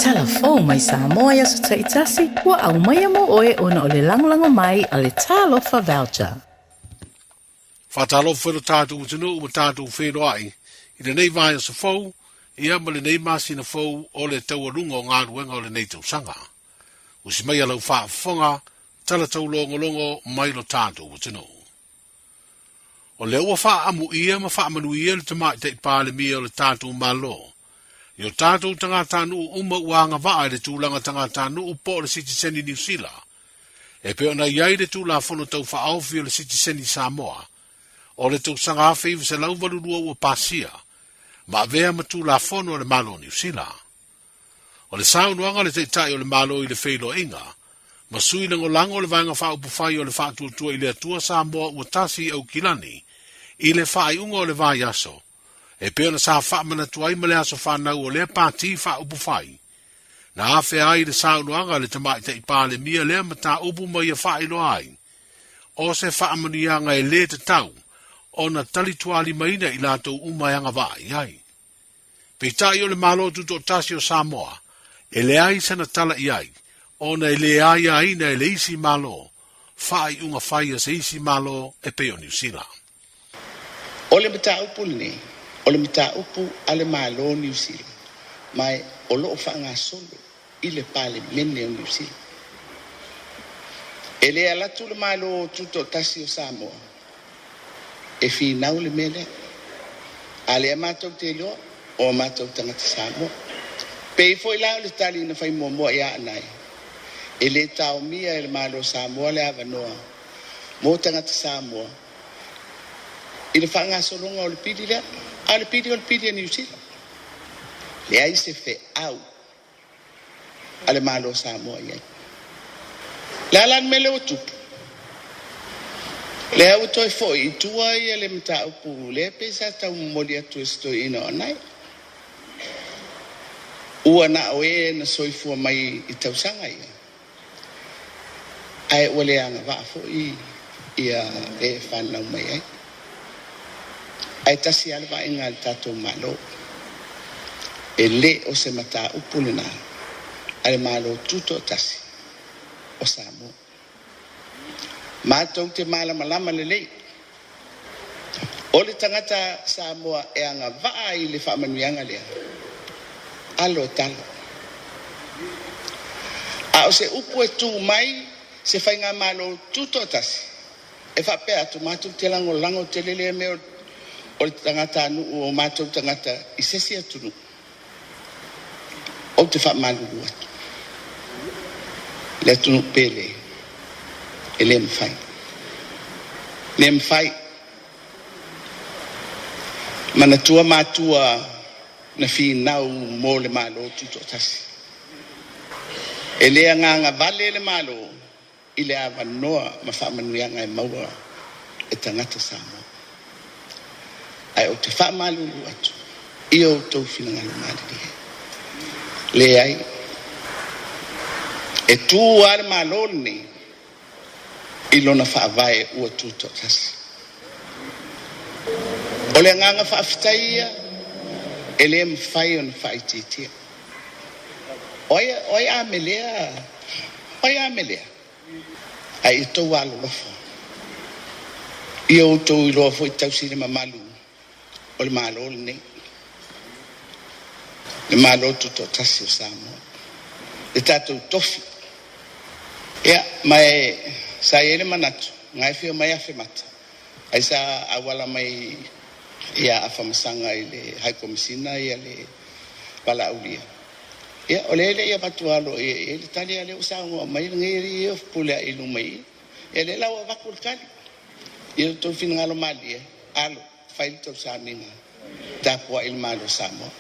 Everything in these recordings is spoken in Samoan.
Tala fou mai Samoa i aso taitasi, ua aumaia mo oe ona o le lagolago mai a le Talofa Voucher. Faatalofa foi lo tatou atunuu ma tatou feiloai i lenei vaiaso fou, ia ma lenei masina fou o le taualuga o galuega o lenei tausaga. Usi maia lau faafofoga, tala taulogologo mai lo tatou atunuu. O lea ua faaamuia ma faamanuia le Tamaitai Palemia o le tatou Malo i o tatou tagatanuu uma ua agavaa i le tulaga tagatanuu po o le sitiseni Niu Sila, e pei ona i ai le Tulafono Tau Faaofi o le Sitiseni Samoa o le tausaga 1982 ua pasia ma avea ma Tulafono a le Malo o Niu Sila. O le saunoaga a le Taitai o le Malo i le feiloaiga ma sui lagolago o le Vaega Faaupufai o le Faatuatua i le Atua Samoa Ua Tasi i Aukilani i le faaiuga o le vaiaso e pei ona sa faamanatu ai ma le aso fanau o lea Pati Faaupufai. Na afea ai le saunoaga a le Tamaitai Palemia lea mataupu ma ia faailoa ai o se faamanuiaga e lē tatau ona talitualimaina i latou uma e agavaa i ai. Peitai o le Malo Tutoatasi o Samoa, e leai sana tala i ai, ona e le aiaina e le isi Malo faaiuga fai a se isi Malo e pei o Niu Sila. O le mataupu lenei, o le mataupu a le Malo o Niu Sila, ma o lo o faagasolo i le Palemene o Niu Sila. E le alu atu le Malo Tutoatasi o Samoa e finau le mea lea. A lea matou te iloa, o a matou tagata Samoa. Pei foi la o le tali na fai muamua ia Aanai, e le taomia e le Malo Samoa le avanoa mo tagata Samoa i le faagasologa o le pili lea. A o le pili o le pili a Niu Sila. Leai se feau a le Malo o Samoa i ai. Le a la le mea lea ua tupu? Lea ua toe foi i tua ia le mataupu lea pei sa tau momoli atu e se toeaina o Anae. Ua na o e na soifua mai i tausaga ia, ae ua le agavaa foi ia e fanau mai ai. Ae tasi lava le vaaiga a le tatou Malo, e le o se mataupu lena a le Malo Tutoatasi o Samoa. Matou te malamalama lelei, o le tagata Samoa e agavaa i le faamanuiaga lea, alo e talo. A o se upu e tu mai se faigamalo tutoatasi, E faapea atu, matou te lagolago tele lea mea o le tagatanuu o matou tagata i se isi atunuu. Ou te faamalulu atu, le atunuu pele e le mafai. Le mafai. Manatua matua na finau mo le Malo Tutoatasi. E le agaga vale le Malo i le avanoa ma faamanuiaga e maua e tagata Samoa. Ae ou te faamalulu atu i o outou finagalo malilie. Leai, e tu lava le Malo lenei i lona faavae ua tutoatasi. O le agaga faafetai ia e le mafai ona faaitiitia. O ai, o ai a melea, o ai a melea? Ae ia outou alolofa, ia outou iloa foi tausi le mamalu o le Malo lenei, le Malo Tutoatasi o Samoa, le tatou tofi. Ia, ma e sa i ai le manatu, na e fia mai Afemata, ai sa auala mai ia Afamasaga i le High Komisina ia le valaaulia. Ia, o lea e le i avatu aloaia i ai le tali, a o lea ua saunoa mai lenei alii ia o Fepuleai i luma i i. Ia, lea la ua avatu le tali. Ia outou finagalo malie, alo, fai le tou sauniga, tapuai le Malo o Samoa.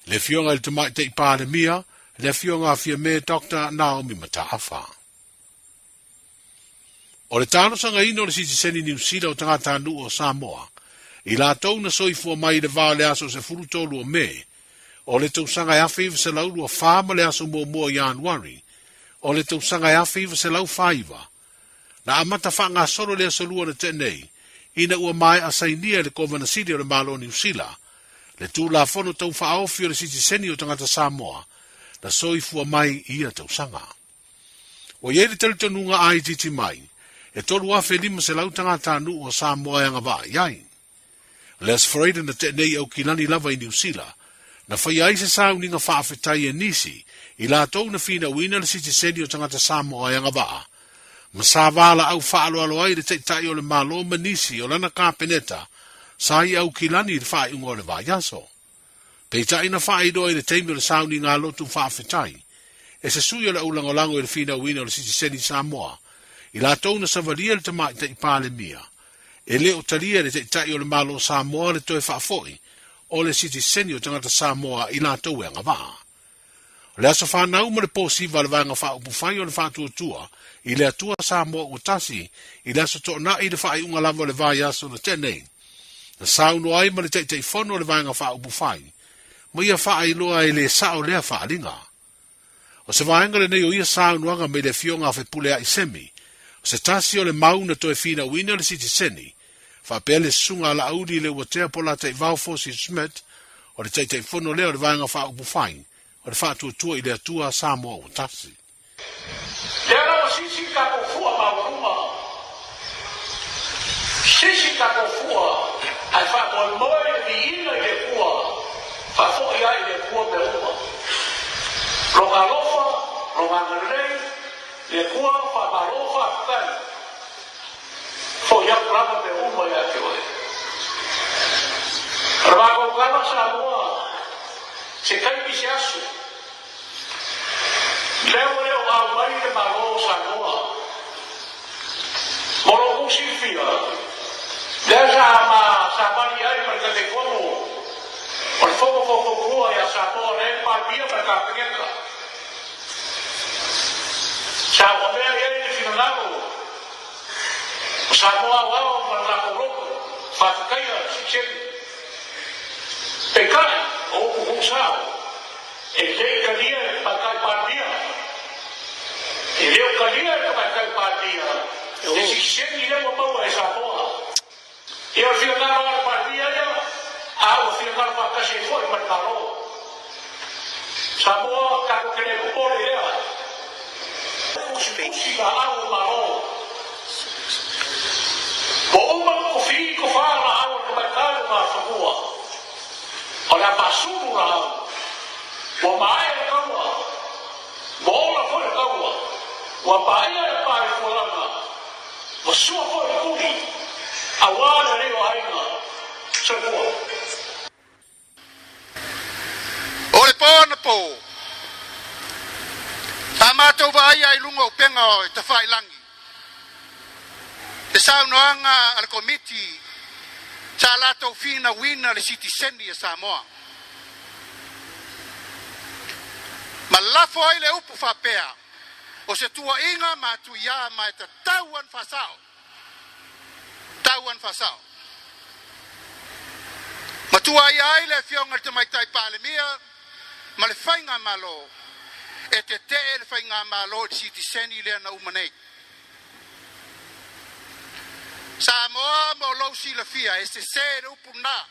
Le Afioga i le Tamaitai Palemia, le Afioga a Fiame Doctor Naomi Mataafa. O le talosagaina o le sitiseni Niu Sila o tagatanuu o Samoa, i latou na soifua mai i le va o le aso 13 o Me, o le tausaga e 1924 ma le aso muamua o Ianuari o le tausaga e 1949, na amata faagasolo le aso Lua na tea nei, ina ua maea sainia e le Kovana Sili o le Malo o Niu Sila le Tulafono Tau Faaofi o le Sitiseni o Tagata Samoa. na soifua mai i ia tausaga. Ua i ai le talitonuga a itiiti mai, e 3,500 tagatanuu o Samoa e agavaa i ai. O le Aso Faraile na tea nei i Aukilani lava i Niu Sila, na faia ai se sauniga faafetai e nisi i latou na finauina le sitiseni o tagata Samoa e agavaa, ma sa valaau faaaloalo ai le Taitai o le Malo ma nisi o lana Kapeneta sa i Aukilani i le faaiuga o le vaiaso. Peitai na faailoa i le taimi o le sauniga lotu faafetai e se sui o le aulagolago i le finauina o le sitiseni Samoa i latou na savalia le Tamaitai Palemia, e le o talia e le Taitai o le Malo Samoa le toe faafoi o le sitiseni o tagata Samoa i latou e agavaa. O le aso fanau ma le po siva a le Vaega Faaupufai o le Faatuatua i le Atua Samoa ua tasi i le aso Toonai i le faaiuga lava o le vaiaso na tea nei, na saunoa ai ma le Taitaifono o le Vaega Faaupufai ma ia faailoa e le sao lea faaaliga. O se vaega lenei o ia saunoaga mai le Afioga a Fepuleai Semi, o se tasi o le mau na toe finauina le sitiseni, faapea le Susuga a Laauli Leuatea Polataivao Fosi Schmidt, o le Taitaifono lea o le Vaega Faaupufai o le Faatuatua i le Atua Samoa ua Tasi. Lea la ua sisi le tatou fua maualuga, sisi le tatou fua ae faamoemoe le viiga i le Atua, faafoi ai i le Atua mea uma. Lona alofa, Lona agalelei, le Atua faamalo faafetai. Foi atu lava mea uma ia te oe. O le matou tala Samoa, se taimi se aso, lea ua le o aumai le Malo o Samoa. Mo lo outou silafia, lea sa ma savali ai ma le Taitaifono o le Fono Faufautua ia Samoa lea e Palemia ma le Kapeneta. Sa uamea i ai le finagalo o Samoa aoao ma le latou loto faafetaia sitiseni. Peitai, o upu tuusao, e le i talia e le Tamaitai Palemia. E le o talia e le Tamaitai Palemia le sitiseni lea ua maua e Samoa. Ia o le finagalo a le Palemia ia, a ua finagalo faatasi ai foi ma le Malo. Samoa, tatou te le popole i lea. Tusitusi laau o Malo. Ua uma ona tofi tofa laau a le tamaitai o Gafanua. O le a faasulu laau. Ua maea le taua. Ua ola foi le taua. Ua paia le pa i fualaga. Ua sua foi le tuli aua le alii o aiga. Soifua. O le po anapo, sa matou vaaia i luga o upega o tafailagi le saunoaga a le Komiti sa latou finauina le sitiseni a Samoa. Ma lafo ai le upu faapea, O se tuuaiga matuia ma e tatau ona faasao, tatau ona faasao. Ma tuuaia ai le Afioga i le Tamaitai Palemia ma le Faigamalo e tetee le Faigamalo i le sitiseni lea na uma nei. Samoa mo lou silafia e sese le upu lena,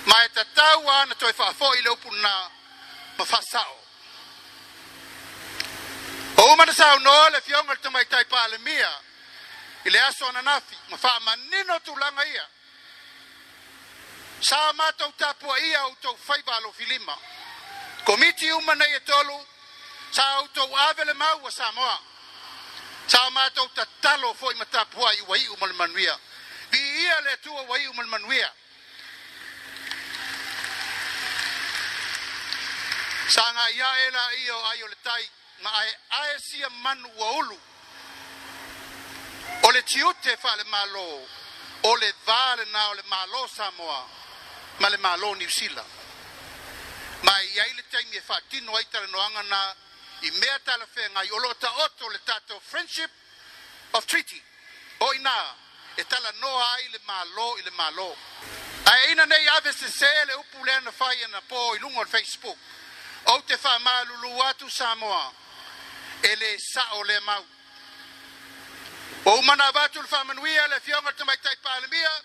ma e tatau lava ona toe faafoi le upu lena ma faasao. Ua uma ona saunoa le Afioga i le Tamaitai Palemia i le aso ananafi ma faamanino tulaga ia. Sa matou tapuaia outou faiva alofilima. Komiti uma nei e tolu, sa outou ave le mau a Samoa. Sa matou tatalo foi ma tapuai ua iu ma le manuia. Viia le Atua ua iu ma le manuia. Sagai ae laia o ai o le tai ma aeae sia manu ua ulu. O le tiute faale-Malo, o le va lena o le Malo Samoa ma le Malo Niu Sila. Ma e i ai le taimi e faatino ai talanoaga na i mea talafeagai o lo o taoto le tatou Friendship of Treaty, o i ina e talanoa ai le Malo i le Malo. Ae ina nei ave sese le upu lea na fai anapo i luga o le Facebook, ou te faamalulu atu Samoa, e le sao lea mau. Ua uma ona avatu le faamanuia a le Afioga i le Tamaitai Palemia,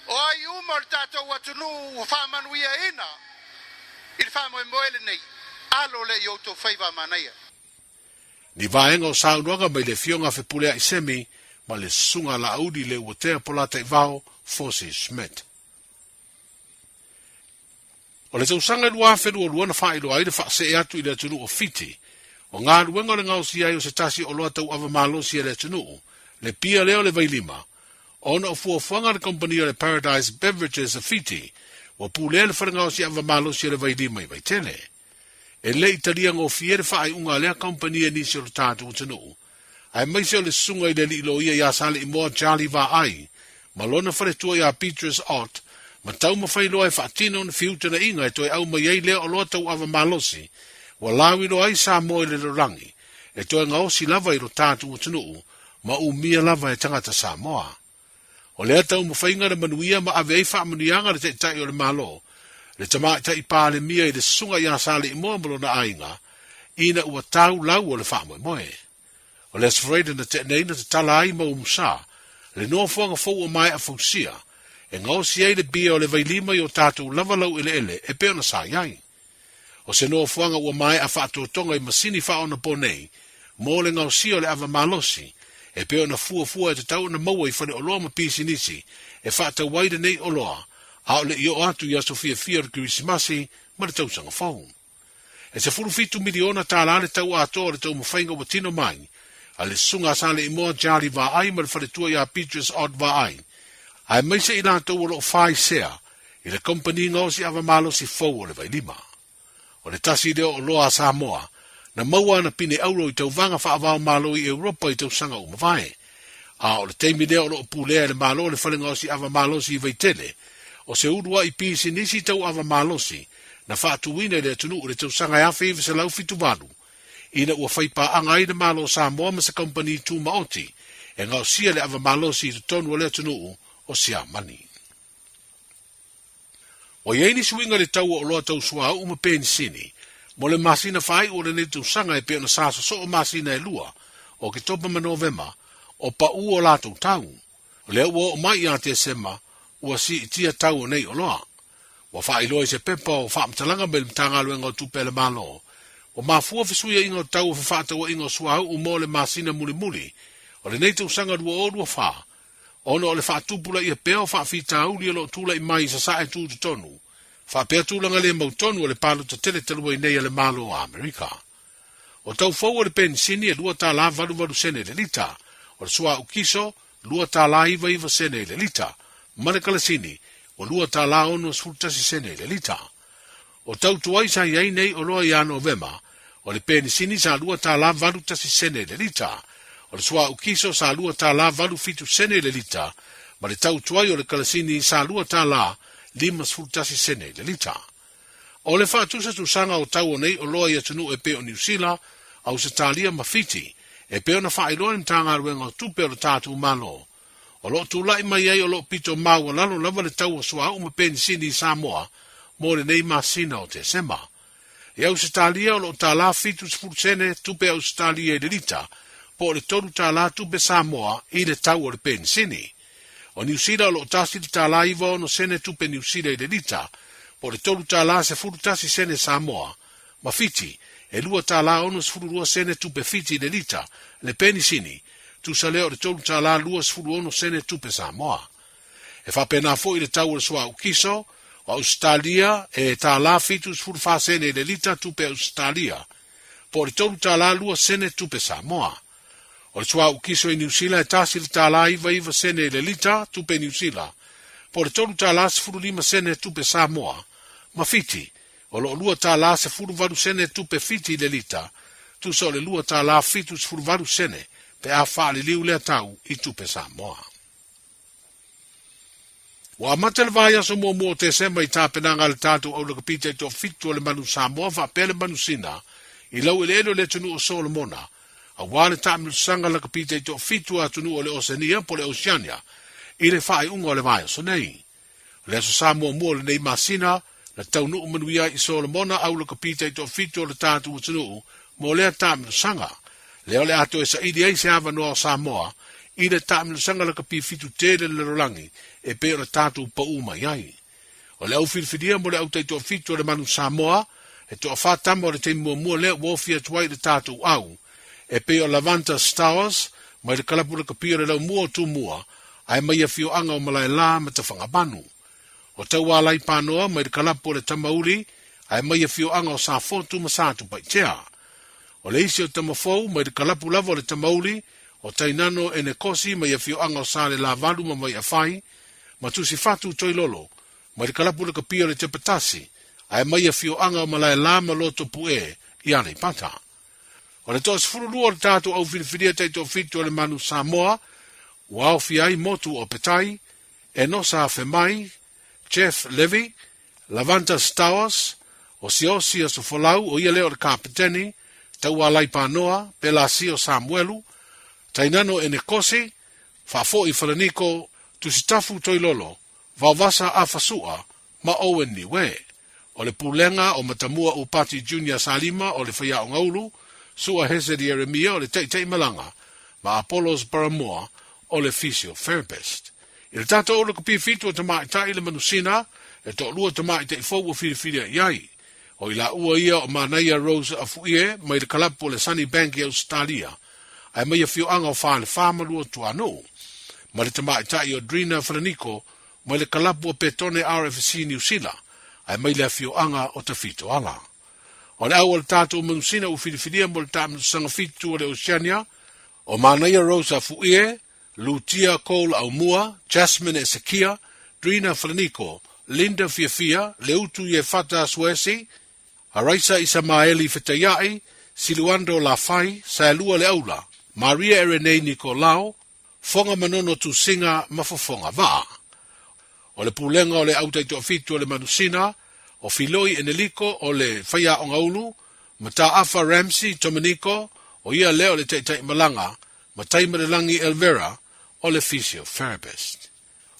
o ai uma o le tatou atunuu ua faamanuiaina I le faamoemoe lenei, alo lea i outou faiva a manaia. Ni vaega o saunoaga mai le Afioga a Fepuleai Semi ma le Susuga a Laauli Leuatea Polataivao Fosi Schmidt. O le tausaga e 2022 na faailoa ai le faasee atu i le atunuu o Fiti o galuega o le gaosia ai o se tasi o oloa tauava malosi a le atunuu, le pia lea o le vailima, ona o fuafuaga a le kamupani o le Paradise Beverages a Fiti, ua pulea le fale gaosi ava malosi o le vailima i Vaitele. E le i talia gofie le faaiuga a lea kamupani e nisi o le tatou atunuu, aemaise o le susuga i le alii loia ia Saleimoa Charlie Vaai ma lona faletua ia Beatrice Ott, ma taumafai loa e faatino ni fiutanaiga e toe aumai ai lea oloa tauava malosi ua lauiloa ai Samoa i le lalolagi, e toe gaosi lava i lo tatou atunuu ma umia lava e tagata Samoa. O lea taumafaiga le manuia ma ave ai faamanuiaga le Taitai o le Malo, le Tamaitai Palemia i le Susuga ia Saleimoa ma lona aiga, ina ua tau lau o le faamoemoe. O le Aso Faraile na tea nei na tatala ai ma umusa le nofoaga fou o Maea Fausia e gaosi ai le bia o le vailima i o tatou lava laueleele e pei ona sa i ai. O se nofoaga ua maea faatotoga i masini faaonaponei mo le gaosia o le ava malosi, e pei ona fuafua e tatau ona maua i faleoloa ma pisinisi e faatau ai lenei oloa a o le i oo atu i aso fiafia o le Kerisimasi ma le Tausaga Fou. E $17 miliona tala le tau atoa o le taumafaiga ua tino mai a le Susuga a Saleimoa Charlie Vaai ma le faletua ia Beatrice Ott Vaai, aemaise i latou o lo o faisea i le kamupani gaosi ava malosi fou o le Vailima. O le tasi lea o oloa a Samoa na maua ana pine auro i tauvaga faava-o-Malo i Europa i tausaga ua mavae. A o le taimi lea o lo o pulea e le Malo le fale gaosi ava malosi i Vaitele, o se uluai pisinisi tau ava malosi na faatuina i le atunuu i le tausaga e 1978, ina ua fai paaga ai le Malo o Samoa ma se kamupani tumaoti e gaosia le ava malosi i totonu o le atunuu o Siamani. Ua i ai ni suiga i le tau o oloa tau suauu ma penisini mo le masina faaiu o lenei tausaga e pei ona sa sosoo masina e lua, o Oketopa ma Novema, o paʻu o latou tau. O lea ua oo mai ia Tesema, ua siitia tau o nei oloa. Ua faailoa i se pepa o faamatalaga mai le Matagaluega o Tupe a le Malo, ua mafua fesuiaiga o tau o fefaatauaiga o suauu mo le masina mulimuli o lenei tausaga 2024, ona o le faatupulaia pea o faafitauli o lo o tulai mai i Sasae Tutotonu, faapea tulaga le mautonu o le palota tele talu ai nei a le Malo o Amerika. O tau fou o le penisini e $2.88 sene i le lita, o le suauu kiso, $2.99 sene i le lita, ma le kalasini, ua $2.61 sene i le lita. O tau tuai sa i ai nei oloa ia Novema, o le penisini sa $2.81 sene i le lita, o le suauu kiso sa $2.87 sene i le lita, ma le tau tuai o le kalasini sa $2.51 sene i le lita. O le faatusatusaga o tau o nei oloa i atunuu e pei o Niu Sila, Ausetalia ma Fiti, e pei ona faailoa e le Matagaluega o Tupe o le tatou Malo, o lo o tulai mai ai o lo o pito maualalo lava le tau o suauu ma penisini i Samoa mo lenei masina o Tesema. I Ausetalia o lo o $1.70 sene tupe Ausetalia i le lita, po o le $3 tupe Samoa i le tau o le penisini. O Niu Sila o lo o $1.96 sene tupe Niu Sila i le lita, po o le $3.11 sene Samoa, ma Fiti, e $2.62 sene tupe Fiti i le lita, le penisini, tusa lea o le $3.26 sene tupe Samoa. E faapena foi le tau o le suauu kiso o Ausetalia e $1.74 sene i le lita tupe Ausetalia, po o le $3.02 sene tupe Samoa. O le suauu kiso i Niu Sila e $1.99 sene i le lita tupe Niu Sila, po o le $3.15 sene tupe Samoa, ma Fiti, o lo o $2.18 sene tupe Fiti i le lita, tusa o le $2.78 sene pe a faaliliu lea tau i tupe Samoa. Ua amata le vaiaso muamua o Tesema i tapenaga a le tatou aulakapi taitoafitu o le Manu Samoa faapea le Manu Sina i laueleele o le atunuu o Solomona, aua le taamilosaga lakapi taitoafitu a atunuu o le Oceania po o le Oceania i le faaiuga o le vaiaso nei. O le Aso Sa muamua o lenei masina, na taunuu manuia ai i Solomona aulakapi taitoafitu o le tatou atunuu mo lea taamilosaga. Lea o le a toe saili ai se avanoa o Samoa i le taamilosaga lakapi fitu tele le lalolagi e pei ona tatou pau mai ai. O le au filifilia mo le au taitoafitu o le Manu Samoa, e toafā tama o le taimi muamua lea ua ofi atu ai i le tatou au, e pei o Lavanta Stowers mai le kalapu lakapi o le Laumua o Tumua, ae mai afioaga o Malaelā ma Tafagamanu. O Taualai Panoa mai le kalapu o le Tamauli, ae mai afioaga o Safotu ma Satupaitea. O le isi o Tamafou mai le kalapu lava o le Tamauli, o Tainano Enekosi mai afioaga o Salelavalu ma Maiafai, ma Tusifatu Toilolo mai le kalapu lakapi o le Tepatasi, ae mai afioaga o Malaelā ma Lotopu'e i Aleipata. O le toa-12 o le tatou au filifilia taitoafitu o le Manu Samoa, ua aofia ai motu o Petai, Enosa Afemai, Jeff Levy, Lavanta Stowers, Osiosi Asofolau o ia lea o le Kapeteni, Taualai Panoa, Pelasio Samuelu, Tainano Enekosi, Faafoi Falaniko, Tusitafu Toilolo, Vaovasa Afasua ma Owen Niue. O le Pulega o Matamua Upati Junior Salima o le Faiaogaulu, Sua Hesed Ieremia o le Taitaimalaga, ma Apollos Paramoa o le Physiotherapist. I le tatou ulu kapi fitu o tamaitai le manusina, e toalua tamaitai fou ua filifilia i ai. O i laua ia o Manaia Rose Afuie mai le kalapu o le Sunny Bank i Ausetalia, ae mai afioaga o Falefa ma Luatuanuu, ma le tamaitai o Drina Falaniko mai le kalapu o Petone RFC Niu Sila, ae mai le afioaga o Tafitoala. O le au o le tatou manusina ua filifilia mo le taamilosaga fitu o le Oceania, o Manaia Rose Afuie, Lutia Cole Aumua, Jasmine Esekia, Drina Falaniko, Linda Fiafia, Leutu Iefata Suesi, Araisa Isamaeli Fetaia'i, Siluando Lafai, Saelua Leaula, Maria Erenei Nikolao, Foga Manono Tusiga ma Fofoga Vaa. O le pulega o le Au Taitoafitu o le Manusina, o Filoi Eneliko o le Faiaogaulu, Mataafa Ramsey Tomeniko, o ia lea o le Taitaimalaga, ma Taimalelagi Elvera o le Physiotherapist.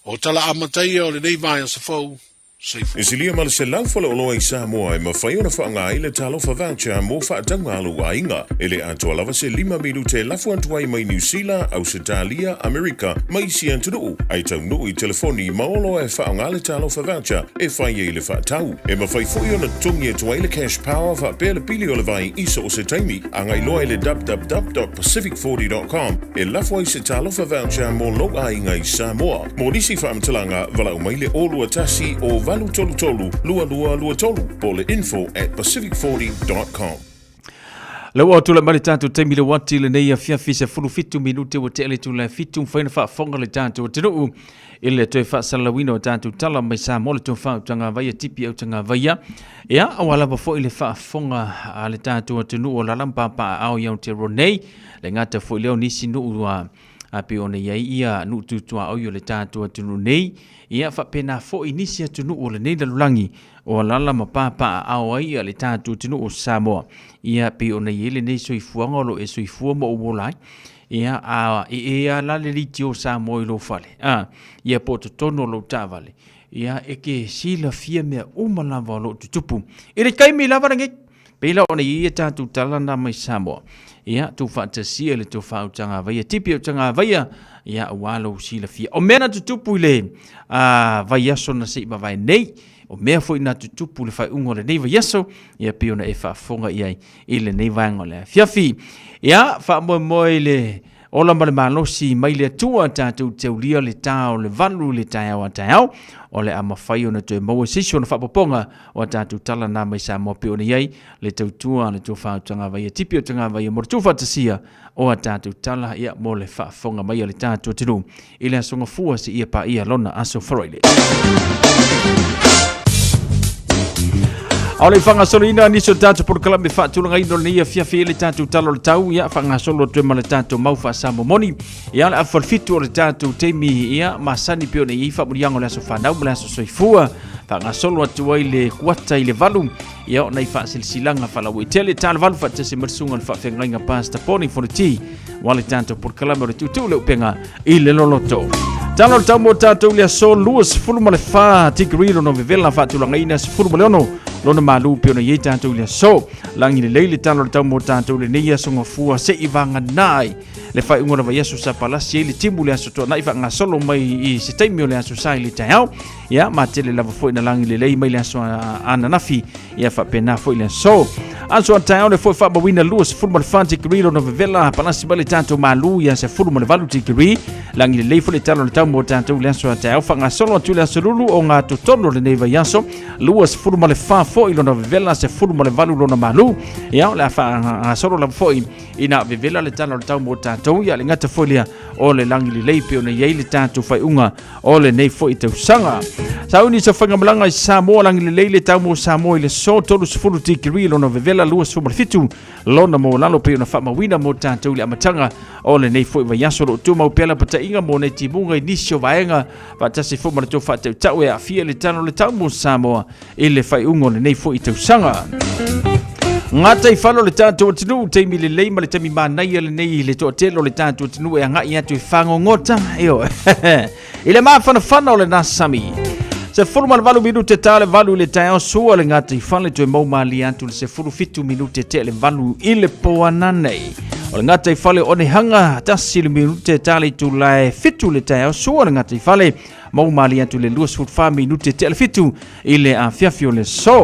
O tala amata ia o lenei vaiaso fou. Soifua. E silia ma le 100 faleoloa i Samoa e mafai ona faaaoga ai le Talofa Voucher mo faatauga a lou aiga. E le atoa lava se lima minute e lafo atu ai mai Niu Sila, Ausetalia, Amerika ma isi atunuu, ae taunuu i telefoni ma oloa e faaaoga le Talofa Voucher e fai ai le faatau. E mafai foi ona totogi atu ai le Cash Power faapea le pili o le vai i so o se taimi. Agai loa i le www.pacific40.com e lafo ai se Talofa Voucher mo lou aiga i Samoa. Mo nisi faamatalaga, valaau mai le 021 o 833 2223 po o le info at pacific40.com. Lau ua tulai mai le tatou taimi le uati lenei afiafi 17 minute ua tea le itula e fitu mafai ona faafofoga le tatou atunuu i le toe faasalalauina o tatou tala mai Samoa le tofa utagavaia tipi autagavaia ia aua lava foi le faafofoga a le tatou atunuu o lala ma papaaao i Aotearoa nei le gata foi lea o nisi nuu a a pei ona i ai ia nuu tutuaoi o le tatou atunuu nei ia faapena foi nisi atunuu o lenei lalolagi o alala ma papaaao ai ia le tatou atunuu o Samoa ia pei ona i ai lenei soifuaga o lo o e soifua ma ou ola ai ia a e e a la le leitio Samoa i lou fale a ia po o totonu o lou taavale ia e ke silafia mea uma lava o lo o tutupu i le taimi lava lenei. Pei la ona i ai ia tatou tala na mai Samoa, ia tou faatasia le tofa autagavaia, tipi autagavaia, ia aua lou silafia. O mea na tutupu i le vaiaso na se i mavae nei, o mea foi na tutupu i le faaiuga o lenei vaiaso, ia pei ona e faafofoga i ai i lenei vaega o le afiafi. Ia, faamoemoe i le Ola ma le malosi mai le Atua tatou te aulia le tā o le valu i le taeao a taeao, o le a mafai ona toe maua se isi ona faapopoga o a tatou tala na mai Samoa pei ona i ai le tautua a le tofa o Tagavaia, tipi o Tagavaia mo le tuufaatasia o a tatou tala ia mo le faafofoga mai a le tatou atunuu i le aso Gafua seia paia lona aso Faraile. A o le faagasoloina nisi o tatou polokalame faatulagaina o lenei afiafi i le tatou tala o le tau, ia faagasolo atu ai ma le tatou mau faasamomoni. Ia le afa o le fitu o le tatou taimi, ia masani pei ona i ai faamanuiaga o le aso fanau ma le aso soifua. Faagasolo atu ai le kuata i le valu, ia o nai faasilasilaga faalauaitele, tala valu faatasi ma le susuga i le faafeagaiga Pastor Poni Fonoti. Ua le tatou polokalame o le tuutuu le upega i le loloto. Tala o le tau mo tatou le aso 24 tikeri lona vevela faatulagaina 16 lona malu pei ona i ai tatou i le aso. Lagi lelei le tala o le tau mo tatou i lenei aso gafua se'i vagana ai le faaiuga o le vaiaso sa palasi ai le timu le aso tuanai faagasolo mai i se taimi o le aso sa i le taeao. Ia ma tele lava foi na lagi lelei mai le aso ananafi ia faapena foi le aso. Aso a taeao le foi faamauina 24 tikiri lona vevela palasi mai le tatou malu ia 18 tikiri. Lagi lelei foi le tala o le tau mo tatou i le aso a taeao faagasolo atu i le aso lulu o gatotonu o lenei vaiaso 24 foi lona vevela 18 lona malu. Ia o le a faagasolo lava foi ina vevela le tala o le tau mo tatou ia le gata foi lea o le lagi lelei pei ona i ai le tatou faaiuga o lenei foi tausaga. Sauni sa faigamalaga i Samoa lagi lelei le tau mo Samoa i le so 30 tikiri lona vevela 27 lona maualalo pei ona faamauina mo tatou i le amataga o lenei foi vaiaso. O lo o tumau pea lapataiga mo nei timuga i nisi o vaega faatasi foi ma le tou faatautau e aafia i le tala o le tau mo Samoa i le faaiuga o lenei foi tausaga. Gataifale o le tatou atunuu, taimi lelei ma le taimi manaia lenei i le toatele o le tatou atunuu e agai atu e fagogota io i le mafanafana o lena sami. 18 minute ta le valu i le taeao sua le gataifale toe mau malie atu le 17 minute tea le valu i le poana nei. O le gataifale o Onehanga, tasi le minute ta le itula e fitu le taeao sua le gataifale mau malie atu le 24 minute tea le fitu i le afiafi o le aso.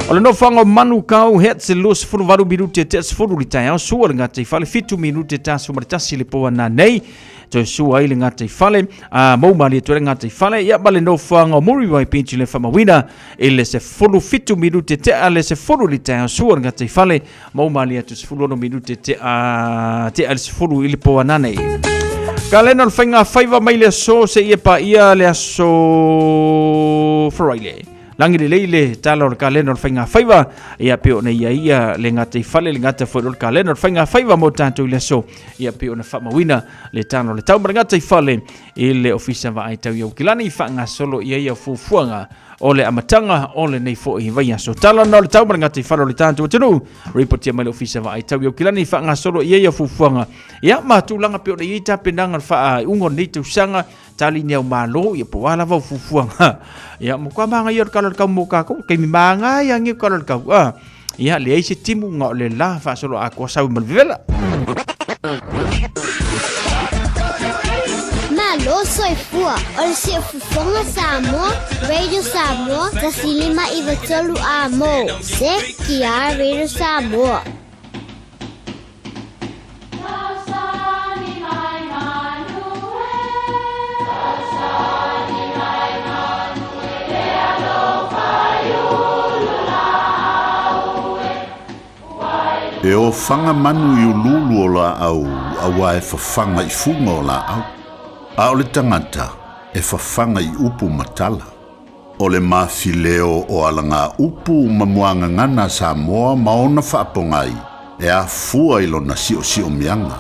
O le nofoaga o Manukau Heads le 28 minute tea 10 le taeao sua le gataifale 7 minute ta 11 le poana nei. Toe sua ai le gataifale, a mau malie atu ai le gataifale, ia ma le nofoaga o Muriwai Beach le faamauina i le 17 minute tea le 10 le taeao sua le gataifale, mau malie atu 16 minute tea tea le 10 i le poana nei. Kalena o le faiga faiva mai le aso seia paia le aso Friday. Lagi lelei le tala o le kalena o le faiga faiva, ia pei ona ia ia le gataifale le gata foi o le kalena o le faiga faiva mo tatou i le aso, ia pei ona faamauina le tala o le tau ma le gataifale i le ofisa vaai tau i Aukilani faagasolo i ai ia fuafuaga o le amataga o lenei foi vaiaso. Tala na o le tau ma le gataifale o le tatou atunuu, ripotia mai le ofisa vaai tau i Aukilani faagasolo i ai ia fuafuaga ia ma tulaga pei ona i ai tapenaga o le faaiuga o lenei tausaga tali ni au malo ia po o a lava o fuafuaga ia mo ka manaia o le kala o le kau mo kākou taimi māngai ange o kala o le kau a ia leai se timu nga o le la faasolo atoa sau ma le vevela. Malo soifua o le siufofoga Samoa, Radio Samoa, 105 93 amo. ZTR Radio Samoa. E ofaga manu i uluulu o laau auā e fafaga i fuga o laau, a o le tagata e fafaga i upu ma tala. O le mafileo o alagaupu ma muagagana a Samoa ma ona faapogai e afua i lona siosiomiaga.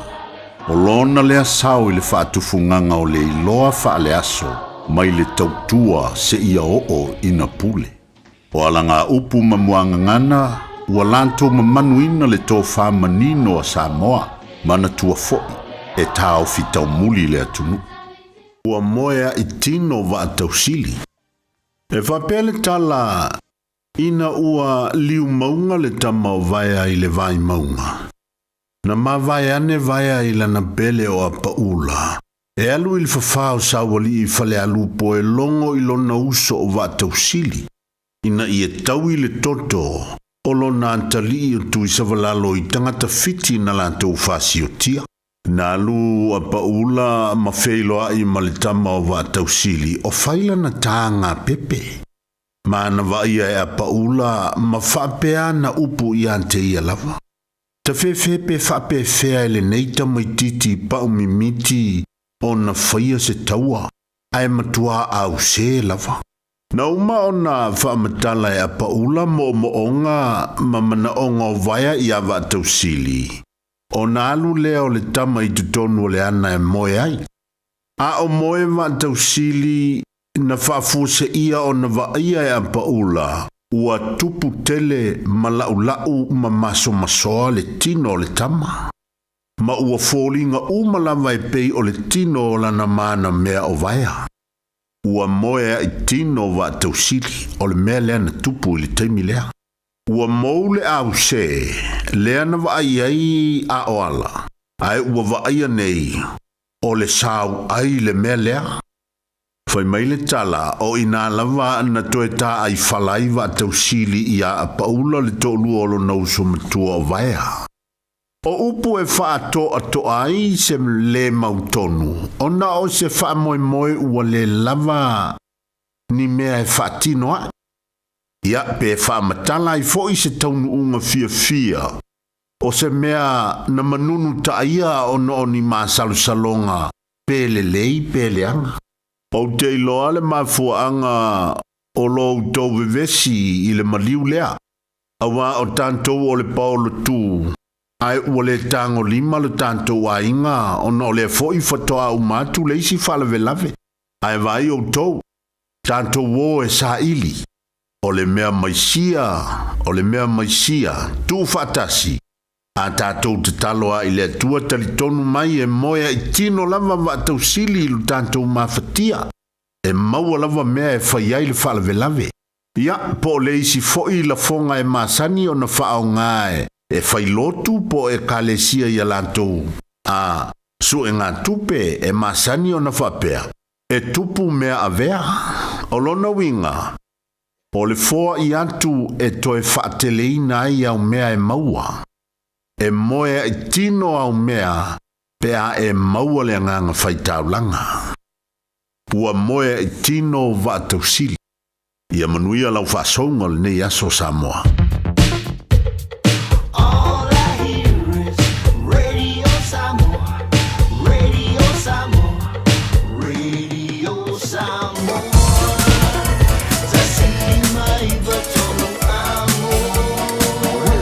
O lona lea sao i le faatufugaga o le iloa faaleaso mai le tautua seia oo ina pule. O alagaupu ma muagagana ua latou mamanuina le tofa manino a Samoa, manatua foi e taofi taumuli le atunuu. Ua moe a'i tino vaatausili. E faapea le tala, Ina ua liu mauga le tama o Vaea i le vai mauga. Na mavae ane Vaea i lana pele o Apaula, e alu i le fafā o Saualii i Falealupo e logo i lona uso o Vaatausili, ina ia taui le toto o lona atalii o Tuisavalalo i tagata fiti na latou fasiotia. Na alu a Paula ma feiloai ma le tama o Vaatausili o fai lana tāga pepe. Ma na vaaia e a Paula ma faapea ana upu ia te ia lava. Tafefe pe faapefea e lenei tamaitiiti pau mimiti ona faia se taua, ae matuā ause lava. Na uma ona faamatala e a Paula moomooga ma manaoga o Vaea iā Vaatausili, Ona alu lea o le tama i totonu o le ana e moe ai. A o moe Vaatausili na faafuaseia ona vaaia e Apaula, ua tupu tele ma la'ula'u ma masomasoa le tino o le tama. Ma ua foliga uma lava e pei o le tino o lana mana mea o Vaea. Ua moe a'i tino vaatausili, o le mea lea na tupu i le taimi lea. Ua mou le ause lea na vaai ai a o ala, ae ua vaaia nei o le sauai le mea lea. Fai mai le tala, o inā lava na toe tāai fala ai Vaatausili iā Apaula le toalua o lona uso matua o Vaea. O upu e faatoatoa ai se le mautonu, ona o se faamoemoe ua le lava ni mea e faatino ai. Ia, pe faamatala ai foi se taunuuga fiafia o se mea na manunu taia ona o ni masalosaloga pe lelei pe leaga. Ou te iloa le mafuaaga o lo outou vevesi i le maliu lea, auā o tatou o le paolotu, ae ua le tagolima lo tatou aiga ona o lea foi faatoa uma atu le isi faalavelave. Ae vaai outou, tatou o e saili, o le mea mai sia, o le mea mai sia, tuufaatasi, A tatou tatalo a i le Atua talitonu mai e moe ai tino lava vaatausili i lo tatou mafatia, e maua lava mea e fai ai le faalavelave. Ia, po o le isi foi lafoga e masani ona faaaoga e fai lotu po o ekalesia i a latou a suegatupe e masani ona faapea, e tupu mea avea. O lona uiga, O le foai atu e toe faateleina ai au mea e maua. E moe ai tino au mea pe a e maua le agaga faitaulaga. Ua moe ai tino Vaatausili. Ia manuia lau faasouga o lenei aso Samoa. All I hear is Radio Samoa, Radio Samoa, Radio Samoa.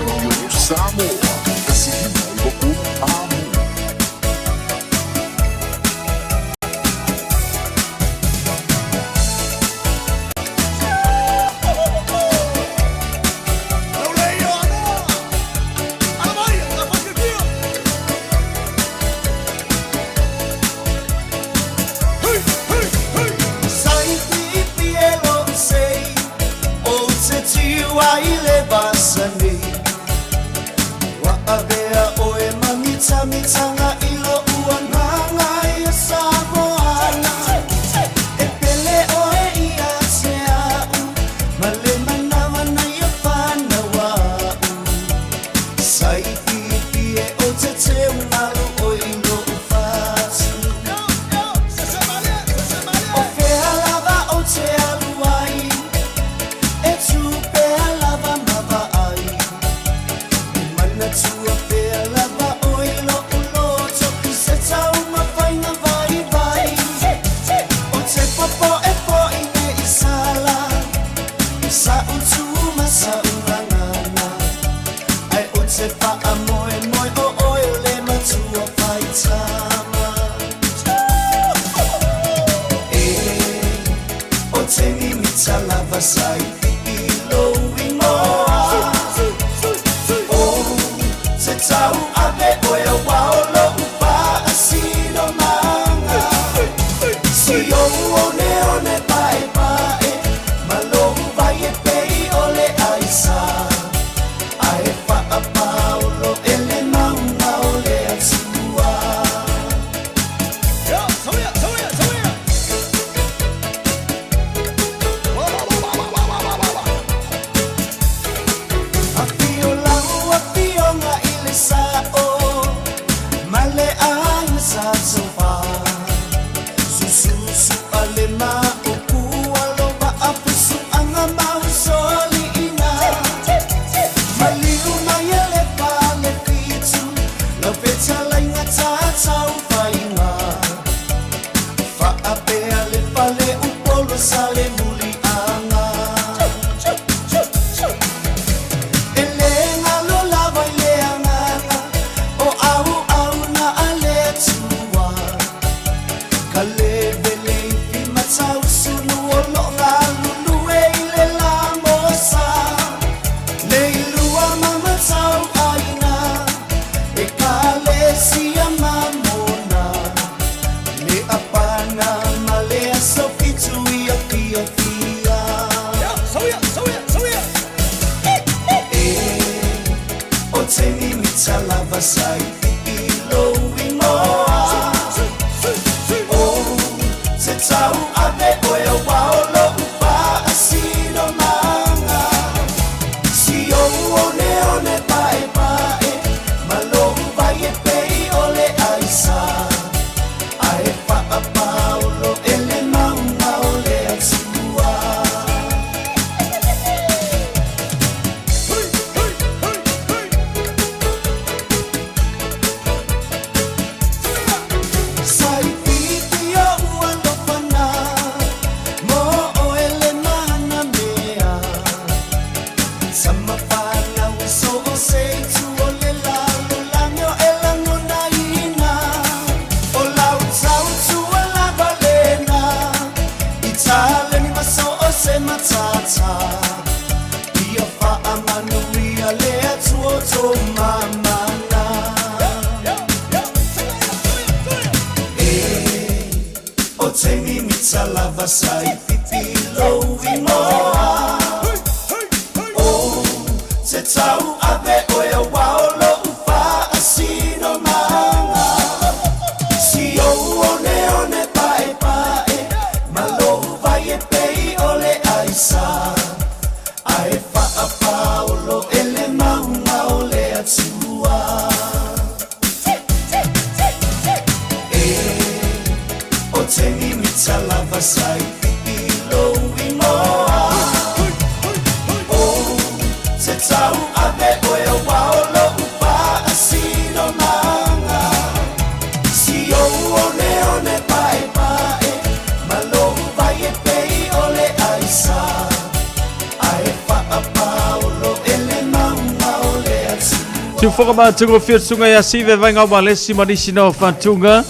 Radio Samoa, 153 Amo. te mimita lava sa i pipi lou igoa. O te tau ave oe auā o lo'u faasinomaga. Si ou oneone paepae ma lou vai e pei o le aisa. Ae faapaolo e le mauga o le Atua. Sa i pipi o'u alofa na mo oe le mana mea. Sama whanau i so o se i tu o le lalolagi o e lagonaina. O lau tautua lava lena i taleni ma so o se matata. Ia faamanuia le Atua o tou mamana. E o te mimita lava sa i pipi lou igoa. O te tau ave oe auā o lo'u faasinomaga. Si ou oneone paepae ma lou vai e pei o le aisa. Ae faapaolo e le mauga o le Atua. E o te mimita lava sa i pipi lou igoa. O te tau ave oe auā o lo'u faasinomaga. Si ou oneone paepae ma lou vai e pei o le aisa. Ae faapaolo e le mauga o le Atua. Siufoga matagofie susuga ia Sive Vaiga Walesi ma nisi na o faatuga.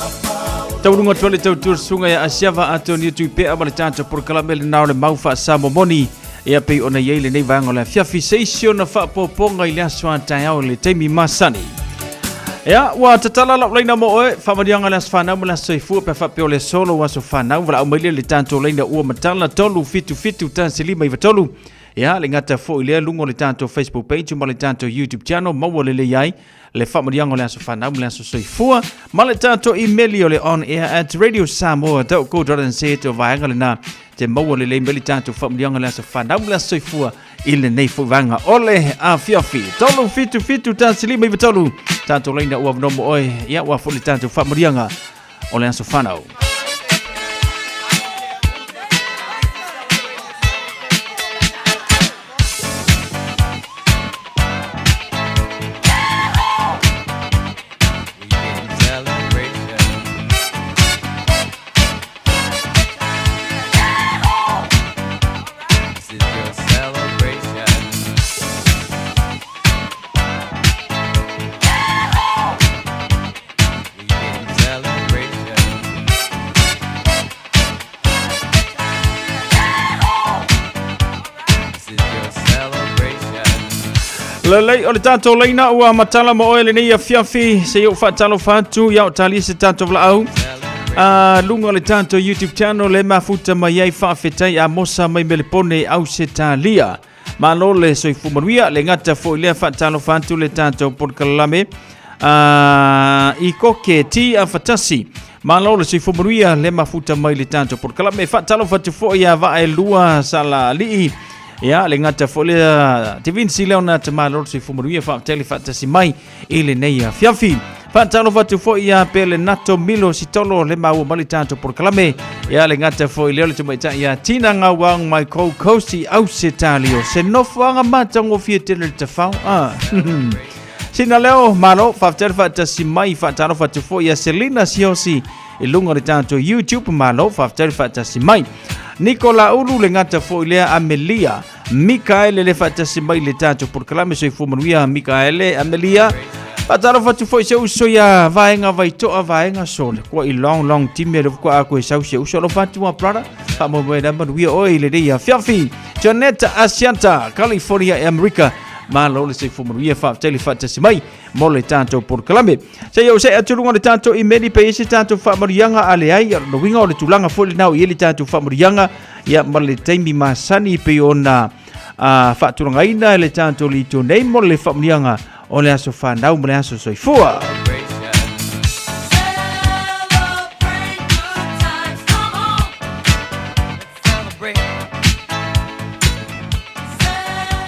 Tauluga atu ai le tautua susuga ia Asiava Antonio Tuipea ma le tatou polokalame lena o le mau faasamomoni. Ia pei ona i ai lenei vaega o le afiafi se isi ona faapopoga i le aso a taeao i le taimi masani. Ia, ua tatala lau laina mo oe, faamanuiaga le aso fanau ma le aso soifua pe faapea o le aso lou aso fanau, valaau mai lea i le tatou laina ua matala 377 1593. Ia, le gata foi lea luga o le tatou Facebook page ma le tatou YouTube channel, maua lelei ai le faamanuiaga o le aso fanau ma le aso soifua ma le tatou imeli o le onair@radiosamoa.co.nz o vaega lena te maua lelei mai le tatou faamanuiaga o le aso fanau ma le aso soifua i lenei foi vaega o le afiafi. 377 1593 tatou laina ua avanoa mo oe, ia ua foi le tatou faamanuiaga o le aso fanau. Lelei o le tatou laina ua matala mo oe lenei afiafi se i ou faatalofa atu ia o talia se tatou valaau a luga o le tatou YouTube channel le mafuta mai ai faafetai a Mosa mai Melepone au se talia. Malo le soifua manuia, le gata foi lea faatalofa atu le tatou polokalame i koke ti a fatasi. Malo le soifua manuia le mafuta mai le tatou polokalame. Faatalofa atu foi ia Vaelua Sala Alii. Ia, le gata foi lea Te Vinci Leonard, malo le soifua manuia, faafetai le faatasi mai i lenei afiafi. Faatalofa atu foi ia Pele Nato Milo Sitolo le maua mai le tatou polokalame. Ia le gata foi lea o le tamaitai ia Tina Ngauang mai Gold Coast i Ausetalia. Se nofoaga matagofie tele le tafao. Ah. Sina leo, malo, faafetai le faatasi mai, faatalofa atu foi ia Selina Siosi i luga o le tatou YouTube, malo, faafetai le faatasi mai. Nikola Ulu le gata foi lea Amelia Mikaele le faatasi mai le tatou polokalame soifua manuia Mikaele Amelia. Faatalofa atu foi se uso ia Vaega Vaitoa Vaega Sole. Kua i long long time le kua aku e sau se uso alofa atu a brother. Faamoemoe na manuia oe i lenei afiafi. Janeta Asiata, California, Amerika. Malo le soifua manuia faafetai le faatasi mai mo le tatou polokalame. Se i ou see atu luga o le tatou imeli pe i ai se tatou faamanuiaga a leai, o le uiga o le tulaga foi lena o i ai le tatou faamanuiaga ia ma le taimi masani pei ona faatulagaina e le tatou lito nei mo le faamanuiaga o le aso fanau ma le aso soifua.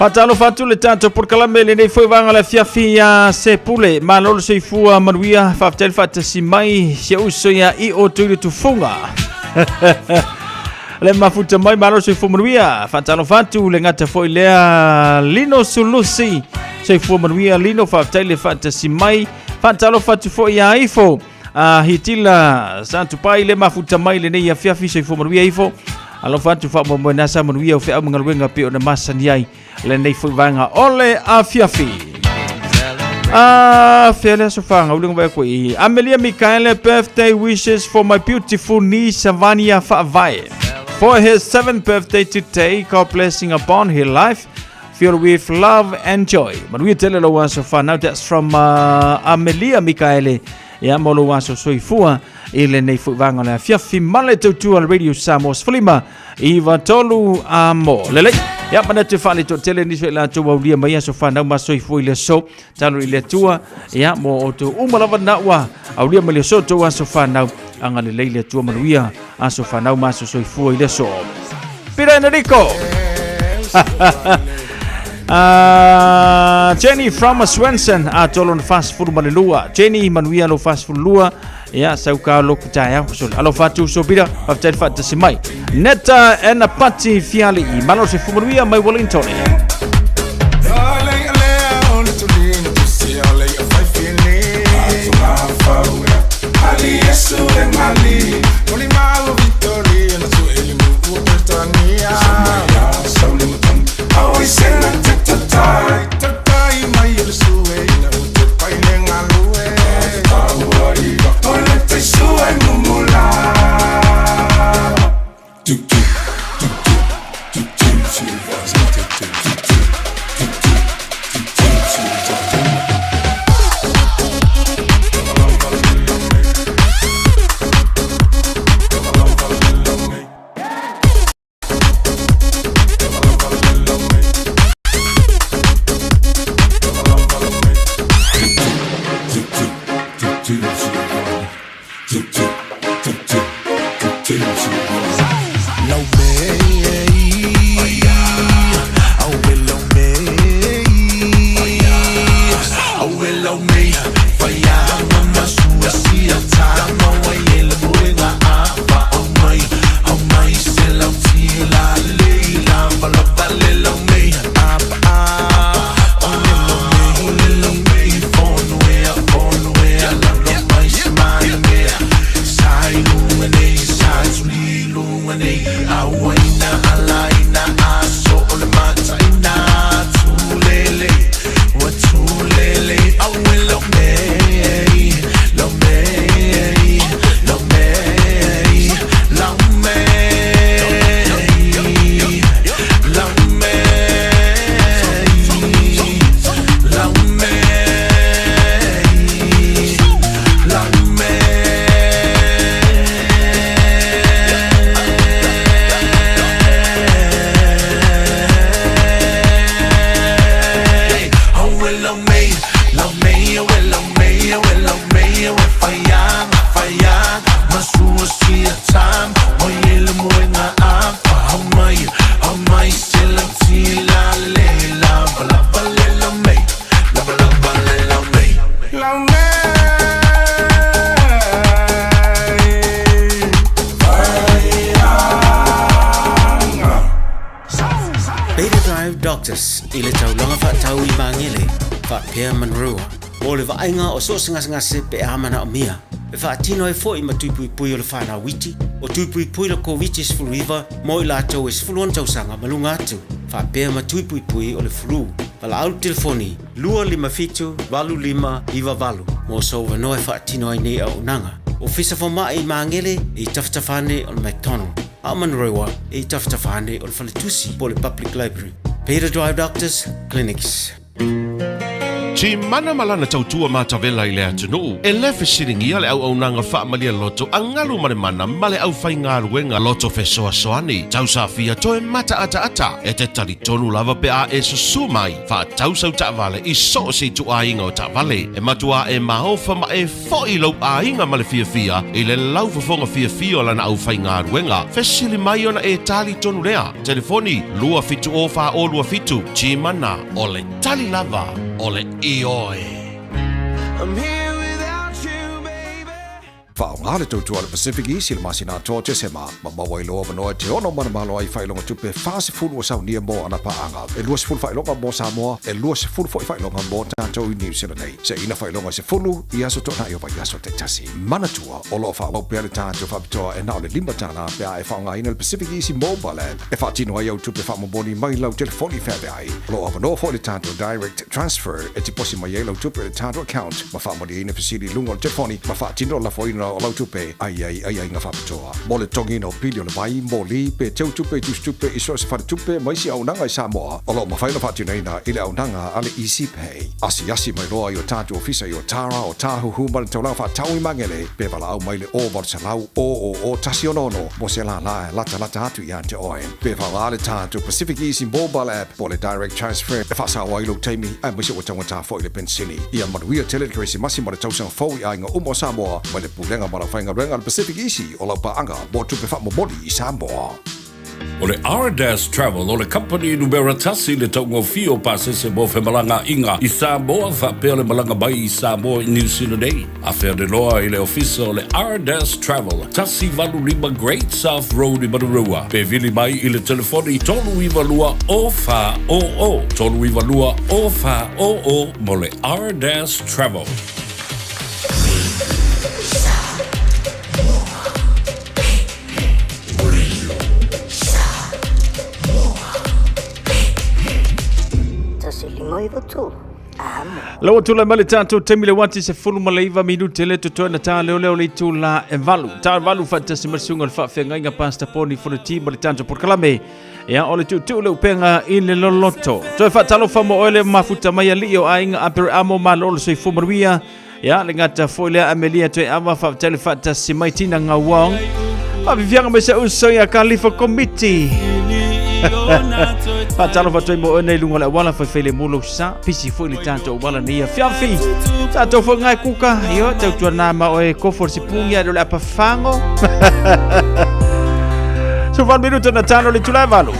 Faatalofa atu le tatou polokalame i lenei foi vaega o le afiafi ia se pule. Malo le soifua manuia, faafetai le faatasi mai si ou uso ia i o tui le tufuga. Le mafuta mai malo le soifua manuia. Faatalofa atu le gata foi lea Lino Sulusi. Soifua manuia Lino, faafetai le faatasi mai. Faatalofa atu foi ia Ifo. A hitila sa tupai le mafuta mai lenei afiafi soifua manuia ifo. Alofa atu faamoemoe na sa manuia o feau ma galuega pei ona masani ai lenei foi vaega o le afiafi. Ah, fea le aso whanga, ulenga vai koe i. Amelia Mikaele, birthday wishes for my beautiful niece Savania Fa'avae. For her seventh birthday today, God blessing upon her life, filled with love and joy. Manuia tele lou aso whanau, that's from Amelia Mikaele. Ia mo lou aso soifua i lenei foi vaega o le afiafi ma le tautua le Radio Samoa 15 iva tolu a mo. Lelei, ia manatu e faaletoatele nisi o i latou aulia mai aso fanau ma soifua i le aso, talo i le Atua, ia mo outou uma lava na ua aulia mai le aso outou aso fanau, agalelei le Atua manuia aso fanau ma aso soifua i le aso. Peter Enrico! Jenny from Swenson a tolo na fast fulu ma le lua. Jenny manuia lo fast fulu lua. Ia sau ka lo kutaia. So alofa atu so Peter, faafetai le faatasi mai. Neta and Pati Fiali'i, malo se fumanuia mai Wellington. Beta Drive Doctors i le taulaga faatau i Magele faapea Monroe mo le vaaiga o so o se gasegase pe a manaomia e faatino ai foi ma tuipuipui o le fanau iti o tuipuipui le Koviti-19 mo i latou e 16 tausaga ma luga atu faapea ma tuipuipui o le flu. Valaau le telefoni 257 8598 mo sou avanoa e faatino ai nei auaunaga. Ofisa Fomai i Magele i tafatafa ane o le McDonald, a o Monroe i tafatafa ane o le Faletusi po o le Public Library. Peter Drive Doctors Clinics. Timana ma lana tautua matavela i le atunuu, e le fesiligia le auaunaga faamalie loto a galu ma le mana ma le aufaigaluega loto fesoasoani. Tausafia toe mataataata e te talitonu lava pe a e susū mai faatau sau taavale i so o se ituaiga o taavale. E matuā e maofa ma e foʻi lou aiga ma le fiafia i le laufofoga fiafia o lana aufaigaluega. Fesili mai ona e tali tonu lea. Telefoni 270 4027. Timana, o le tali lava o le ioe. I'm here without you, baby. Faaaoga le tautua a le Pacific Easy i le masina atoa o Tesema, ma maua ai lou avanoa e te ono manamalo ai i faailoga tupe 40 ua saunia mo ana paaga. E 20 faailoga mo Samoa, e 20 foi faailoga mo tatou i Niu Sila nei. Seiina faailoga e 10 i aso toanai o vaiaso taitasi. Manatua, o lo o faaauau pea le tatou faapitoa e na o le $5 pe a e faaaogaina le Pacific Easy Mobile App e faatino ai au tupe faamomoli mai lau telefoni feaveai. O lo o avanoa foi le tatou Direct Transfer e tiposi mai ai lau tupe i le tatou account ma faamalieina fesili i luga o le telefoni ma faatino le lafoina o lau tupe ai ai aiaiga faapitoa mo le totogiina o pili o le vai, moli, pe teu tupe i tusitupe i so o se faletupe ma isi auaunaga i Samoa o lo o mafai ona faatinoina i le auaunaga a le Easy Pay. Asiasi mai loa i o tatou ofisa i Otara, Otāhuhu ma le taulaga faatau i Magele pe valaau mai i le 0800 000 166 mo se lālā e latalata atu ia te oe. Pe faaaoga le tatou Pacific Easy Mobile App po o le Direct Transfer e faasao ai lou taimi aemaise ua taugata foi le penisini. Ia manuia tele le Kerisimasi ma le tausaga fou i aiga uma o Samoa mai le Pulega ma le Aufaigaluega a le Pacific Easy o lau paaga mo tupe faamomoli i Samoa. O le Ardas Travel o le kamupani numera tasi i le taugofie o pasese mo femalagaaiga i Samoa faapea le malaga mai i Samoa i Niu Sila nei. Afea le loa i le ofisa o le Ardas Travel, 185 Great South Road i Manurewa, pe vili mai i le telefoni 392 0400, 392 0400 mo le Ardas Travel. Lau ua tulai mai le tatou taimi le uati 19 minute le totoe na tā leo leo le itula e valu. Tā valu faatasi ma le susuga o le faafeagaiga Pastor Poni Fonoti ma le tatou polokalame. Ia o le tuutuu le upenga i le loloto. Toe faatalofa mo oe le mafuta mai alii o aiga Aperamo malo le soifua manuia. Ia le gata foi lea Amelia toe ava faafetai le faatasi mai Tina Ngauong. Faafifiaga mai se uso ia Kalifa Komiti. Faatalofa atu ai mo oe nei luga o le auala faifai le mulo sa pisi foi le tatou auala nei afiafi. Tatou foi ngai kuka io tautuana ma oe kofo le sipungi a le apafango. So 8 minuto na tano le tulai valu.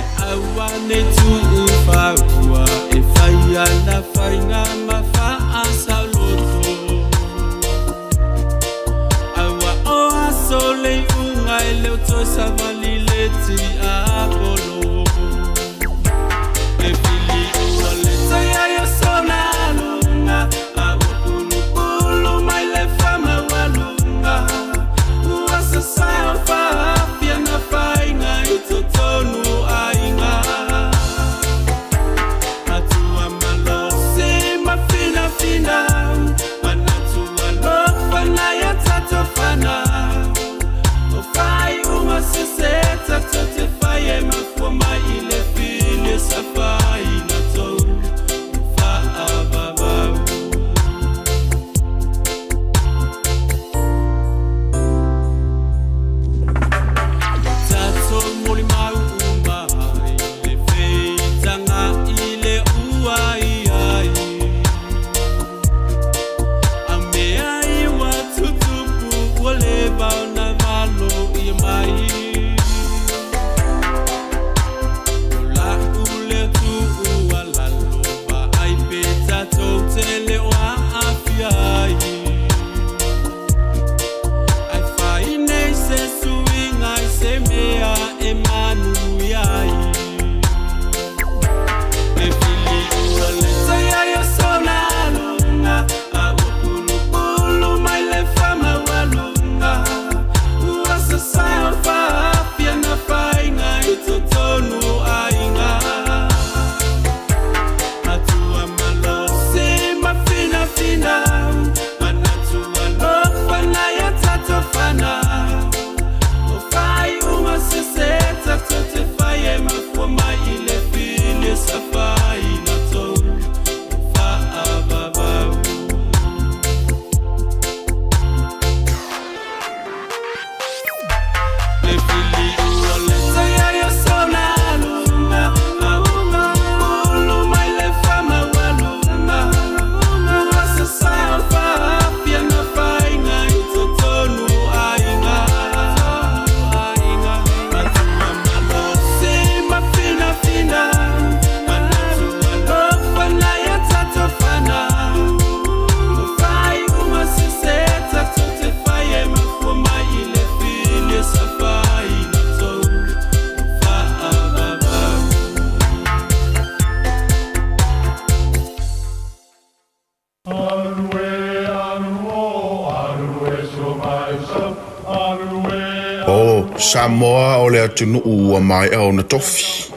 Samoa o le atunuu ua maea ona tofi.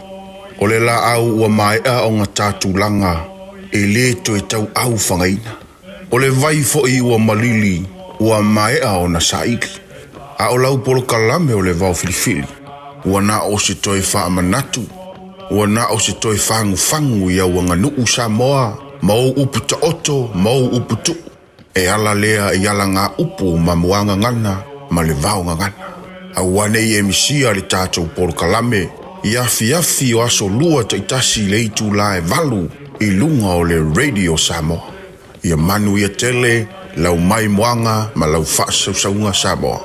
O le laau ua maea ona ta tulaga e lē toe tauau fagaina. O le vai foi ua malili ua maea ona saili. A o lau polokalame o le vao filifili, ua na o se toe faamanatu, ua na o se toe fagufagu i au aganuu Samoa ma ou upu taoto ma ou upu tuu. E ala lea i alagaupu ma muagagana ma le vaogagana. Aua ne i e misia le tatou polokalame i afiafi o aso Lua taitasi i le itula e 8 i luga o le Radio Samoa. Ia manuia tele lau maimoaga ma lau faasausauga Samoa.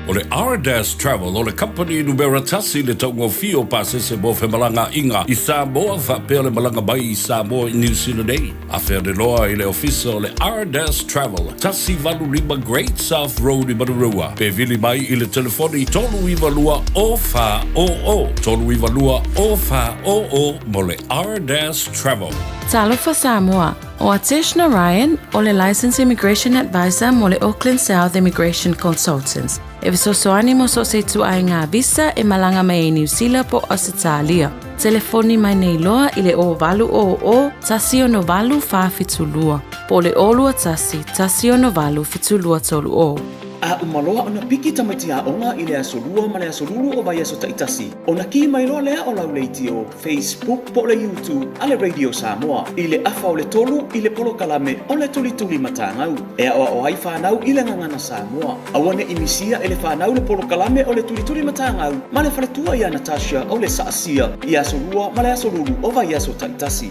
O le Ardas Travel o le kamupani numera tasi i le taugofie o pasese mo femalagaaiga i Samoa faapea le malaga mai i Samoa i Niu Sila nei. Afe ane loa i le ofisa o le Ardas Travel, 185 Great South Road i Manurewa, pe vili mai i le telefoni 392 0400, 392 0400 mo le Ardas Travel. Talofa Samoa, ʻO Atesh Narayan, ʻo le Licensed Immigration Advisor mo le Auckland South Immigration Consultants, e fesoasoani mo so o se ituaiga visa e malaga mai ai Niu Sila po o Ausetalia. Telefoni mai nei loa i le 0800 168 472 po o le 021 168 7230. A uma loa ona piki tamaiti aoga i le aso Lua ma le aso Lulu o vaiaso taitasi, ona kī mai loa lea o lau leitio, Facebook po o le YouTube a le Radio Samoa i le afa o le 3 i le polokalame o le Tulituli Matagau e aoao ai fanau i le gagana Samoa. Aua ne i misia e le fanau le polokalame o le Tulituli Matagau ma le faletua ia Natasha o le Saasia i Aso Lua ma le Aso Lulu o vaiaso taitasi.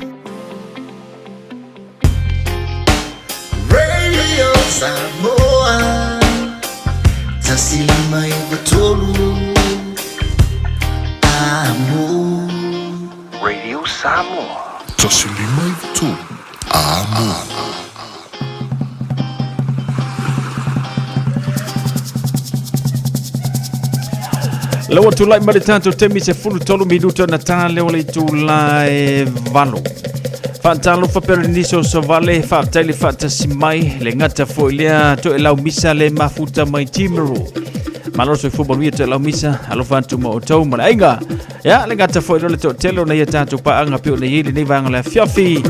Radio Samoa 153 Amo. Radio Samoa. 153 Amo. La ua tulai mai le tatou taimi 13 minuta na tā leo le itula e 8. Faatalofa pea le nisi o Savale, faafetai le faatasi mai, le gata foi lea toelau misa le mafuta mai Timaru. Malo soifua manuia toelau misa, alofa atu ma outou ma le aiga. Ia, le gata foi lea o le toatele o nei a tatou paaga pei ona i ai lenei vaega o le afiafi.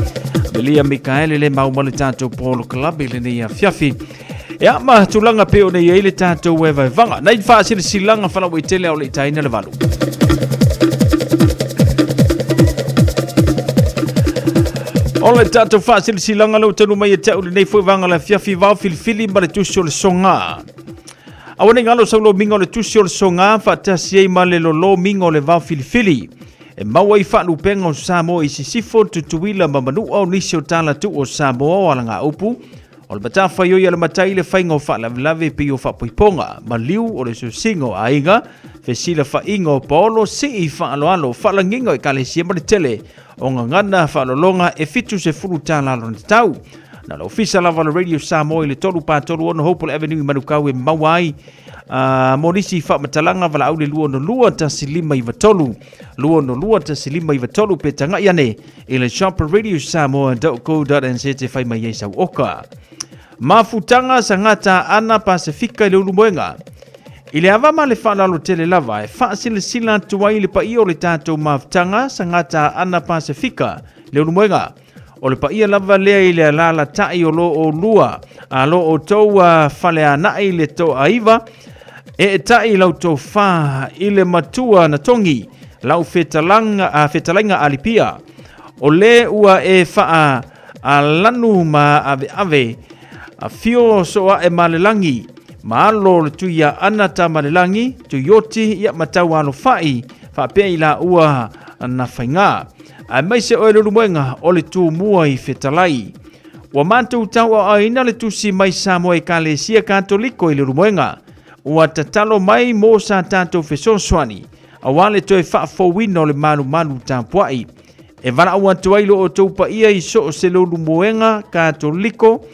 Melia Mikaele le mau ma le tatou polokalame i lenei afiafi. Ia, ma tulaga pei ona i ai le tatou evaevaga. Nai faasilasilaga faalauaitele a o le i taina le valu. O le tatou faasilasilaga lea ua taunuu mai ia te au lenei foi vaega o le afiafi vao filifili ma le tusi o le soga. Aua ne i galo sau lomiga o le tusi o le soga faatasi ai ma le lolomiga o le vao filifili. E maua ai faalupega o Samoa i Sisifo, Tutuila ma Manua o nisi o talatuu o Samoa o alagaupu. O le matafaioi a le matai le faiga o faalavelave pei o faapoipoga, maliu o le sosiga o aiga, fesilafaiga o paolo, sii faaaloalo, faalagiga o ekalesia ma le tele o gagana faalologa e $70 lona tau. Na le ofisa lava o le Radio Samoa i le 336 Hopewell Avenue i Manukau e maua ai mo nisi faamatalaga valaau le 262 1593 262 1593 pe tagai ane i le shopradiosamoa.co.nz e fai mai ai sau oka. Mafutaga sagata ana Pasefika i le Ulumoega. I le ava ma le faaaloalo tele lava e faasilasila atu ai le paia o le tatou mafutaga sagata ana Pasefika le Ulumoega. O le paia lava lea i le alaalatai o lo oulua a lo outou faleanai le toaiva, eetai lau tofa i le matua na togi lau fetalaiga Alipia. O le ua e faa lanu ma aveave, afio soae ma le lagi, ma alo le tuia ana tama le lagi, tuioti ia ma tau alofai, faapea i laua na faiga. Aemaise oe Leulumoega o le tumua i fetalai. Ua matou tauaoaina le tusi mai Samoa Ekalesia Katoliko i Leulumoega. Ua tatalo mai mo sa tatou fesoasoani aua le toe faafouina o le malumalu tapuai. E valaau atu ai lo outou paia i so o se Leulumoega Katoliko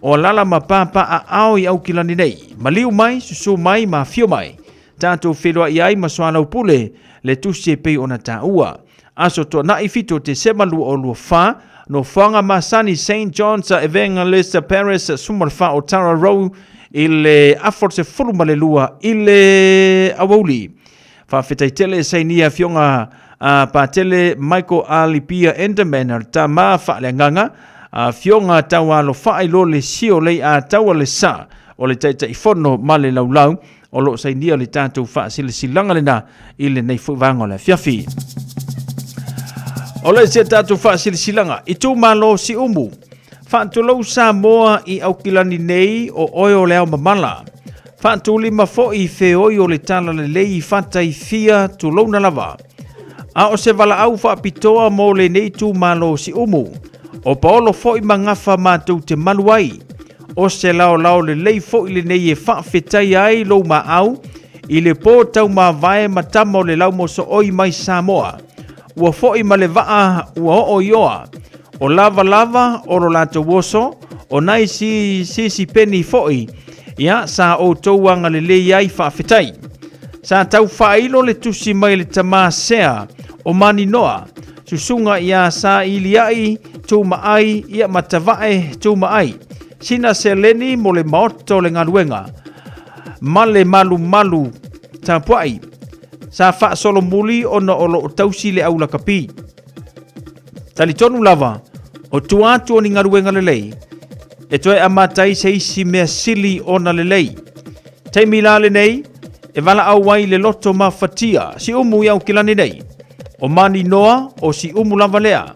o alala ma papaaao i Aukilani nei. Maliu mai, susu mai ma afio mai. Tatou feiloai ai ma soalaupule le tusi e pei ona taua. Aso Tuanai 7 Tesema 2024, Nofoaga masani St. John's Evangelist Paris 14 o Tara Row i le afa o le 12 i le aoauli. Faafetai tele e sainia afioga a Patele Michael Alipia Enderman o le tama faaleagaga, afioga Taualofa i lo le sio lei a taua le sa o le Taitaifono ma le laulau o lo o sainia le tatou faasilasilaga lena i lenei foi vaega o le afiafi. O le isi a tatou faasilasilaga, itumalo Siumu, faatulou Samoa i Aukilani nei o oe o le ao mamala. Faatulima foi i feoi o le talalelei i fataifia tulouna lava. A o se valaau faapitoa mo lenei itumalo Siumu, o paolo foi ma gafa matou te malu ai. O se laolao lelei foi lenei e faafetaia ai lou maau i le pō taumavae ma tama o le laumosooi mai Samoa. Ua foi ma le vaa ua oo i oa. O lavalava o lo latou oso, o nai si sisipeni foi, ia sa outou agalelei ai faafetai. Sa tau faailo le tusi mai le tamā Sea o Maninoa, susuga iā Sailiai Tumaai ia Matavae Tumaai, sina seleni mo le maota o le galuega, ma le malumalu tapuai. Sa faasolomuli ona o lo o tausi le au lakapi. Talitonu lava, o tua atu o ni galuega lelei, e toe amata ai se isi mea sili ona lelei. Taimi la lenei, e valaau ai le loto mafatia, Siumu i Aukilani nei. O Maninoa, o Siumu lava lea.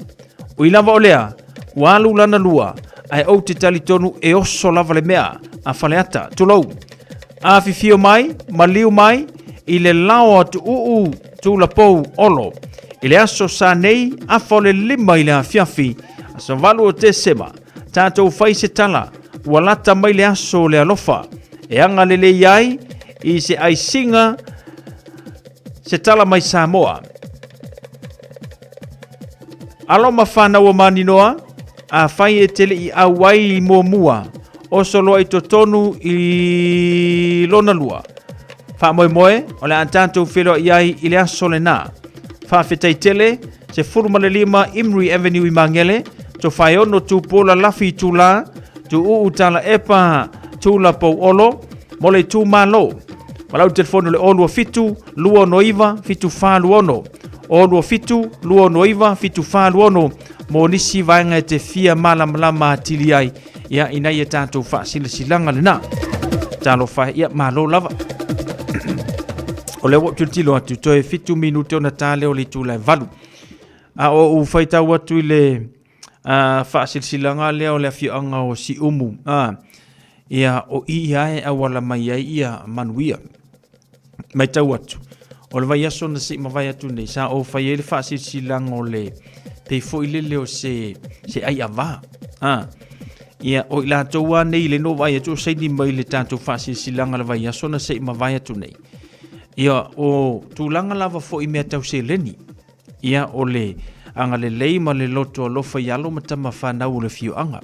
Ui lava o lea, ua alu lana lua, ae ou te talitonu e oso lava le mea a Faleata. Tulou. Afifio mai, maliu mai, i le lao a Tuuu Tulapou Olo. I le aso sa nei, afa o le 5 i le afiafi, aso 8 o Tesema, tatou fai se tala, ua lata mai le aso o le alofa, e agalelei ai i se aisiga se tala mai Samoa. Alo ma whanau o Maninoa, a whai e te lei au ai i muamua, oso loa i totonu i lona lua. Faamoemoe, o le a tatou feiloai ai i le aso lenā. Faafetai tele, 15 Imri Avenue i Magele, Tofaeono Tupuola Lafi Itulā, Tuuu Talaepa Tula Pouolo, mo le itumalo. Ma lau telefoni o le 027 269 746. 027 269 746 mo nisi vaega e te fia malamalama atili ai ia ina ia tatou faasilasilaga lena. Talofa e, ia malo lava. O lea ua ou tilotilo atu, toe 7 minute ona ta lea o le itula e 8. A o ou faitau atu i le faasilasilaga lea o le afioaga o Siumu, ia o i ia e auala mai ai ia manuia. Matau atu, o le vaiaso na se i mavae atu nei, sa ou fai ai le faasilasilaga o le pei foi lele o se, se ai avā. Ah, ia, o i latou lava nei le no vaai atu o saini mai le tatou faasilasilaga le vaiaso na se i mavae atu nei. Ia, o tulaga lava foi i mea tau seleni. Ia, o le agalelei ma le loto alofa i alo ma tama fanau o le afioaga.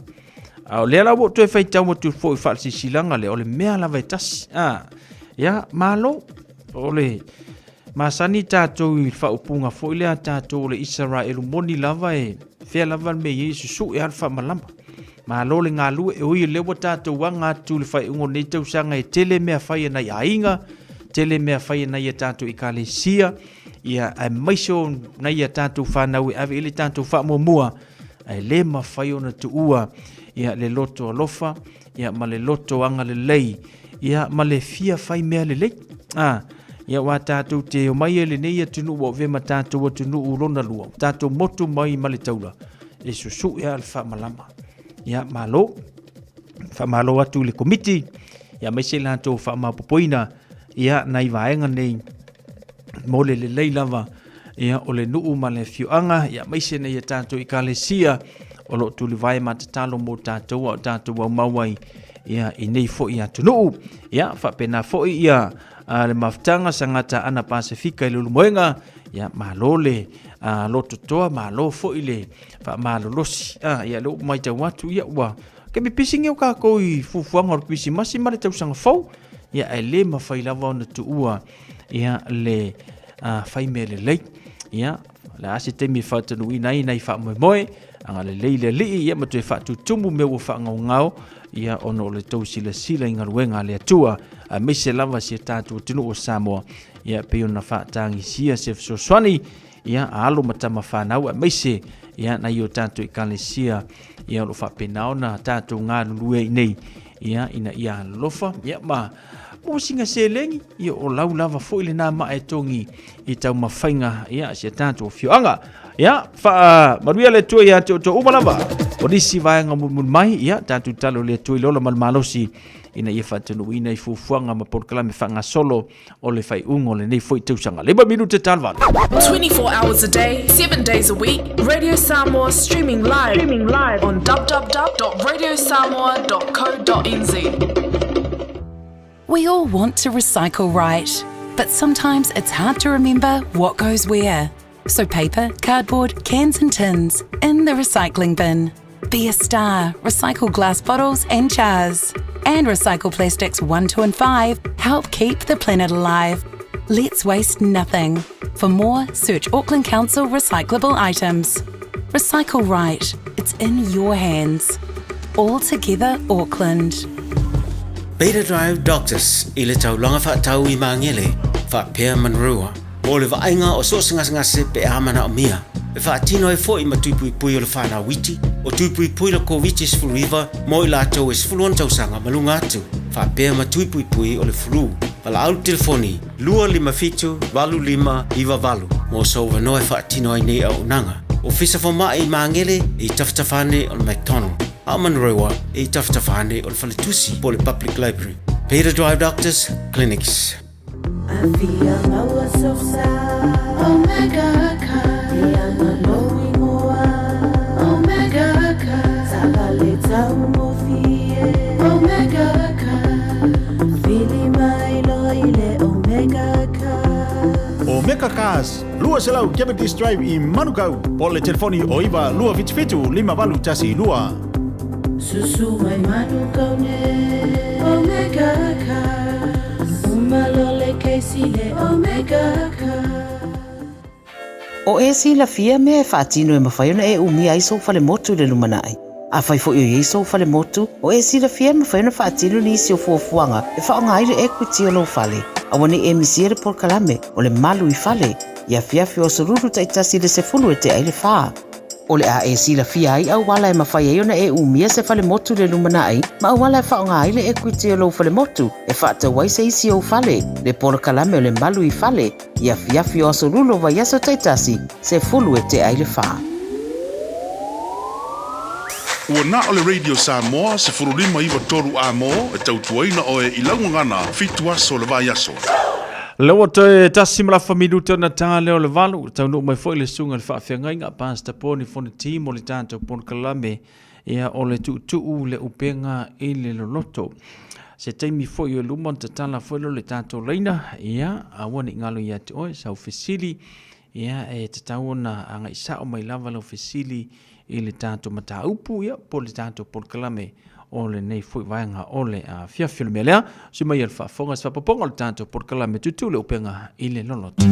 A o lea la ua ou toe faitau atu foi i faasilasilaga lea, o le mea lava e tasi. A, ia, malo. O le masani tatou i le faaupuga foi lea a tatou o le Isaraelu moni lava e fea lava le mea e i ai, e susue lava le faamalama. Malo le galue, e ui o lea ua tatou aga atu i le faaiuga o lenei tausaga e tele mea fai a nai aiga, tele mea fai a nai a tatou ekalesia, ia aemaise o nai a tatou fanau e ave i ai le tatou faamuamua, ae le mafai ona tuua ia le loto alofa ia ma le loto agalelei ia ma le fia fai mea lelei. A, ia aua tatou te omai ai lenei atunuu ua avea ma tatou atunuu lona lua, tatou motu mai ma le taula, e susue lava le faamalama. Ia malo, faamalo atu i le komiti, ia aemaise i latou faamaopoopoina ia nai vaega nei mo le lelei lava ia o le nuu ma le afioaga, ia aemaise nei a tatou ekalesia o lo o tulivae ma tatalo mo tatou a o tatou aumau ai ia i nei foi atunuu. Ia faapena foi ia le mafutaga Sagata Ana Pasefika i le Ulumoega, ia malo le lototoa, malo foi le faamalolosi. Ia lea ua matau atu ia ua ke pipisi o kākou i fuafuaga o le Kerisimasi ma le tausaga fou, ia ae le mafai lava ona tuua ia le fai mea lelei. Ia, o le a se taimi e faatanuuina ai nai faamoemoe. Agalelei le Alii, ia ma toe faatutumu mea ua faagaogao, ia ona o le tou silasila i galuega a le Atua, aemaise lava si a tatou atunuu o Samoa, ia pei ona faatagisia se fesoasoani, ia a alo ma tama fanau, aemaise ia nai o tatou ekalesia, ia o lo o faapena ona tatou galulue ai nei, ia ina ia alolofa, ia ma mo singa seleni, ia o lau lava foi lena maa e togi i taumafaiga ia si a tatou afioaga. Ia faamanuia le Atua ia te outou uma lava. O nisi vaega mulimuli mai, ia tatou talo le Atua i le ola ma le malosi ina ia faatanuuina i fuafuaga ma polokalame faagasolo o le faaiuga o lenei foi tausaga. 5 minute ta le 8. 24 hours a day, 7 days a week, Radio Samoa streaming live, streaming live on www.radiosamoa.co.nz. We all want to recycle right, but sometimes it's hard to remember what goes where. So paper, cardboard, cans and tins in the recycling bin. Be a star, recycle glass bottles and jars. And recycle plastics 1, 2 and 5 help keep the planet alive. Let's waste nothing. For more, search Auckland Council recyclable items. Recycle right. It's in your hands. All together, Auckland. Beta Drive Doctors i le taulaga faatau i Magele, faapea Manurewa, mo le vaaiga o so o se gasegase pe a manaomia. E faatino ai foi ma tui puipui o le fanau iti, o tui puipui le Koviti-19 mo i latou e 16 tausaga ma luga atu, faapea ma tui puipui o le flu. Valaau le telefoni 257 8598 mo sou avanoa e faatino ai nei auaunaga. Ofisa Fomai i Magele e i tafatafa ane o le McDonald, a o Manurewa e i tafatafa ane o le Faletusi po o le Public Library. Beta Drive Doctors Clinics. Omega Cars, 200 Cavendish Drive i Manukau, po o le telefoni o 9 277 5812. Susu mai Manukau ne Omega Cars, uma loa le kesi le Omega Cars. O e silafia mea e faatino e mafai ona e umia ai sou falemotu i le lumanai. Afai foi o i ai sou falemotu, o e silafia e mafai ona faatino nisi o fuafuaga e faaaoga ai le equity o lou fale. Aua ne i e misia le polokalame o le Malu i Fale i afiafi o aso Lulu taitasi i le 10 e tea ai le 4. O le a e silafia ai auala e mafai ai ona e umia se falemotu i le lumanai ma auala e faaaoga ai le equity o lou falemotu e faatau ai se isi ou fale, le polokalame o le Malu i Fale i afiafi o aso Lulu o vaiaso taitasi, 10 e tea ai le 4. Ua na o le Radio Samoa 15 9 3 A mo e tautuaina oe i lau gagana 7 aso o le vaiaso. Lea ua toe tasi ma lafa minute ona ta lea o le 8, taunuu mai foi le susuga i le faafeagaiga Pastor Poni Fonoti mo le tatou polokalame ia o le tuutuu le upega i le loloto. Se taimi foi o luma ona tatala foi lea o le tatou laina, ia aua ne i galo ia te oe sau fesili, ia e tatau ona agai sao mai lava lau fesili i le tatou mataupu, ia po o le tatou polokalame o lenei foi vaega o le afiafi. O le mea lea, sui mai le faafofoga se faapopoga o le tatou polokalame tutu le upega i le loloto.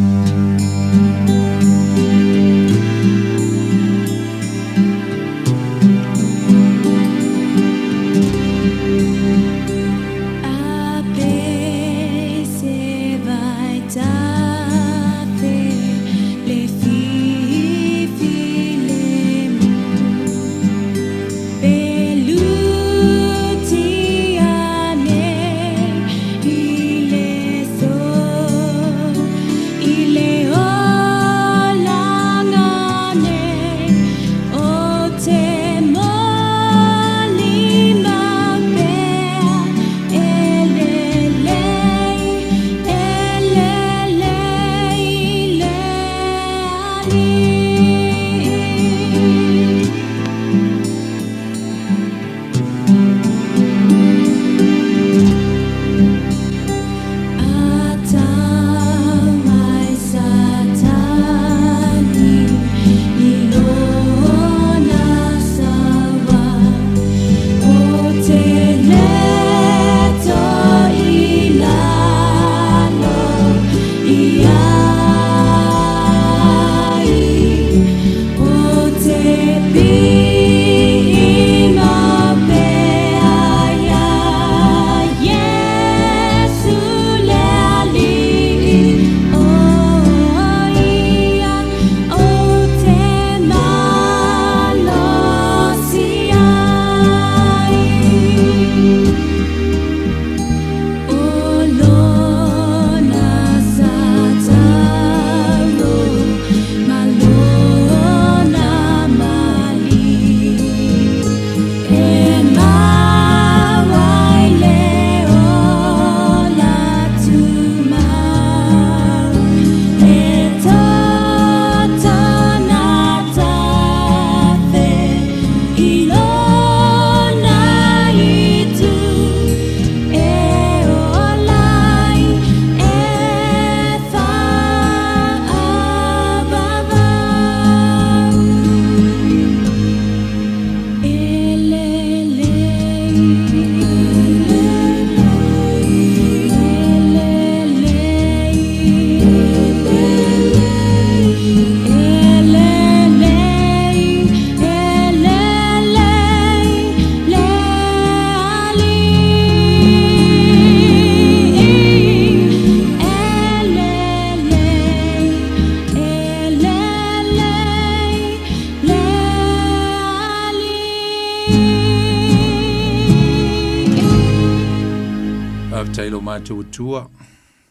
Faafetai lo matou Atua,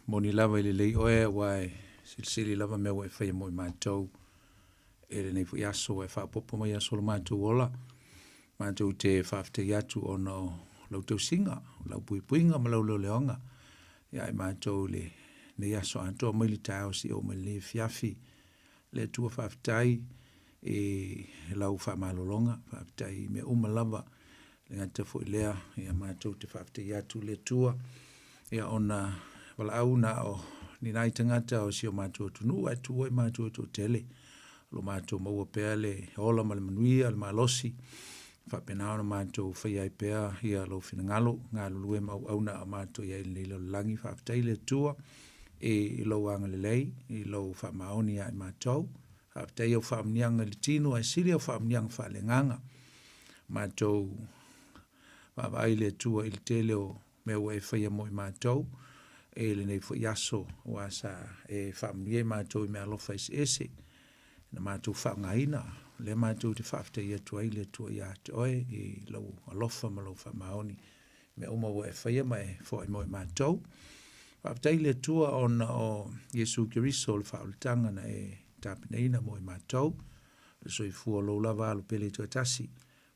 moni lava i lelei oe aua e silisili lava mea ua e faia mo i matou e lenei foi aso ua e faaopoopo mai aso o lo matou ola. Matou te faafetai atu ona o lau tausiga, o lau puipuiga ma lau leoleoga ia i matou i lenei aso atoa mai le taeao seia oo mai lenei afiafi. Le Atua faafetai i lau faamalologa, faafetai i mea uma lava, le gata foi lea, ia matou te faafetai atu le Atua, ia ona valaau na o ni nai tagata o si o matou atunuu ae tuu ai matou e toatele. O lo matou maua pea le ola ma le manuia, le malosi, faapena ona matou faia ai pea ia lou finagalo, galulue ma auauna a matou i ai i lenei lalolagi. Faafetai le Atua i lou agalelei, i lou faamaoni ia i matou. Faafetai i au faamanuiaga i le tino ae sili au faamanuiaga faaleagaga. Matou vaavaai le Atua i le tele o mea ua e faia mo i matou i lenei foi aso, aua sa e faamanuia i matou i meaalofa eseese na matou faaaogaina. O lea matou te faafetai atu ai le Atua ia te oe i lou alofa ma lou faamaoni mea uma ua e faia ma e foai mo i matou. Faafetai le Atua ona o Iesu Keriso o le faaolataga na e tapenaina mo i matou, le soifua o lou lava alo pele toatasi,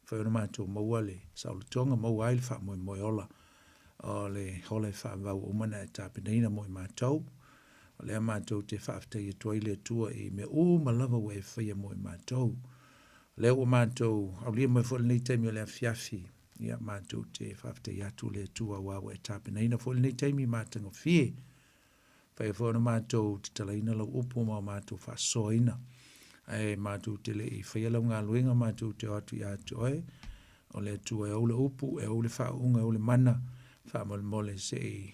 mafai ona matou maua le saolotoga, maua ai le faamoemoe ola o le ola e faavavau ua uma ona e tapenaina mo i matou. O lea matou te faafetai atu ai le Atua i mea uma lava ua e faia mo i matou. O lea ua matou aulia mai foi lenei taimi o le afiafi, ia matou te faafetai atu le Atua aua ua e tapenaina foi lenei taimi matagofie. Faia foi ona matou tatalaina lau upu ma o matou faasoaina. Ae matou te le i faia lau galuega, matou te o atu ia te oe, o le Atua e ou le upu, e ou le faauuga, e ou le mana, faamolemole se i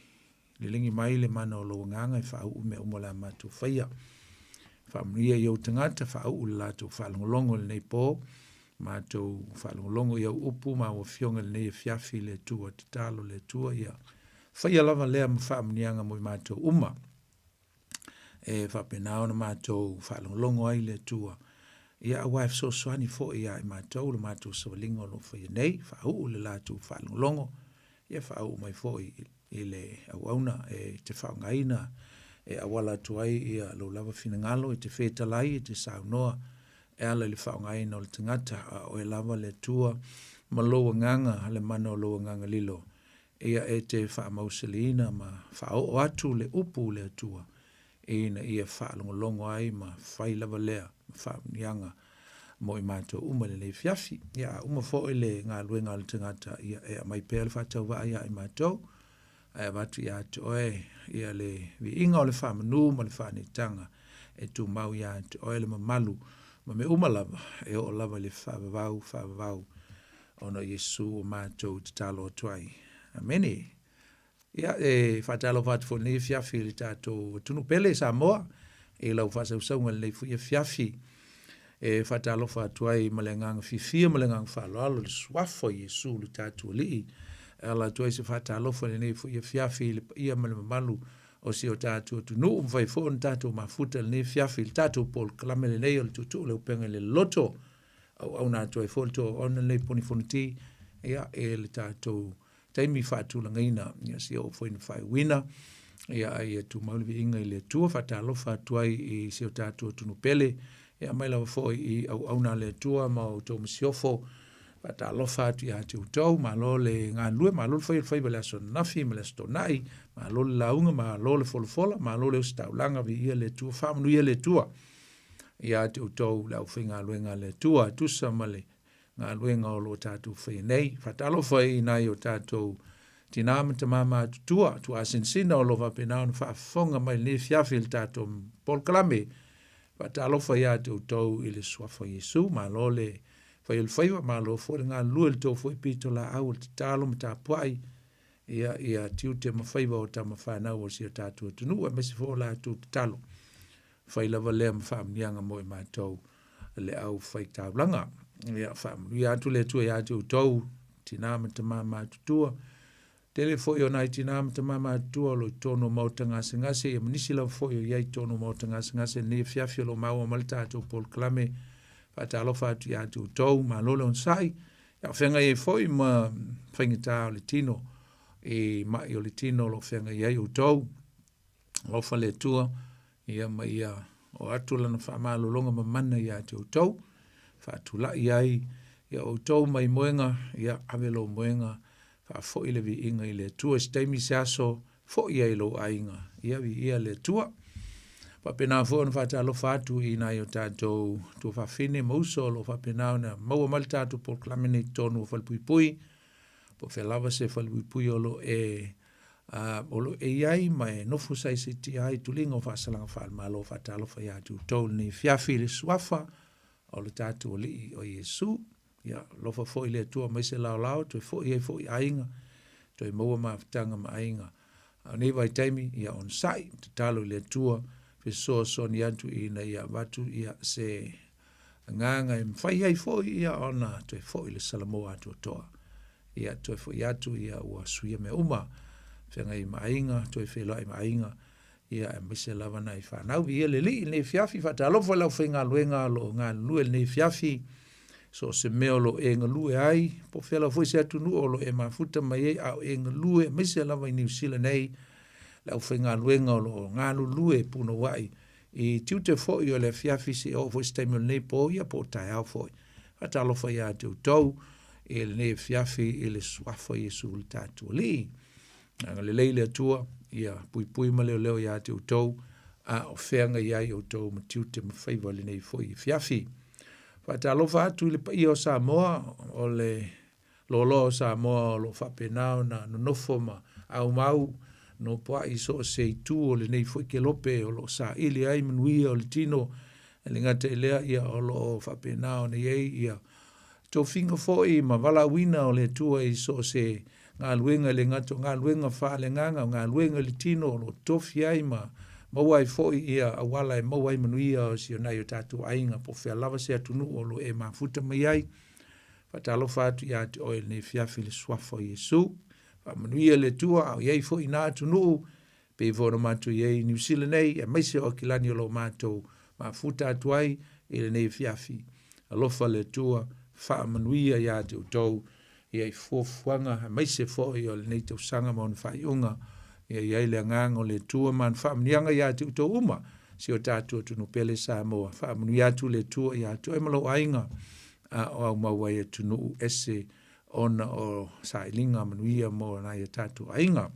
liligi mai le mana o lou agaga e faauu mea uma o le a matou faia. Faamanuia i ou tagata, faauu le latou faalogologo i lenei po, matou faalogologo i au upu ma au afioga i lenei afiafi, le Atua, tatalo le Atua ia faia lava lea ma faamanuiaga mo i matou uma. E faapena ona matou faalogologo ai le Atua, ia aua e fesoasoani foi ia i matou le matou savaliga o lo o faia nei, faauu le latou faalogologo, ia faauu mai foi i le auauna e te faaaogaina e auala atu ai ia lou lava finagalo, e te fetalai, e te saunoa e ala i le faaaogaina o le tagata, a oe lava le Atua ma lou agaga, le mana o lou agaga lilo, ia e te faamausaliina ma faaoo atu le upu le Atua, ina ia faalogologo ai ma fai lava lea ma faamanuiaga mo i matou uma i lenei afiafi. Ia, a uma foi le galuega a le tagata, ia e aumai pea le faatauvaa ia i matou, ae avatu ia te oe ia le viiga o le faamanu ma le faaneetaga e tumau ia te oe le mamalu ma mea uma lava e oo lava i le faavavau faavavau ona o Iesu ua matou tatalo atu ai. Amene. Ia, e faatalofa atu foi i lenei afiafi i le tatou atunuu pele Samoa i lau faasausauga i lenei foi afiafi. E faatalofa atu ai ma le agaga fiafia ma le agaga faaaloalo i le suafa o Iesu le tatou Alii. E ala atu ai se faatalofa i lenei foi afiafi i le paia ma le mamalu o si o tatou atunuu, mafai foi ona tatou mafuta i lenei afiafi i le tatou polokalame lenei o le Tuutuu le Upega i le Loto. Auauna atu ai foi le tou auauna lenei Poni Fonoti, ia, e le tatou taimi faatulagaina, ia se i oo foi ina faaiuina, ia a ia tumau le viiga i le Atua. Faatalofa atu ai i si o tatou atunuu pele, ia mai lava foi i auauna a le Atua ma outou masiofo. Faatalofa atu ia te outou, malo le galulue, malo le fai o le faiva i le aso ananafi ma le aso Toonai, malo le lauga, malo le folafola, malo le ositaulaga, viia le Atua, faamanuia le Atua ia te outou le aufaigaluega a le Atua, e tusa ma le galuega o lo o tatou faia nei. Faatalofa i nai o tatou tinā ma tamā matutua, tuasinasina o lo o faapena ona faafofoga mai lenei afiafi i le tatou polokalame. Faatalofa ia te outou i le suafa o Iesu, malo le fai o le faiva, malo foi le galulue i le tou foi pitolaau o le tatalo ma tapuai ia ia tiute ma faiva o tama fanau o si o tatou atunuu, aemaise foi o latou tatalo. Fai lava lea ma faamanuiaga mo i matou le aufaitaulaga. Ia faamanuia atu le Atua ia te outou, tinā ma tamā matutua. Tele foi o nai tinā ma tamā matutua o lo o i totonu o maota gasegase, ia ma nisi lava foi o i ai i totonu o maota gasegase i lenei afiafi o lo o maua mai le tatou polokalame. Faatalofa atu ia te outou, malo le onosai. Ia o feagai ai foi ma faigata o le tino. i maʻi o le tino o lo o feagai ai outou. Alofa le Atua, ia ma ia o atu lana faamalologa mamana iā te outou, faatulai ai ia outou mai moega, ia ave lou moega, faafoi le viiga i le Atua. I se taimi se aso, foi ai i lou aiga, ia viia le Atua. Faapena foi ona faatalofa atu i nai o tatou tuafafine ma uso o lo o faapena ona maua mai le tatou polokalame nei i totonu o Falepuipui, po o fea lava se Falepuipui o lo e o lo o e i ai ma e nofo saisaitia ai tuliga o faasalaga faale-Malo. Faatalofa iā te outou i lenei afiafi i le suafa o le tatou Alii o Iesu. Ia, alofa foi le Atua mai se laolao, toe foi ai foi aiga, toe maua mafutaga ma aiga. A o nei vaitaimi, ia onosai, tatalo i le Atua, fesoasoani atu ina ia avatu ia se agaga e mafai ai foi ia ona toe foi le Salamo atoatoa. Ia toe foi atu ia ua suia mea uma, feagai ma aiga, toe feiloai ma aiga, ia aemaise lava nai fanau. Ia le Alii i lenei afiafi, faatalofa i le aufaigaluega o lo o galulue i lenei afiafi, so o se mea o lo o e galue ai, po o fea lava foi se atunuu o lo o e mafuta mai ai, a o e galue, aemaise lava i Niu Sila nei, le aufaigaluega o lo o galulue punouai i tiute foi o le afiafi seia oo foi se taimi o lenei po, ia po o taeao foi. Faatalofa iā te outou i lenei afiafi i le suafa o Iesu le tatou Alii. Agalelei le Atua, ia puipui ma leoleo iā te outou, a o feagai ai outou ma tiute ma faiva i lenei foi afiafi. Faatalofa atu i le paia o Samoa, o le loaloa o Samoa o lo o faapena ona nonofo ma aumau nopoaʻi i so o se itu o lenei foi kelope o lo o saili ai manuia o le tino. E le gata i lea, ia, o lo o faapena ona i ai ia tofiga foi ma valaauina o le Atua i so o se galuega, e le gata o galuega faaleagaga, o galuega i le tino o lo o tofi ai ma maua ai foi ia auala e maua ai manuia o si o nai o tatou aiga, po o fea lava se atunuu o lo o e mafuta mai ai. Faatalofa atu iā te oe i lenei afiafi i le suafa o Iesu. Faamanuia le Atua a o i ai foi i nā atunuu, pei foi ona matou i ai i Niu Sila nei, aemaise o Aukilani o lo o matou mafuta atu ai i lenei afiafi. Alofa le Atua, faamanuia iā te outou ia i fuafuaga, aemaise foi o lenei tausaga ma ona faaiuga, ia i ai le agaga o le Atua ma ana faamanuiaga iā te outou uma, si o tatou atunuu pele Samoa. Faamanuia atu le Atua iā te oe ma lou aiga, a o aumau ai atunuu ese ona o sailiga manuia mo nai o tatou aiga.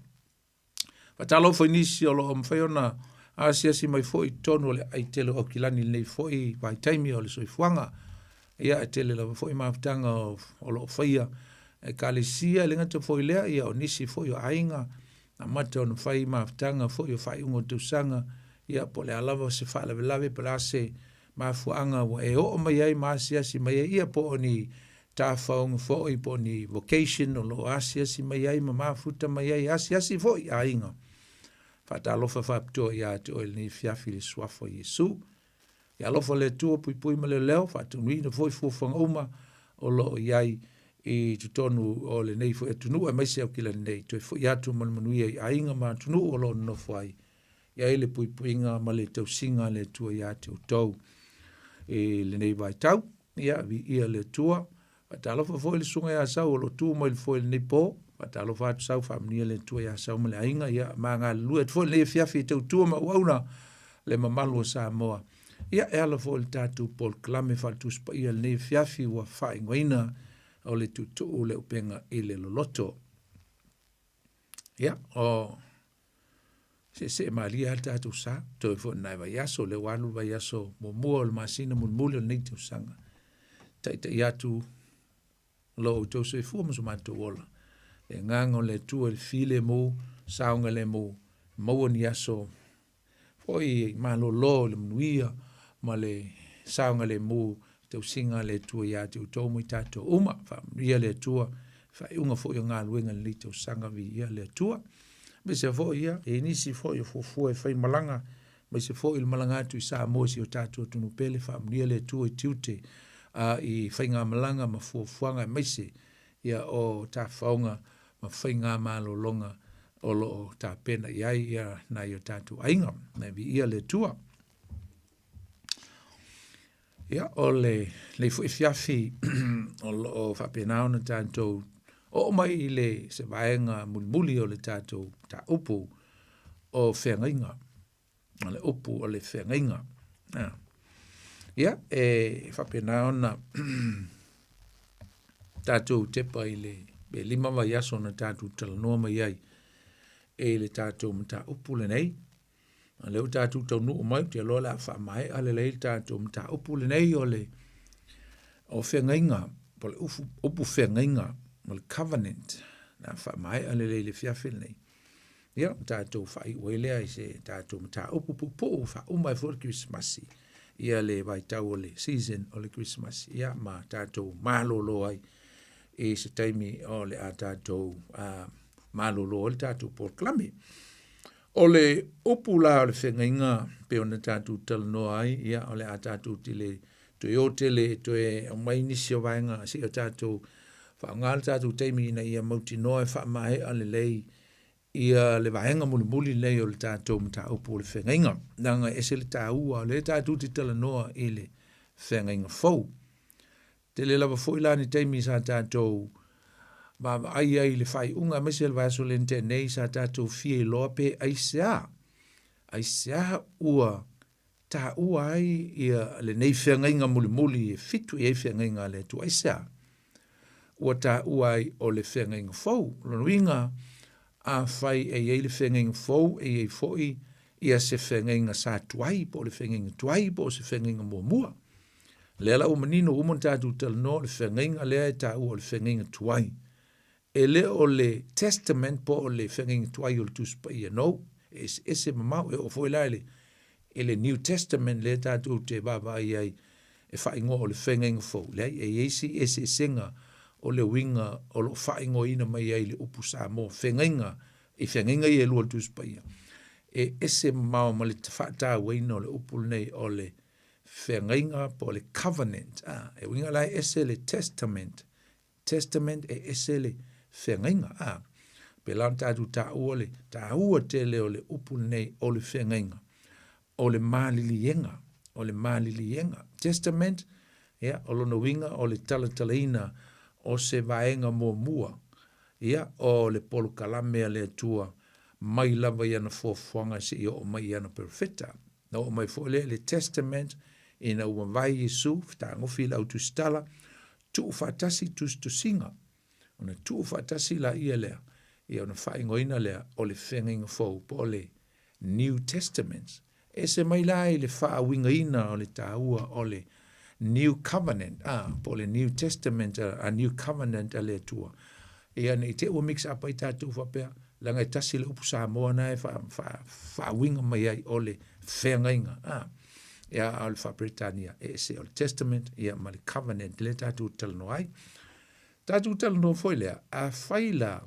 Faatalofa i nisi o lo o mafai ona asiasi mai foi i totonu o le aai tele o Aukilani i lenei foi vaitaimi o le soifuaga. Ia, e tele lava foi mafutaga o lo o faia e Ekalesia, e le gata foi i lea, ia o nisi foi o aiga amata ona fai mafutaga foi o faaiuga o tausaga, ia po o le a lava se faalavelave, po o le a se mafuaaga ua e oo mai ai ma asiasi mai ai, ia po o ni tafaoga foi, po o ni vocation o lo o asiasi mai ai ma mafuta mai ai, asiasi foi aiga. Faatalofa faapitoa iā te oe i lenei afiafi i le suafa o Iesu. Ia alofa le Atua, puipui ma leoleo, faataunuuina foi fuafuaga uma o lo o i ai i totonu o lenei foi atunuu, aemaise Aukilani nei. Toe foi atu ma le manuia i aiga ma atunuu o lo o nonofo ai. I ai le puipuiga ma le tausiga a le Atua iā te outou i lenei vaitau. Ia, viia le Atua. Faatalofa foi i le susuga ia Sau o lo o tu mai le foe i lenei po. Faatalofa atu Sau, faamanuia le Atua ia Sau ma le aiga. Ia, ma galulue atu foi i lenei afiafi e tautua ma auauna le mamalu o Samoa. Ia, e ala foi i le tatou polokalame faale-Tusi Paia i lenei afiafi ua faaigoaina o le Tuutuu le Upega i le Loloto. Ia, o seesee malie lava le tatou sa, toe foi nai vaiaso, lea ua alu le vaiaso muamua o le masina mulimuli o lenei tausaga. Taitai atu lo outou soifua ma so matou ola. Le agaga o le Atua i le filemu, saogalemu, maua ni aso foi malolo i le manuia ma le saogalemu tausiga a le Atua ia te outou ma i tatou uma. Faamanuia le Atua i faaiuga foi o galuega i lenei tausaga, viia le Atua. Aemaise foi ia, e i ai nisi foi o fuafua e fai malaga, aemaise foi le malaga atu i Samoa i si o tatou atunuu pele, faamanuia le Atua i tiute a i faigamalaga ma fuafuaga aemaise ia o tafaoga ma faigamalologa o lo o tapena i ai ia nai o tatou aiga. Nai viia le Atua. Ia, o lenei foi afiafi o lo o faapena ona tatou Oo mai i le se vaega mulimuli o le tatou mataupu o feagaiga, o le upu o le feagaiga. Ia, e faapena ona tatou tepa i le pe 5 vaiaso na tatou talanoa mai ai i le tatou mataupu lenei. A lea ua tatou taunuu mai, ou te iloa o le a faamaea lelei le tatou mataupu lenei o le o feagaiga, po o le ufu, upu feagaiga, o le covenant. O le a faamaea lelei i le afiafi lenei. Ia, tatou faaiu ai lea i se tatou mataupu puupuu faauma ai foi le Kerisimasi, ia le vaitau o le season o le Kerisimasi, ia ma tatou malolo ai i se taimi o le a tatou malolo ai le tatou polokalame. O le upu la o le feagaiga pei ona tatou talanoa ai, ia o le a tatou tele toe o tele e toe aumai nisi o vaega seia tatou faaaoga le tatou taimi ina ia mautinoa e faamaea lelei ia le vaega mulimuli lenei o le tatou mataupu o le feagaiga. Leaga e ese le taua o lea tatou te talanoa i le feagaiga fou. Tele lava foi la ni taimi sa tatou vaavaai ai i le faaiuga aemaise le vaiaso lea na tea nei sa tatou fia iloa pe aisea, aisea ua taua ai ia lenei feagaiga mulimuli e fitu i ai feagaiga a le Atua, aisea ua taua ai o le feagaiga fou. O lona uiga, afai e i ai le feagaiga fou, e i ai foi ia se feagaiga sa tuai, po o le feagaiga tuai, po o se feagaiga muamua. Lea la ua manino ua uma ona tatou talanoa o le feagaiga lea e taua o le feagaiga tuai. E le o le testament po o le feagaiga tuai o le Tusi Paia, no, e eseese mamao, e oo foi la i le, i le New Testament lea tatou te vaavaai ai e faaigoa o le feagaiga fou. Leai, e i ai si eseesega o le uiga o lo o faaigoaina mai ai le upu Samoa, feagaiga, i feagaiga ia e lua o le Tusi Paia. E ese mamao ma le faatauaina o le upu lenei o le feagaiga po o le covenant. A, e uiga la e ese le testament. Testament e ese le feagaiga. A, pēlā ona tatou taua le taua tele o le upu lenei o le feagaiga, o le maliliega, o le maliliega. Testament, ia, o lona uiga o le talatalaina o se vaega muamua, ia, o le polokalame a le Atua mai lava i ana fuafuaga seia oo mai i ana perofeta. Na oo mai foi lea i le Testament ina ua mavae Iesu, fetagofi i le au tusitala, tuu faatasi tusitusiga, ona tuu faatasi laia lea, ia ona faaigoaina lea o le Feagaiga Fou po o le New Testament. Ese mai la i le faauigaina o le taua o le New Covenant, a, po o le New Testament, a, a New Covenant a le Atua. Ia ne i te i ua mix up ai tatou faapea, leaga e tasi le upu Samoa na e faauiga mai ai o le feagaiga. A, ia, a o le faa-Peretania, e ese o le Testament, ia, ma le Covenant lea tatou talanoa ai. Tatou talanoa foi lea, afai la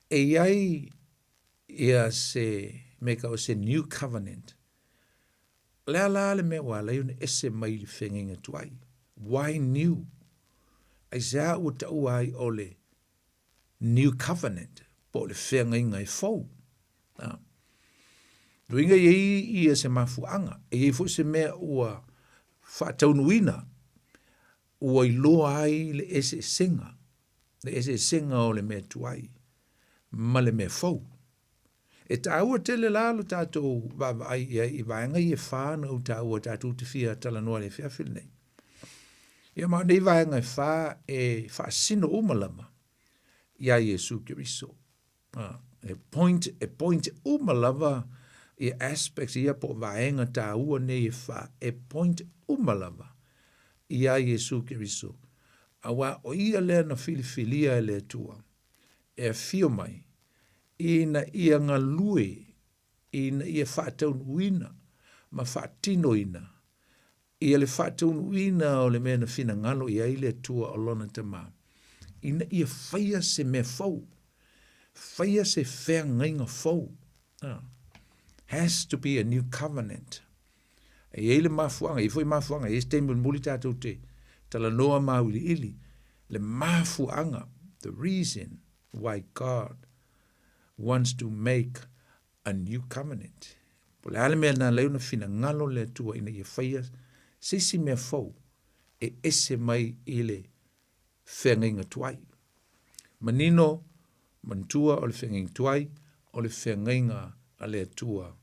e i ai ia se mea e tau o se New Covenant, O le a la le mea ua ala ai ona ese mai i le feagaiga tuai? Why new? Aisea ua taua ai o le New Covenant, po o le feagaiga e fou? A. Uiga e i ai ia se mafuaaga, e i ai foi se mea ua faataunuuina, ua iloa ai le eseesega, le eseesega o le mea tuai ma le mea fou. E taua tele la lo tatou vaavaai i ai i vaega ia e fā na ou taua tatou te fia talanoa i le afiafi lenei. Ia ma o nei vaega e fā e faasino uma lava iā Iesu Keriso. E point, e point uma lava ia aspects ia po o vaega taua nei e fā, e point uma lava iā Iesu Keriso. Auā o ia lea na filifilia e le Atua e afio mai ina ia galue, ina ia faataunuuina ma faatinoina ia le faataunuuina o le mea na finagalo i ai le Atua o Lona Tama, ina ia faia se mea fou, faia se feagaiga fou. Has to be a new covenant. E i ai le mafuaaga, e i ai foi mafuaaga, e i ai se taimi mulimuli tatou te talanoa mauiliili, le mafuaaga, the reason why God wants to make a new covenant. Po o le a le mea na ala ai ona finagalo le Atua ina ia faia se isi mea fou e ese mai i le feagaiga tuai. Manino, manatua o le feagaiga tuai, o le feagaiga a le Atua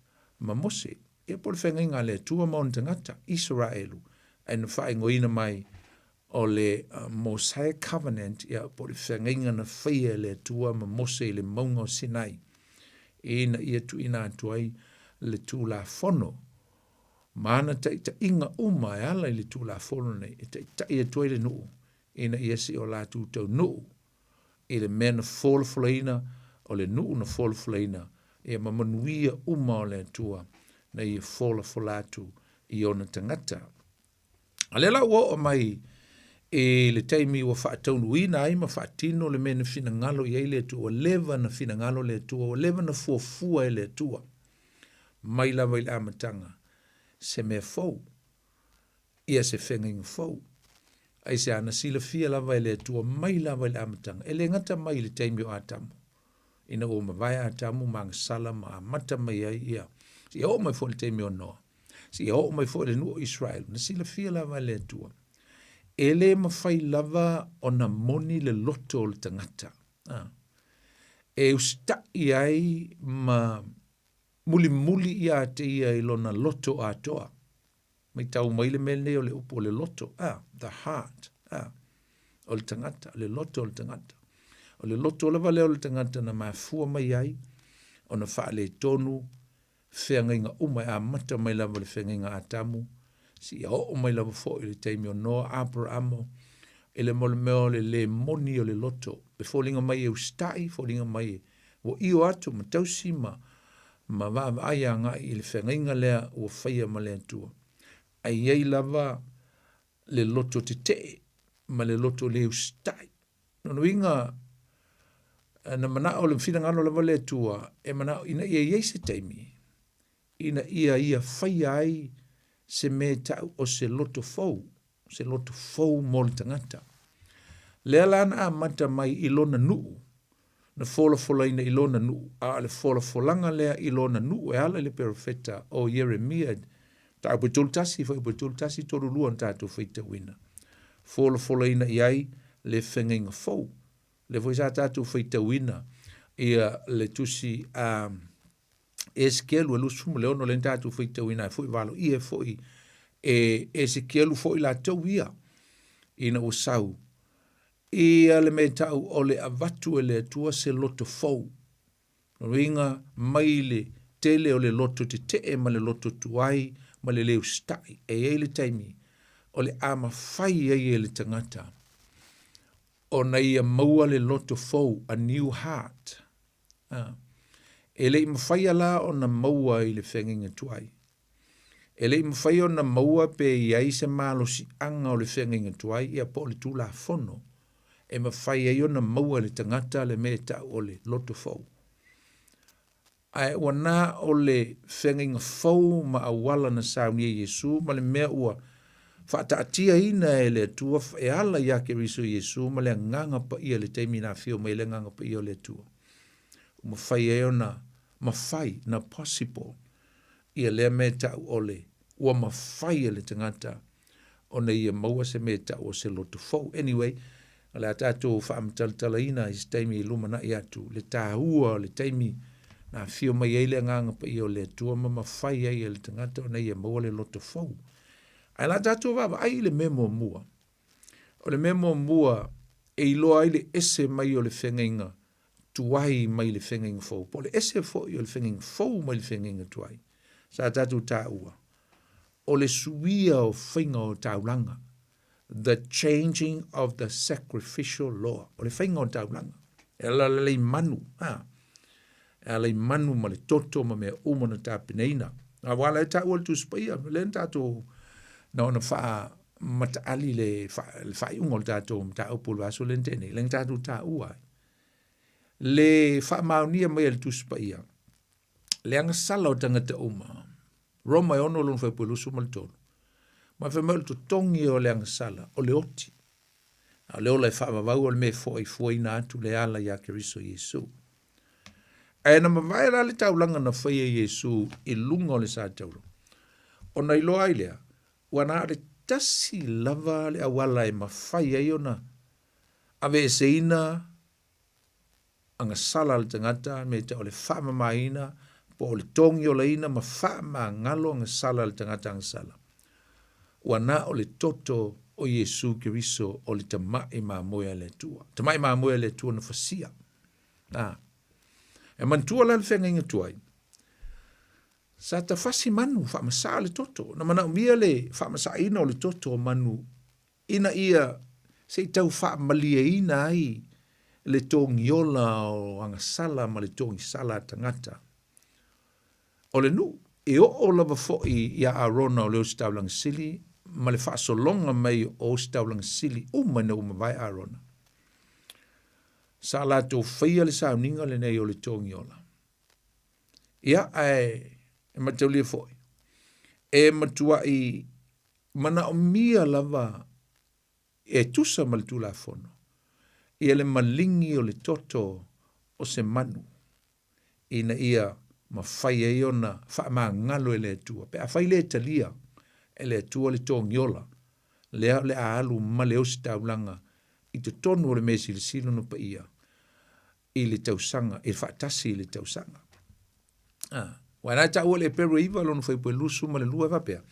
ma Mose. Ia po o le feagaiga a le Atua ma ona tagata, Isaraelu, ae na faaigoaina mai o le Mosaic Covenant, ia po o le feagaiga na faia e le Atua ma Mose i le mauga o Sinai, ina ia tuuina atu ai le Tulafono ma ana taitaiga uma e ala i le Tulafono nei e taitai atu ai le nuu ina ia seia o latou taunuu i le mea na folafolaina, o le nuu na folafolaina, ia ma manuia uma o le Atua na ia folafola atu i ona tagata. A lea la ua oo mai i le taimi ua faataunuuina ai ma faatino le mea na finagalo i ai le Atua, ua leva na finagalo le Atua, ua leva na fuafua e le Atua mai lava i le amataga se mea fou, ia se feagaiga fou. Aisea na silafia lava e le Atua mai lava i le amataga, e le gata mai i le taimi o Atamu, ina ua mavae Atamu ma agasala ma amata mai ai ia, seia oo mai foi i le taimi o Noa, seia oo mai foi i le nuu o Israel, na silafia lava e le Atua. E le mafai lava ona moni le loto o le tagata, e usitai ai ma mulimuli ia te ia i lona loto atoa. Matau mai le mea lenei o le upu o le loto, ah, the heart, ah, o le tagata, le loto o le tagata. O le loto lava lea o le tagata na mafua mai ai ona faaletonu feagaiga uma e amata mai lava i le feagaiga a Atamu, seia oo mai lava foi i le taimi o Noa, Aperamo, i le mo le mea o le le moni o le loto. E foliga mai e usitai, foliga mai e ua io atu ma tausi ma ma vaavaai agai i le feagaiga lea ua faia ma le Atua. Ae i ai lava le loto tetee ma le loto le usitai. Lona uiga, na manao le finagalo lava le Atua e manao ina ia i ai se taimi ina ia ia faia ai se mea e ta'u o se loto fou, se loto fou mo le tagata. Lea la na amata mai i lona nu'u, na folafolaina i lona nu'u, a o le folafolaga lea i lona nu'u e ala i le perofeta o Ieremia, mataupu e 31, fuaiupu e 31, 32 na tatou faitauina, folafolaina i ai le feagaiga fou. Lea foi sa tatou faitauina ia le tusi a Esekielu e 26 lea na tatou faitauina ai foi valoia foi e Esekielu foi latou ia ina ua sau ia le mea tau o le avatu e le Atua se loto fou. Lona uiga mai le tele o le loto tetee ma le loto tuai ma le le usitai. E i ai le taimi o le a mafai ai e le tagata ona ia maua le loto fou, a new heart. A. E le i mafaia la ona maua i le feagaiga tuai. E le i mafai ona maua pe i ai se malosiaga o le feagaiga tuai ia po o le Tulafono e mafai ai ona maua e le tagata le mea e ta'u o le loto fou. Ae ua na o le feagaiga fou ma auala na saunia e Iesu ma le mea ua faataatiaina e le Atua e ala iā Keriso Iesu ma le Agaga Paia i le taimi na afio mai ai le Agaga Paia o le Atua. Ua mafai ai ona mafai, na possible, ia lea mea e ta'u o le ua mafai e le tagata ona ia maua se mea e ta'u o se loto fou. Anyway, o le a tatou faamatalatalaina i se taimi i lumanai atu le tāua o le taimi na afio mai ai le Agaga Paia o le Atua ma mafai ai e le tagata ona ia maua le loto fou. Ae la tatou vaavaai i le mea muamua. O le mea muamua e iloa ai le ese mai o le feagaiga tuai mai le feagaiga fou, po o le ese foi o le feagaiga fou mai le feagaiga tuai, sa tatou taua, o le suia o faiga o taulaga, the changing of the sacrificial law, o le faiga o taulaga. E ala le lei manu, ha? E ala i manu ma le toto ma mea uma na tapenaina. Aua la e taua le Tusi Paia, lea na tatou na ona faa mataali le, fa, le faaiuga o le tatou mataupu o le vaiaso lea na tea nei, lea na tatou taua ai. Le faamaonia mai e le Tusi Paia, le agasala o tagata uma, Roma e 6 lona fuaiupu e 23, ma fai mai o le totogi o le agasala, o le oti. A o le ola e faavavau o le mea e foaifuaina atu le ala iā Keriso Iesu. Ae na mavae la le taulaga na faia e Iesu i luga o le sa tauro, ona iloa ai lea, ua na o le tasi lava le auala e mafai ai ona aveeseina agasala a le tagata me te o le faamamaina po o le togiolaina ma faamagalo agasala a le tagata agasala. Ua na o le toto o Iesu Keriso o le tama'i mamoe a le Atua. Tama'i mamoe a le Atua na fasia. A. E manatua la le feagaiga tuai, sa tafasi manu faamasaa le toto. Na manaomia le faamasaaina o le toto o manu ina ia se i tau faamalieina ai le togiola o agasala ma le togisala a tagata o le nuu. E oo lava foi iā Arona o le ositaulaga sili ma le faasologa mai o ositaulaga sili uma ina ua mavae Arona, sa latou faia le sauniga lenei o le togiola. Ia, ae e mataulia foi, e matuai manaomia lava e tusa ma le Tulafono ia le maligi o le toto o se manu ina ia mafai ai ona faamagalo e le Atua. Pe afai le talia e le Atua le togiola, lea o le a alu ma le ositaulaga i totonu o le mea silasila ona paia i le tausaga, i le faatasi i le tausaga. Ah, ua na taua le Eperu e 9 lona fuaiupu e 22 e faapea,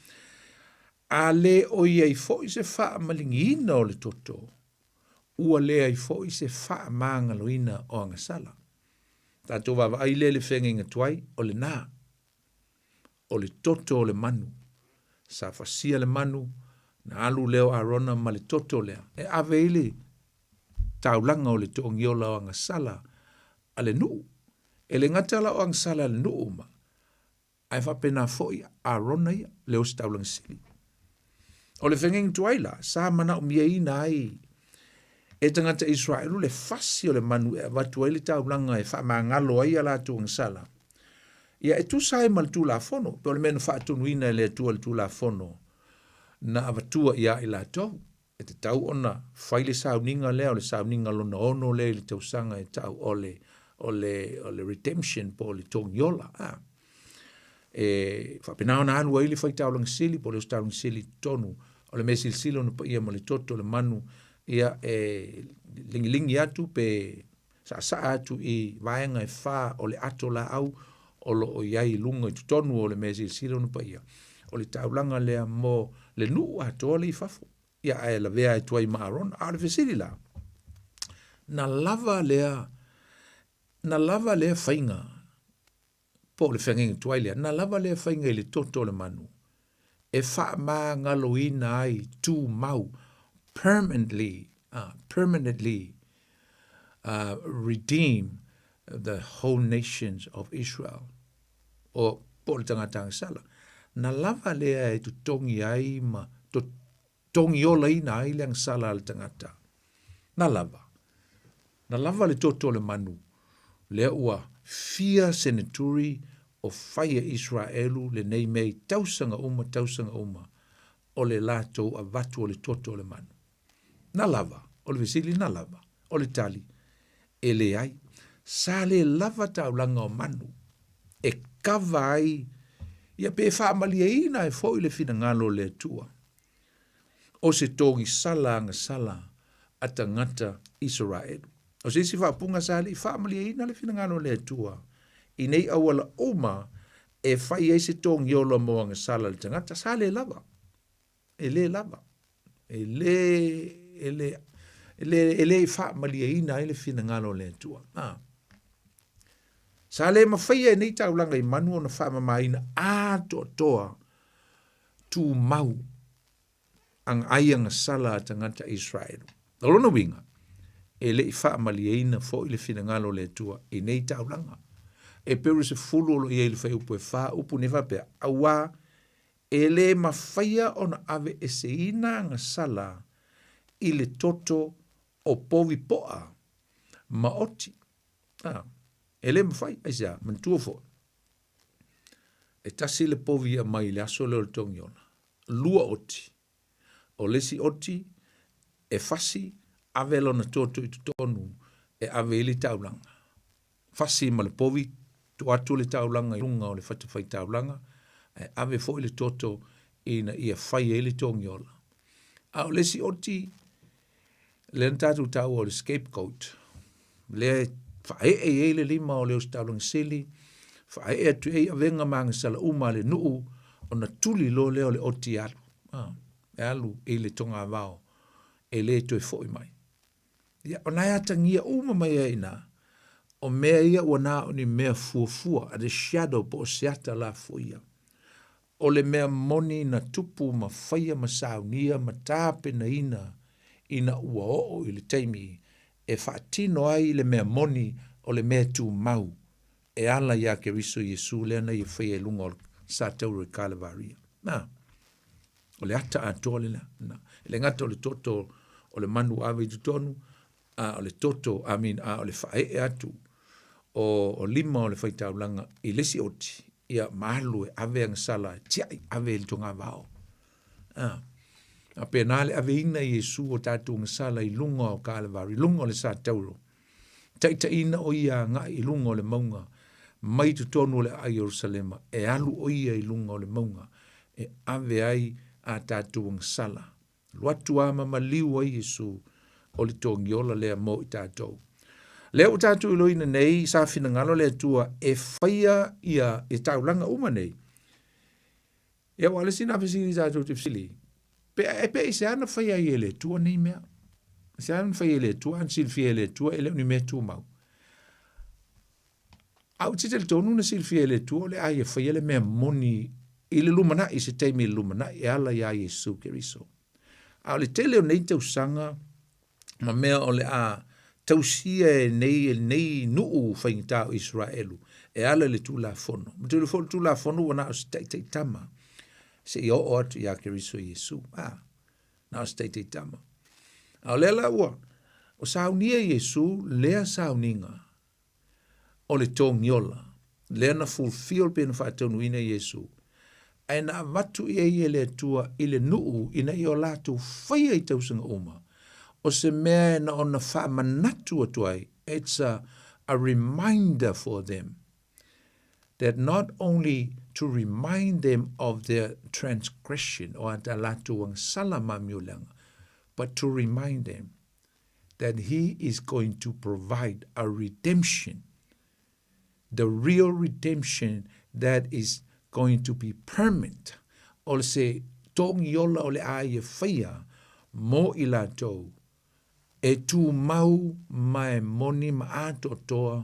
A le o i ai foi se faamaligiina o le toto, ua leai foi se faamagaloina o agasala. Tatou vaavaai lea i le feagaiga tuai, o lena, o le toto o le manu. Sa fasia le manu, na alu lea o Arona ma le toto lea, e ave i le taulaga o le toogiola o agasala a le nuu. E le gata la o agasala a le nuu ma, ae faapena foi Arona ia, le ositaulaga sili. O le feagaiga tuai la, sa manaomiaina ai e tagata Israelu le fasi o le manu e avatu ai le taulaga e faamagalo ai a latou agasala. Ia e tusa ai ma le Tulafono, pe o le mea na faatonuina e le Atua le Tulafono na avatua ia i latou. E tatau ona fai le sauniga lea, o le sauniga lona ono lea i le tausaga e tau o le, o le, o le redemption po o le togiola. A. E faapena ona alu ai le faitaulaga sili po o le ositaulaga sili i totonu o le mea silasila ona paia ma le toto o le manu, ia e ligilingi atu pe saasaa atu i vaega e fa o le ato laau o lo o i ai i luga i totonu o le mea silasila ona paia. O le taulaga lea mo le nuu atoa le i fafo. Ia ae lavea atu ai ma Arona. A o le fesili la, na lava lea, na lava lea faiga po o le feagaiga tuai lea, na lava lea faiga i le toto o le manu e faamagaloina ai tumau, permanently, permanently redeem the whole nations of Israel, o po o le tagata agasala. Na lava lea e totogi ai ma togiolaina ai le agasala a le tagata. Na lava. Na lava le toto o le manu, lea ua fia seneturi o fai e Iseraelu lenei mea i tausaga uma tausaga uma o le latou avatu o le toto o le manu. Na lava, o le fesili na lava, o le tali, e leai. Sa le lava taulaga o manu e kava ai ia pe faamalieina ai foi le finagalo o le Atua o se togisala agasala a tagata Isaraelu. O se isi faaupuga sa le i faamalieina le finagalo o le Atua i nei auala uma e fai ai se togiola mo agasala a le tagata, sa le lava. E le lava. E le, e le, e le, e le i faamalieina ai le finagalo o le Atua. Ah. Sa le mafaia e nei taulaga i manu ona faamamaina atoatoa tumau ang ai agasala a tagata Israelu. O lona uiga, e le i faamalieina foi le finagalo o le Atua i nei taulaga. E pei o le 10 o lo o i ai i le fuaiupu e fa upu nei faapea, auā e le mafaia ona aveeseina agasala i le toto o povi poa ma oti. A, e le mafai, aisea, manatua foi, e tasi le povi e aumai i le aso lea o le togiola, lua oti. O le isi oti e fasi, ave lona toto i totonu e ave ai le taulaga. Fasi ma le povi, tuu atu le taulaga i luga o le fatafaitaulaga, ae ave foi le toto ina ia fai ai le togiola. A o le isi oti, lea na tatou taua o le scapegoat, lea e Faaee i ai le lima o le Ositaulaga Sili, faaee atu i ai avega ma agasala uma a le nuu, ona tuli loa lea o le oti e alu, a, e alu i le togavao e le toe foi mai. Ia, o na e atagia uma mai ai i ina, o mea ia ua na o ni mea fuafua, the shadow po o se ata lafoia. O le mea moni na tupu ma faia ma saunia ma tapenaina ina ua oo i le taimi e faatino ai le mea moni o le mea tumau e ala iā Keriso Iesu lea na ia faia i luga o le satauro i Kalevaria. Na, o le ata atoa lena. Na, e le gata o le toto o le manu ua ave i totonu, a o le toto, I mean, a o le faaee atu o, o lima o le faitaulaga i le isi oti, ia ma alu e ave agasala e tiai ave i le togavao. A, a pēnā le aveina i Iesu o tātou agasala i luga o Kalevari, i luga o le satauro. Taitaiina o ia agai i luga o le mauga, mai totonu o le aai Ierusalema, e alu o ia i luga o le mauga, e ave ai a tātou agasala. Alu atu a ma maliu ai Iesu o le togiola lea mo i tātou. Lea ua tātou iloina nei, sa finagalo le Atua e faia ia e taulaga uma nei. Ia ua le sina fesili tātou te fesili. Pe e pe i se ana faia ai e le Atua nei mea. Se ana faia e le Atua, ana silafia e le Atua e le o ni mea tumau. A ou te talitonu na silafia e le Atua o le a ia faia le mea moni i le lumanai, se taimi i le lumanai e ala iā Iesu Keriso. A o le tele o nei tausaga ma mea o le a tausia e nei, e nei nuu faigata o Iseraelu e ala i le Tulafono. Ma tele foi o le Tulafono ua na o se taitaitama seia oo atu iā Keriso Iesu. A, na o se taitaitama. A o lea la ua, o saunia Iesu lea sauniga o le togiola, lea na fulfill pe na faataunuuina Iesu, ae na avatu i ai e le Atua i le nuu ina ia o latou faia i tausaga uma, o se mea e na ona faamanatu atu ai, it's a, a reminder for them that not only to remind them of their transgression, o a latou agasala ma amioleaga, but to remind them that he is going to provide a redemption, the real redemption that is going to be permanent. O se togiola o le a ia faia mo i latou e tumau ma e moni ma atoatoa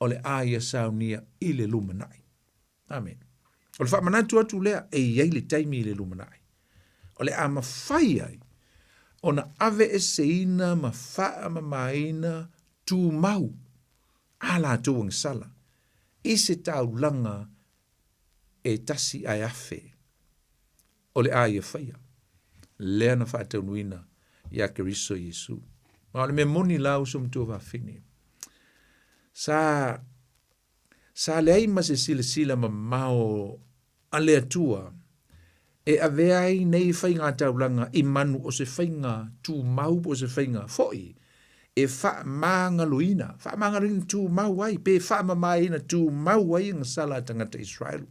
o le a ia saunia i le lumanai. Amen. O le faamanatu atu lea e i ai le taimi i le lumanai. O le a mafai ai ona aveeseina ma faamamaina tumau a latou agasala i se taulaga e tasi ae afe o le a ia faia, lea na faataunuina iā Keriso Iesu. Ma o le mea moni la uso matua fafine, sa Sa leai ma se silasila mamao a le Atua e avea ai nei faigataulaga i manu o se faiga tumau po o se faiga foi e faamagaloina, faamagaloina tumau ai, pe faamamaeina tumau ai agasala a tagata Israelu.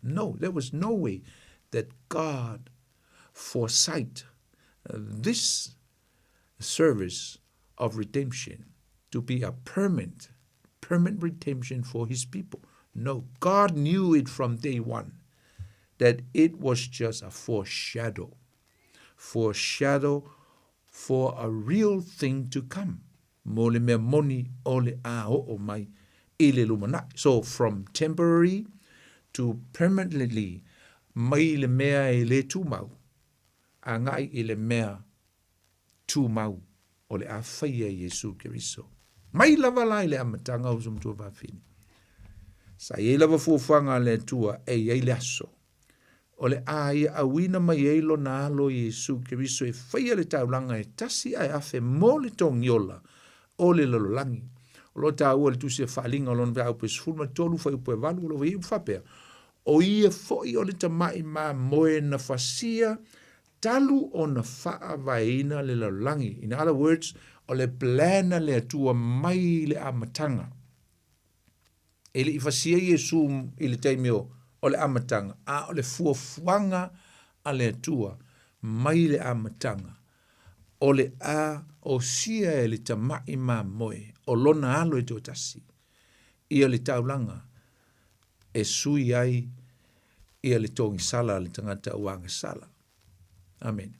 No, there was no way that God foresight this service of redemption to be a permanent, permanent redemption for his people. No, God knew it from day one that it was just a foreshadow, foreshadow for a real thing to come. Mo le mea moni o le a oo mai i le lumanai. So from temporary to permanently mai le mea e le tumau, agai i le mea tumau o le a faia e Iesu Keriso. Mai lava la i le amataga o uso matua fafine. Sa i ai lava fuafuaga a le Atua e i ai le aso o le a ia auina mai ai lona alo Iesu Keriso e faia le taulaga e tasi ae afe mo le togiola o le lalolagi. O lo taua le tusi a Faaliga o lona mataupu e 13 fuaiupu e 8 o lo o i ai faapea, O ia foi o le tamaʻi mamoe na fasia talu ona faavaeina le lalolagi. In other words, o le plan a le Atua mai le amataga. E le i fasia Iesu i le taimi o, o le amataga, a o le fuafuaga a le Atua mai le amataga. O le a osia e le tamaʻi mamoe o lona alo e toatasi ia le taulaga e sui ai ia le togisala a le tagata ua agasala. Amene.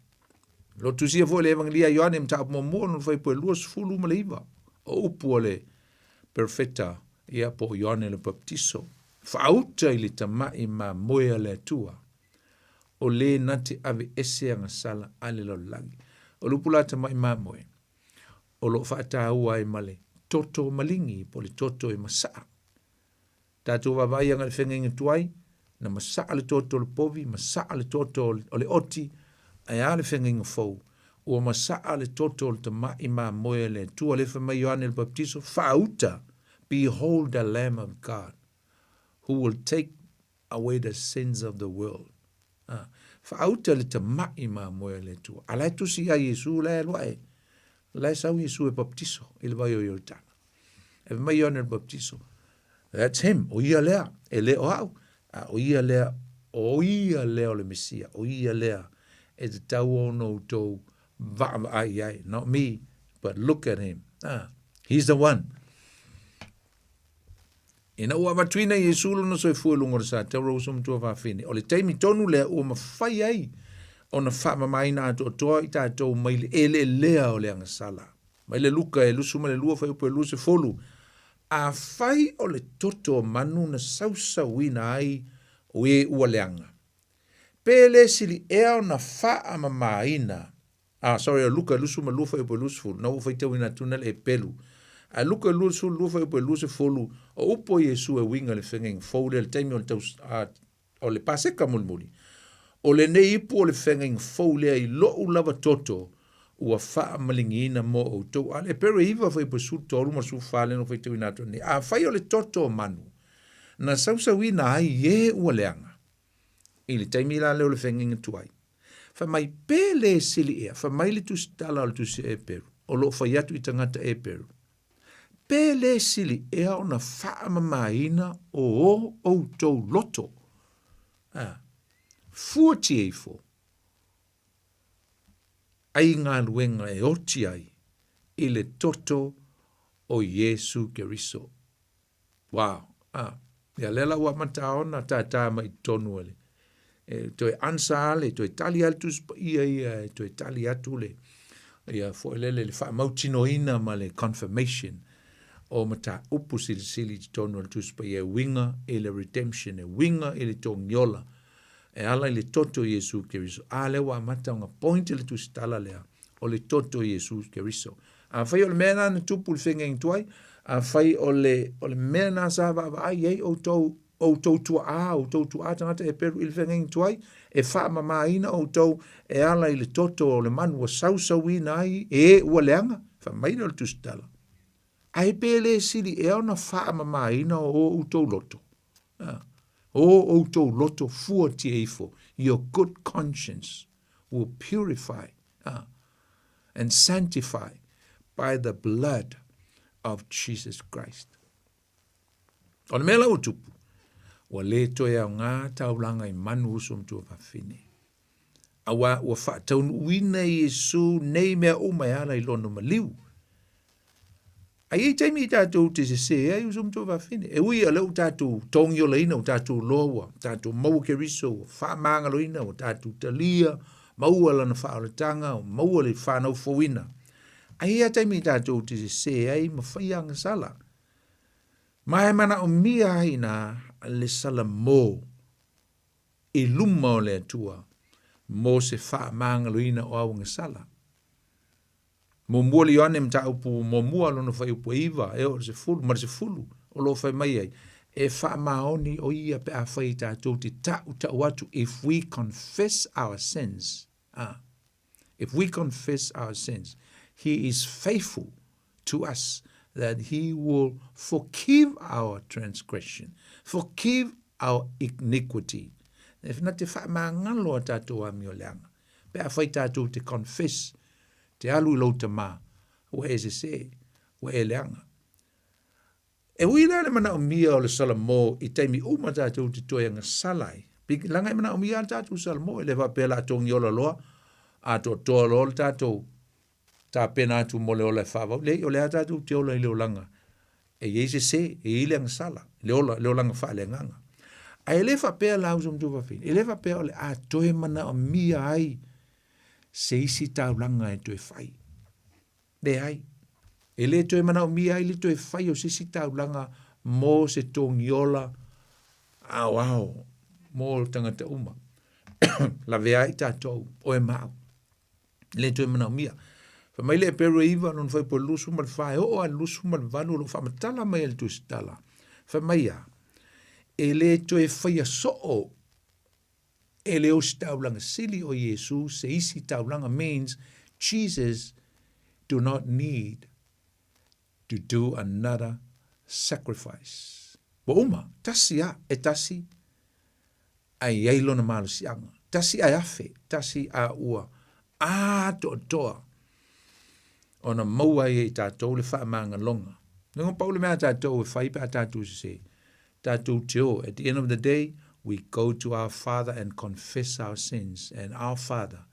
Lo tusia foi le Evangelia Ioane mataupu muamua lona fuaiupu e 29, o upu a le perofeta ia po o Ioane le Baptiso, faauta i le tamaʻi mamoe a le Atua, o lē na te ave ese agasala a le lalolagi. O le upu la tamaʻi mamoe, o lo o faataua ai ma le toto maligi po o le toto e masaa. Tatou vaavaai aga i le feagaiga tuai, na masaa le toto o le povi, masaa le toto o le oti, ae a le feagaiga fou, ua masaa le toto o le tamaʻi mamoe a le Atua, lea fai mai Ioane le Baptiso, faauta, Behold the Lamb of God, who will take away the sins of the world. Ah, faauta le tamaʻi mamoe a le Atua. A la e tusi ia Iesu la e alu ae. La e sau Iesu e baptiso i le vai o Ioritana. E fai mai Ioane le Baptiso, That's him, o ia lea, e le o au, a o ia lea, o ia lea o le Mesia, o ia lea e tatau ona outou vaavaai i ai. Not me, but look at him. Ah, he's the one. Ina ua avatuina Iesu lona soifua i luga o le sataura uso matua fafine, o le taimi tonu lea ua mafai ai ona faamamaina atoatoa i tatou mai le eleelea o le agasala. Mai le Luka e 22 fuaiupu e 20, Afai o le toto o manu na sausauina ai o e ua leaga, pe le sili ea ona faamamaina Ah, sorry, o Luka 22 fuaiupu e 20, na ua faitauina atu na le pelu. A Luka 22 fuaiupu e 20, o upu o Iesu e uiga i le feagaiga fou lea i le taimi o le taus, a, o le Paseka mulimuli. O lenei ipu o le feagaiga fou lea i loʻu lava toto ua faamaligiina mo outou. A le Epero e 9 fuaiupu e 13 ma le 14 lea na ou faitauina atu nei. Afai o le toto o manu na sausauina ai e ua leaga, I le taimi la lea o le feagaiga tuai, fai mai pe le sili ea, fai mai le tusitala o le tusi a Eperu, o lo o fai atu i tagata Eperu, pe le sili ea ona faamamaina o o outou loto, a, fuatia ifo ai galuega e oti ai i le toto o Iesu Keriso. Wow. Ah. Ia lea la ua amata ona tātā mai i totonu e le e toe answer le, toe tali a le Tusi Paia ia, e toe tali atu le, ia foi lele le faamautinoina ma le confirmation o mataupu silisili i totonu o le Tusi Paia e uiga i le redemption, e uiga i le togiola, e ala i le toto o Iesu Keriso. A lea ua amata ona point le tusitala lea o le toto o Iesu Keriso. Afai o le mea lena na tupu i le feagaiga tuai, afai o le, o le mea lena sa vaavaai i ai outou, outou tuaa, outou tuaa tagata Heperu i le feagaiga tuai, e faamamaina outou e ala i le toto o le manu ua sausauina ai e ua leaga, fai mai lea o le tusitala. Ae pe le sili ea ona faamamaina o outou loto? O outou loto fuatia ifo, your good conscience will purify and sanctify by the blood of Jesus Christ. O le mea la ua tupu, ua le toe aoga taulaga i manu uso ma tuafafine. Auā ua faataunuuina e Iesu nei mea uma e ala i lona maliu. A i ai taimi i tatou te sesē ai uso ma tuafafine. E ui o lea ua tatou togiolaina, ua tatou loa ua tatou maua Keriso, ua faamagaloina, ua tatou talia, maua lana faaolataga, ua maua le fanau fouina. A i ai taimi i tatou te sesē ai ma fai agasala. Ma e manaomia ai inā le salamo i luma o le Atua mo se faamagaloina o auagasala. Muamua le Ioane mataupu muamua lona fuaiupu e 9 e oo i le 10 ma le 10 o lo o fai mai ai, e faamaoni o ia pe afai tatou te tautau atu if we confess our sins, ah, if we confess our sins, he is faithful to us that he will forgive our transgression, forgive our iniquity. E na te whaamangalo a tātou amio leanga. Pe afai tātou te confess, te alu i lou tamā, ua e sesē, ua e leaga. E ui la le manaomia o le salamo i taimi uma tatou te toe agasala ai. Leaga e manaomia lava le tatou salamo, e le faapea o le a togiola loa, atoatoa loa le tatou. tapena atu mo le ola e faavau. Leai, o le a tatou te ola i le olaga e i ai se sē, e i ai le agasala, le ola, le olaga faaleagaga. Ae le faapea la uso ma tuafafine, e le faapea o le a toe manaomia ai se isi taulaga e toe fai. Leai. E le toe manaomia ai le toe fai o se isi taulaga mo se togiola aoao mo tagata uma. Lavea ai tatou, oe ma au. E le toe manaomia. Fai mai le Eperu e 9, lona fuaiupu e 24, e oo lava i le 28 o lo o faamatala mai e le Tusitala. Fai mai a, e le toe faia soo e le ositaulaga sili o Iesu se isi taulaga means Jesus do not need to do another sacrifice. Ua uma, tasi a, e tasi a i ai lona malosiaga. Tasi a e afe, tasi a ua atoatoa ona maua ai e i tatou le faamagaloga. Leaga pau le mea a tatou e fai pe a tatou sese, tatou te o. At the end of the day, we go to our Father and confess our sins and our Father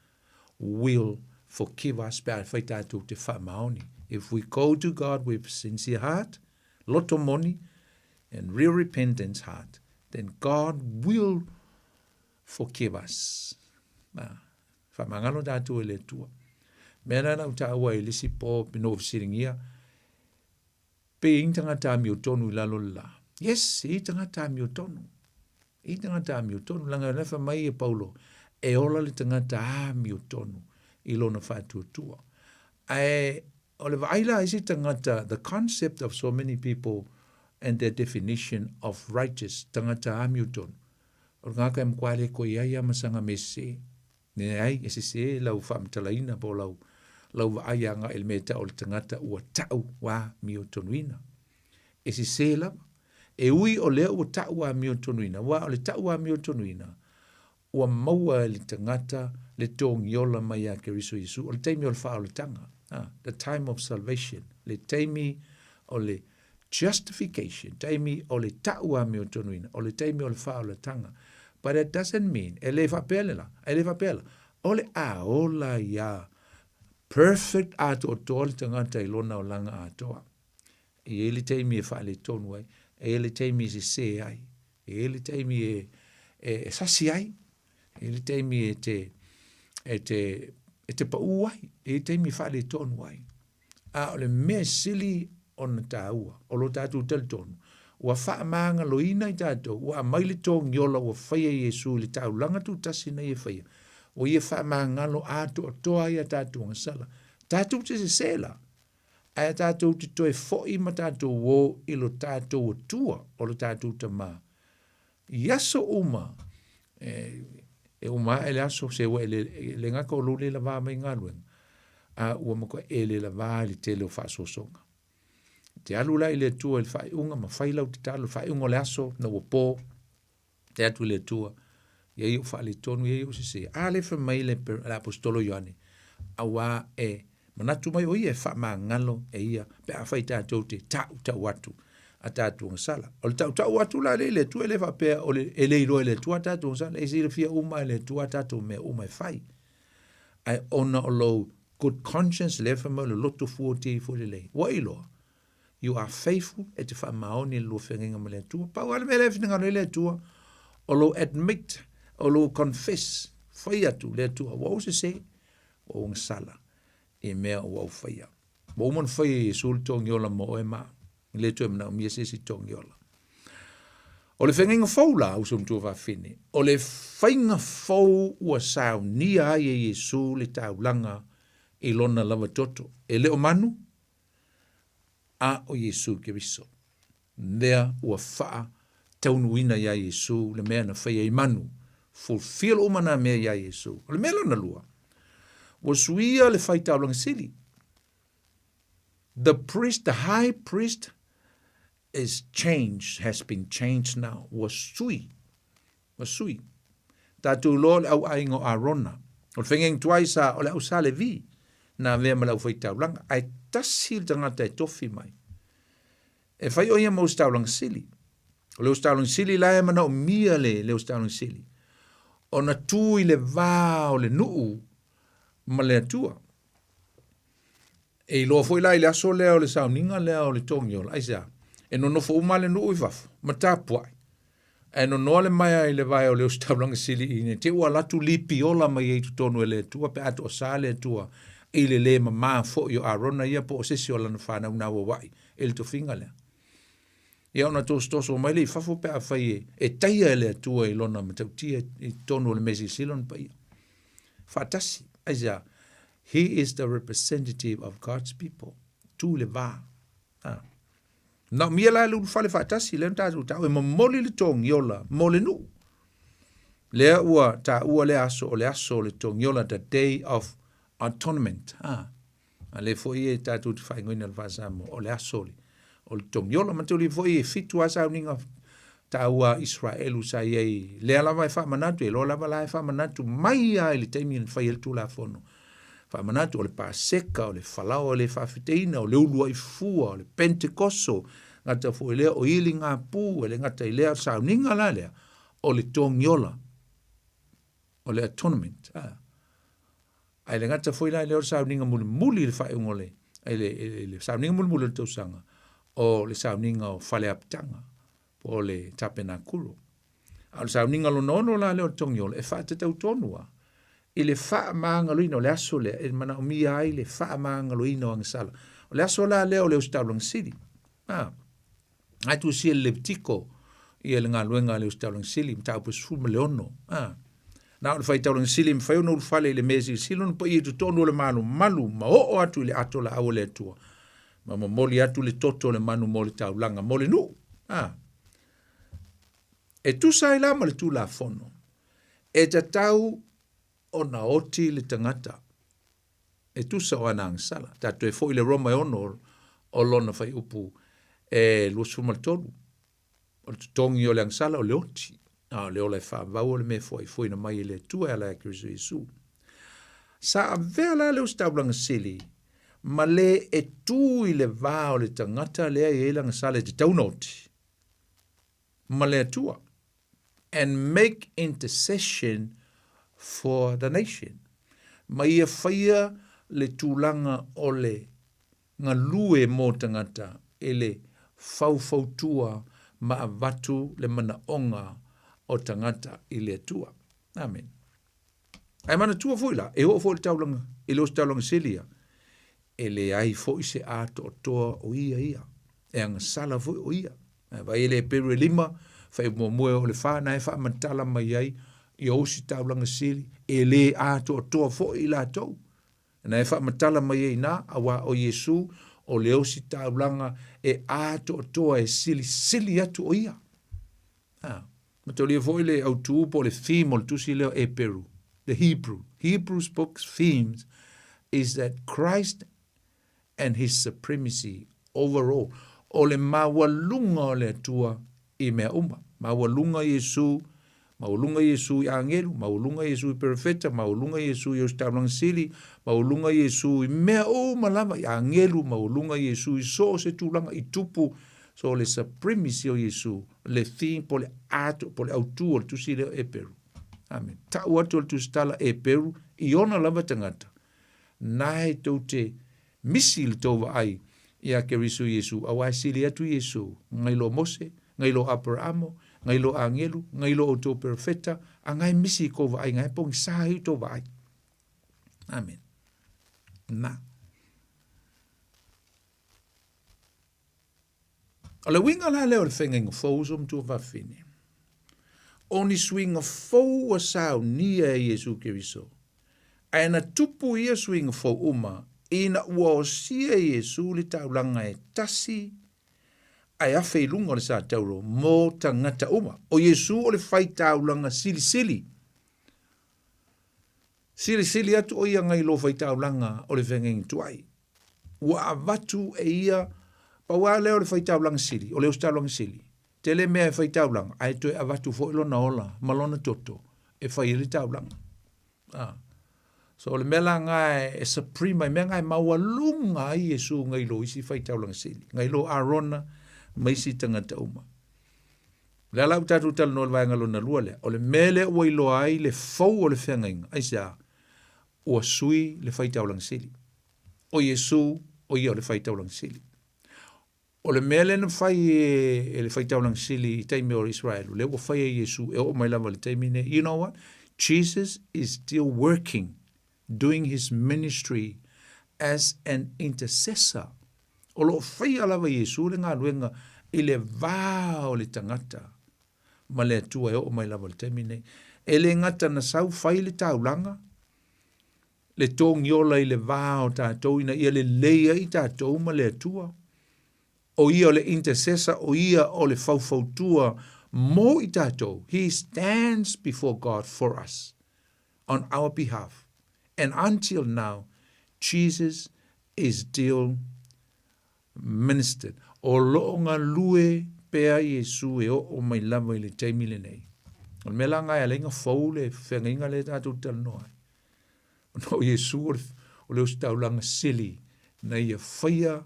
will forgive us pe a fai tatou te faamaoni. If we go to God with sincere heart, loto moni, and real repentance heart, then God will forgive us. Ah, faamagalo tatou e le Atua. Mea la na ou taua i le isi po no ou fesiligia, pe i ai ni tagata amiotonu i lalo o le la. Yes, e i ai tagata amiotonu. E i ai tagata amiotonu. Leaga o la e fai mai e Paulo, e ola le tagata amiotonu i lona faatuatua. Ae o le vaai la a isi tagata, the concept of so many people and their definition of righteous, tagata amiotonu, o le tagata e matua le toe i ai lava ma sana mea sese. Leai, e sese lau faamatalaina po o lau, lau vaai agai i le mea e tau o le tagata ua ta'u amiotonuina. E sese lava. E ui o lea ua ta'u amiotonuina, aua o le ta'u amiotonuina, ua maua e le tagata le togiola mai iā Keriso Iesu, o le taimi o le faaolataga, the time of salvation, le taimi o le justification, taimi o le ta'u amiotonuina, o le taimi o le faaolataga. But it doesn't mean, e le faapea le la, e le faapea la, o le a ola iā perfect atoatoa le tagata i lona olaga atoa. E i ai le taimi e faaletonu ai, e i ai le taimi e sesē ai, e i ai le taimi e, e, e sasi ai, e i ai le taimi e te, e te, e te paū ai, e i ai le taimi e faaletonu ai. A o le mea sili ona tāua, o lo tātou talitonu, ua faamagaloina i tātou, ua aumai le togiola ua faia e Iesu i le taulaga tutasi na ia faia, ua ia faamagalo atoatoa ai a tātou agasala. Tātou te sesē la, ae a tātou te toe fo'i ma tātou ō i lo tātou Atua, o lo tātou Tamā. I aso uma, e, e uma ae le aso, se ua e le, e le gata o lou le lavā mai galuega, a ua matua e le lavā i le tele o faasoasoga. Te alu la i le Atua i le faaiuga ma fai lau tatalo, le faaiuga o le aso, na ua pō, te atu i le Atua, ia i ou faaletonu, ia i ou sesē. A lea fai mai le, le aposetolo Ioane, auā e manatu mai o ia e faamagalo e ia pe afai tatou te tautau atu a tatou agasala. O le tautau atu la lea i le Atua e le faapea o le, e le iloa e le Atua a tatou agasala, e silafia uma e le Atua a tatou mea uma e fai. Ae ona o lou good conscience lea fai mai o le loto fuatia ifo lelei. Ua iloa, you are faithful e te faamaoni i le lua feagaiga ma le Atua. Pau lava le mea lea e finagalo ai le Atua, o lou admit, o lou confess, fai atu le Atua, ua ou sese, ua ou agasala i mea ua ou faia. Ua uma ona faia e Iesu le togiola mo oe ma au. E le toe manaomia se isi togiola. O le feagaiga fou la, uso matua fafine, o le faiga fou ua saunia ai e Iesu le taulaga i lona lava toto. E le o manu, a o Iesu Keriso. Lea ua faa taunuuina iā Iesu le mea na faia i manu. Fulfill uma nā mea iā Iesu. O le mea lona lua, ua suia le faitaulaga sili. The priest, the high priest is changed, has been changed now. Ua sui. Ua sui. Tatou iloa o le au aiga o Arona. O le fegeng tuai sa o le au sa Levi na avea ma le aufaitaulaga. Ae tasi le tagata e tofi mai. E fai o ia ma ositaulaga sili. O le ositaulaga sili la e manaomia le, le ositaulaga sili. Ona tu i le va o le nuu ma le Atua. E iloa foi la i le aso lea o le sauniga lea o le togiola, aisea? E nonofo uma lava le nuu i fafo, ma tapuai. Ae nonoa le maea i le vae o le ositaulaga sili i ne te ua alu atu lipi ola mai ai i totonu e le Atua pe a toasa le Atua i le le mamā foi o Arona ia po o se isi o lana fanau nauaua'i i le tofiga lea. Ia ona tosotoso mai lea i fafo pe afai e, e taia e le Atua i lona matautia i totonu o le mea silasila ona paia. Faatasi, aisea? He is the representative of God's people. Tu i le va. Ah. Naomia la le ulufale faatasi lea na tatou taua e momoli le togiola mo le nuu. Lea ua taua lea aso o le aso o le togiola, the day of atonement. Ah. A lea foi e tatou te faaigoaina i le faa-Samoa o le aso o le, o le togiola. Manatua foi e fitu lava sauniga taua a Israelu sa i ai, lea lava e faamanatu, e iloa lava la e faamanatu mai lava i le taimi na fai ai le Tulafono. Faamanatu o le Paseka, o le Falaoa le Faafeteina, o le Uluai Fua, o le Pentekoso, gata foi lea o Iligapū, e le gata i lea, o le sauniga la lea, o le togiola, o le atonement. Ah. Ae le gata foi la i lea o le sauniga mulimuli i le faaiuga o le, i le, i le sauniga mulimuli o le tausaga, o le sauniga o faleapitaga, po o le tapenakulu. A o le sauniga lona ono la lea o le togiola, e faatatau tonu lava i le faamagaloina o le aso lea e manaomia ai le faamagaloina o agasala. O le aso la lea o le ositaulaga sili. Ah, ai tusia i le Levitiko ia le galuega a le ositaulaga sili, mataupu e 16. Ah, na o le faitaulaga sili e mafai ona ulufale i le mea silasila ona paia i totonu o le malumalu ma oo atu i le ato laau o le Atua ma momoli atu le toto o le manu mo le taulaga mo le nuu. Ah, e tusa ai la ma le Tulafono, e tatau ona oti le tagata e tusa o ana agasala. Tatou e foi i le Roma e ono o lona faiupu e 23. O le totogi o le agasala o le oti, a o le ola e faavau o le mea e foaifoina mai e le Atua e ala ia Keriso Iesu. Sa avea la le ositaulaga sili ma le e tu i le va o le tagata lea e i ai le agasala e tatau ona oti ma le Atua and make intercession for the nation. Ma ia faia le tulaga o le galue mo tagata i le faufautua ma avatu le manaoga o tagata i le Atua. Amen. Ae manatua foi la, e oo foi i le taulaga, i le ositaulaga sili ia, e leai foi se atoatoa o ia ia, e agasala foi o ia. Ae vaai e le Heperu e lima, faimuamua e oo i le fa, na e faamatala mai ai ia ositaulaga sili, e le atoatoa foi i latou. Na e faamatala mai ai ina, auā o Iesu o le ositaulaga e atoatoa e silisili atu o ia. A, mataulia foi le autū po o le theme o le tusi lea o Eperu, the Hebrew. Hebrews book's themes is that Christ and his supremacy over all. O le maualuga o le Atua i mea uma. Maualuga Iesu, maualuga Iesu i agelu, maualuga Iesu i perofeta, maualuga Iesu i ositaulaga sili, maualuga Iesu i mea uma lava, i agelu, maualuga Iesu i so o se tulaga i tupu. So o le supremacy o Iesu, le theme po le ato, po le autū o le tusi lea o Eperu. Amen. Tau atu o le tusitala Eperu i ona lava tagata. Nae tou te misi i le tou vaai iā Keriso Iesu, auā e sili atu Iesu ngai lo Mose, ngai lo Aperaamo, ngai lo agelu, ngai lo outou perofeta, a ngai misi i kou vaai, ngai pogisā ai tou vaai. Amen. Na. O le uiga la lea o le feagaiga fou uso ma tuafafine, o ni suiga fou ua saunia e Iesu Keriso, ae na tupu ia suiga fou uma ina ua osia e Iesu le taulaga e tasi ae afe i luga o le satauro mo tagata uma. O Iesu o le faitaulaga silisili. Silisili atu o ia ngai lo faitaulaga o le feagaiga tuai. Ua avatu e ia, pau lava lea o le faitaulaga sili, o le ositaulaga sili. Tele mea e faitaulaga, ae toe avatu foi lona ola ma lona toto e fai ai le taulaga. Ah. So o le mea la nga e supreme ai, mea nga e maualuga ai Iesu ngai lo isi faitaulaga sili, ngai lo Arona ma isi tagata uma. O le a la ua tatou talanoa i le vaega lona lua lea, o le mea lea ua iloa ai le fou o le feagaiga, aisea? Ua sui le faitaulaga sili. O Iesu O ia o le faitaulaga sili. O le mea lea na fai e, e le faitaulaga sili i taimi o Israel, lea ua fai e Iesu e oo mai lava i le taimi nei. You know what? Jesus is still working, doing his ministry as an intercessor. O lo o faia lava e Iesu le galuega i le va o le tagata ma le Atua e oo mai lava i le taimi nei. E le gata na sau fai le taulaga, le togiola i le va o tatou ina ia lelei ai tatou ma le Atua. O ia o le intercessor, o ia o le faufautua mo i tatou. He stands before God for us on our behalf. And until now, Jesus is still ministered. O lo o galue pea Iesu e oo mai lava i le taimi lenei. O le mea la lena e ala ai ona fou le feagaiga lea tatou te talanoa ai. Ona o Iesu o le, o le ositaulaga sili na ia faia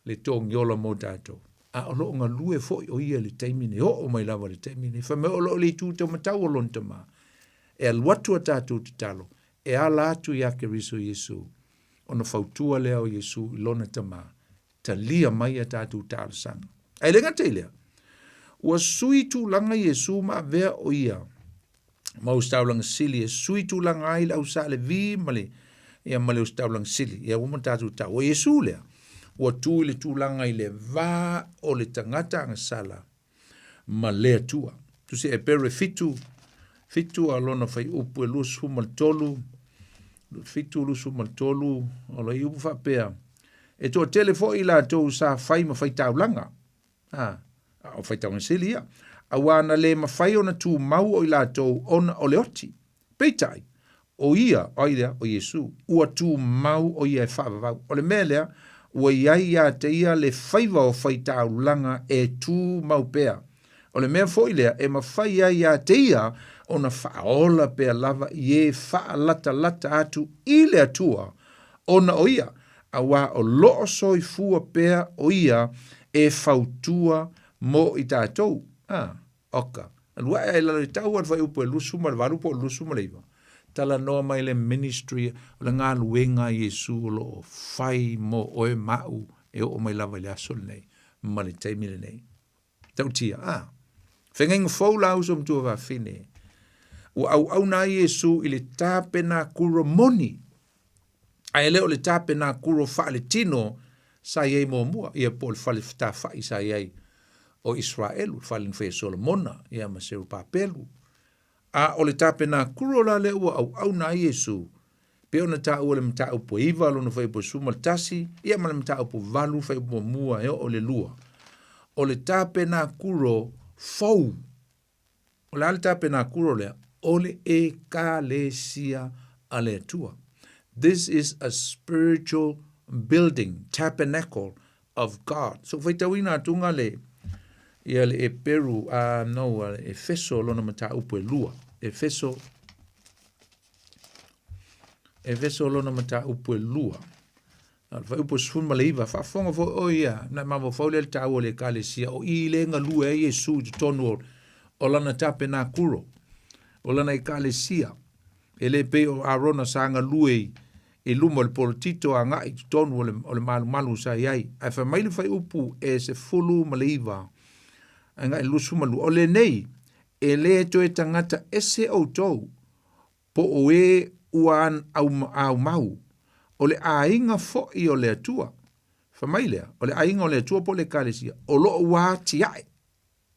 le togiola mo tatou. A o lo o galue foi o ia i le taimi nei, oo mai lava i le taimi nei. Fai mai o lo o le itu taumatau o lona Tama. E alu atu a tatou tatalo, e ala atu ia Keriso Iesu, ona fautua lea o Iesu i lona Tama, talia mai a tatou talosaga. Ae le gata i lea, ua sui tulaga Iesu ma avea o ia ma ositaulaga sili e sui tulaga ai le au Sa Levi ma le ia ma le ositaulaga sili. Ia ua uma tatou tau. O Iesu lea, ua tu i le tulaga i le va o le tagata agasala ma le Atua. Tusi Epere 7, 7 a lona fuaiupu e 23, 7, 23, o lo i upu faapea, e toatele foi i latou sa fai ma faitaulaga, a, o faitaulaga sili ia, auā na le mafai ona tumau o i latou ona o le oti. Peitai, o ia, o ai lea? O Iesu, ua tumau o ia e faavavau. O le mea lea, ua i ai ia te ia le faiva o faitaulaga e tumau pea. O le mea foi lea e mafai ai ia te ia ona faaola pea lava i e faalatalata atu i le Atua ona o ia, auā o lo o soifua pea o ia e fautua mo i tatou. A. Oka. Alu ae ai lalo i tau a le fuaiupu e 28 po o le 29. Talanoa mai le ministry o le galuega a Iesu o lo o fai mo oe ma au e oo mai lava i le aso lenei ma le taimi lenei. Tautia, a. Fegaiga fou la uso ma tuafafine. Ua auauna ai Iesu i le tapenakuro moni ae le o le tapenakuro faaletino sa i ai muamua, ia po o le fale fetafai sa i ai o Iseraelu, le fale na faia e Solomona, ia ma Serubabelu. A o le tapenakuro la lea ua auauna ai Iesu, pei ona taua i le mataupu e 9 lona fuaiupu 11, ia ma le mataupu 8 fuaiupu muamua e oo i le 2. O le tapenakuro fou. O le a le tapenakuro lea? O le Ekalesia a le Atua. This is a spiritual building, tabernacle of God. So faitauina atuga le ia le Eperu, no, Efeso lona mataupu e lua. Efeso Efeso lona mataupu e lua. A o le fuaiupu 19, faafofoga foi oe ia, na e mafaufau lea i le taua o le Ekalesia, o i lea e galue ai Iesu i totonu o, o lana tapenakuro, o lana Ekalesia. E le pei o Arona sa galue i, i luma o le polotito agai i totonu o le, o le malumalu sa i ai. Ae fai mai le fuaiupu e 19, agai i le 22, o lenei, e le toe tagata ese outou, po o e ua aumau, o le aiga foi o le Atua. Fai mai lea, o le aiga o le Atua po o le Ekalesia, o lo o ua atiae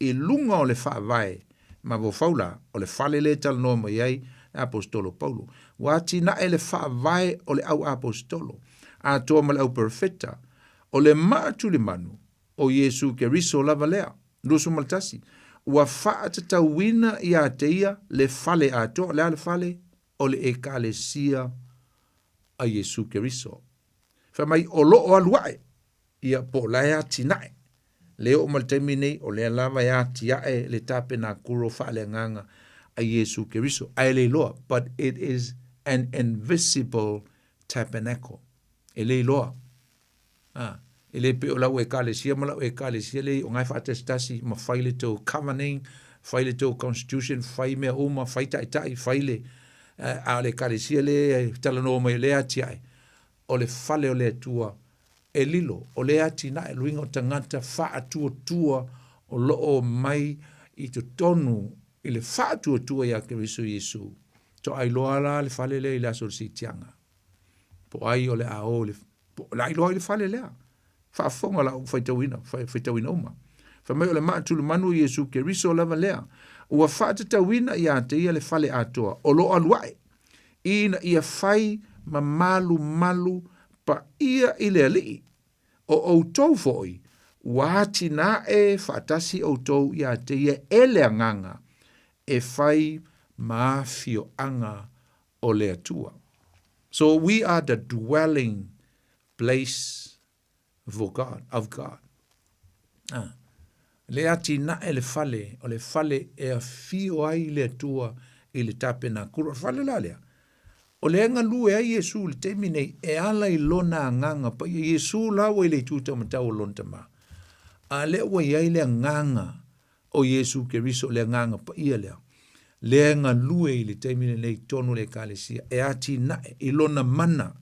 i luga o le faavae mafaufau la, o le fale lea e talanoa mai ai le Aposetolo Paulo. Ua atinae le faavae o le au Aposetolo, atoa ma le au Perofeta, o le maa tulimanu, O Iesu Keriso lava lea. 21, Ua faatatauina ia te ia le fale atoa, o le a le fale? O le Ekalesia a Iesu Keriso. Fai mai, o lo o alu ae, ia po o la e atinae. Le oo mai le taimi nei, o lea lava e atiae le tapenakuro faaleagaga a Iesu Keriso. Ae le iloa, but it is an invisible tabernacle. E le iloa. A, e le pei o lau Ekalesia ma lau Ekalesia lea i o ngae faatasitasi ma fai le tou covenant, fai le tou constitution, fai mea uma, fai taitai, fai le, a o le Ekalesia lea e talanoa mai lea atiae, o le fale o le Atua e lilo, o le atinae luiga o tagata faatuatua o lo o mai i totonu i le faatuatua iā Keriso Iesu. Toa iloa la le fale lea i le aso o le siitiaga. Po o ai o le a o i le, po o le a iloa ai le fale lea. Faafofoga lau faitauina, faitauina uma. Fai mai o le maa tulumanu o Iesu Keriso lava lea, ua faatatauina iā te ia le fale atoa o lo o alu ae, ina ia fai ma malumalu paia i le Alii. O outou foi, ua atinae faatasi outou iā te ia e le Agaga e fai ma afioaga o le Atua. So we are the dwelling place for God, of God. Ah. Le atinae le fale, o le fale e afio ai le Atua i le tapenakulu. O le fale la lea, o lea e galue ai Iesu i le taimi nei e ala i lona agaga paia. Iesu la ua i le itu taumatau o lona Tama. A lea ua i ai le agaga o Iesu Keriso, le agaga paia lea, lea e galue i le taimi lenei i totonu o le Ekalesia e atinae i lona mana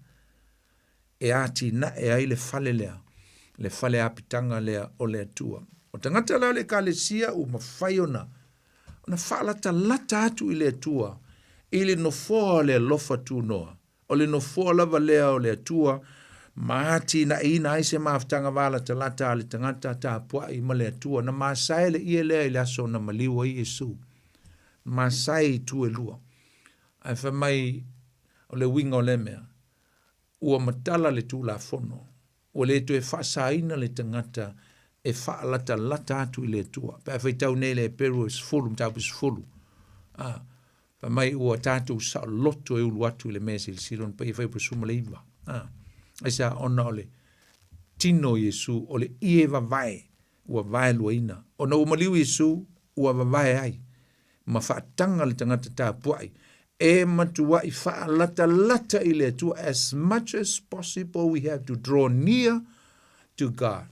e atinae ai le fale lea, le fale apitaga lea o le Atua. O tagata la o le Ekalesia ua mafai ona ona faalatalata atu i le Atua i le nofoa o le alofa tunoa. O le nofoa lava lea o le Atua ma atinaeina ai se mafutaga valatalata a le tagata tapuai ma le Atua. Na masae le ie lea i le aso na maliu ai Iesu. Masae i itu e lua. Ae fai mai o le uiga o lea mea, ua matala le Tulafono, ua le toe faasaina le tagata e faalatalata atu i le Atua. Pe a faitau nei le Heperu e 10, mataupu 10, a, fai mai ua tatou saoloto e ulu atu i le mea silasila ona paia fai suma le iva. A, aisea ona o le tino o Iesu, o le ie vavae, ua vaeluaina. Ona ua maliu Iesu, ua vavae ai, ma faataga le tagata tapuai, e matuai faalatalata i le Atua, as much as possible we have to draw near to God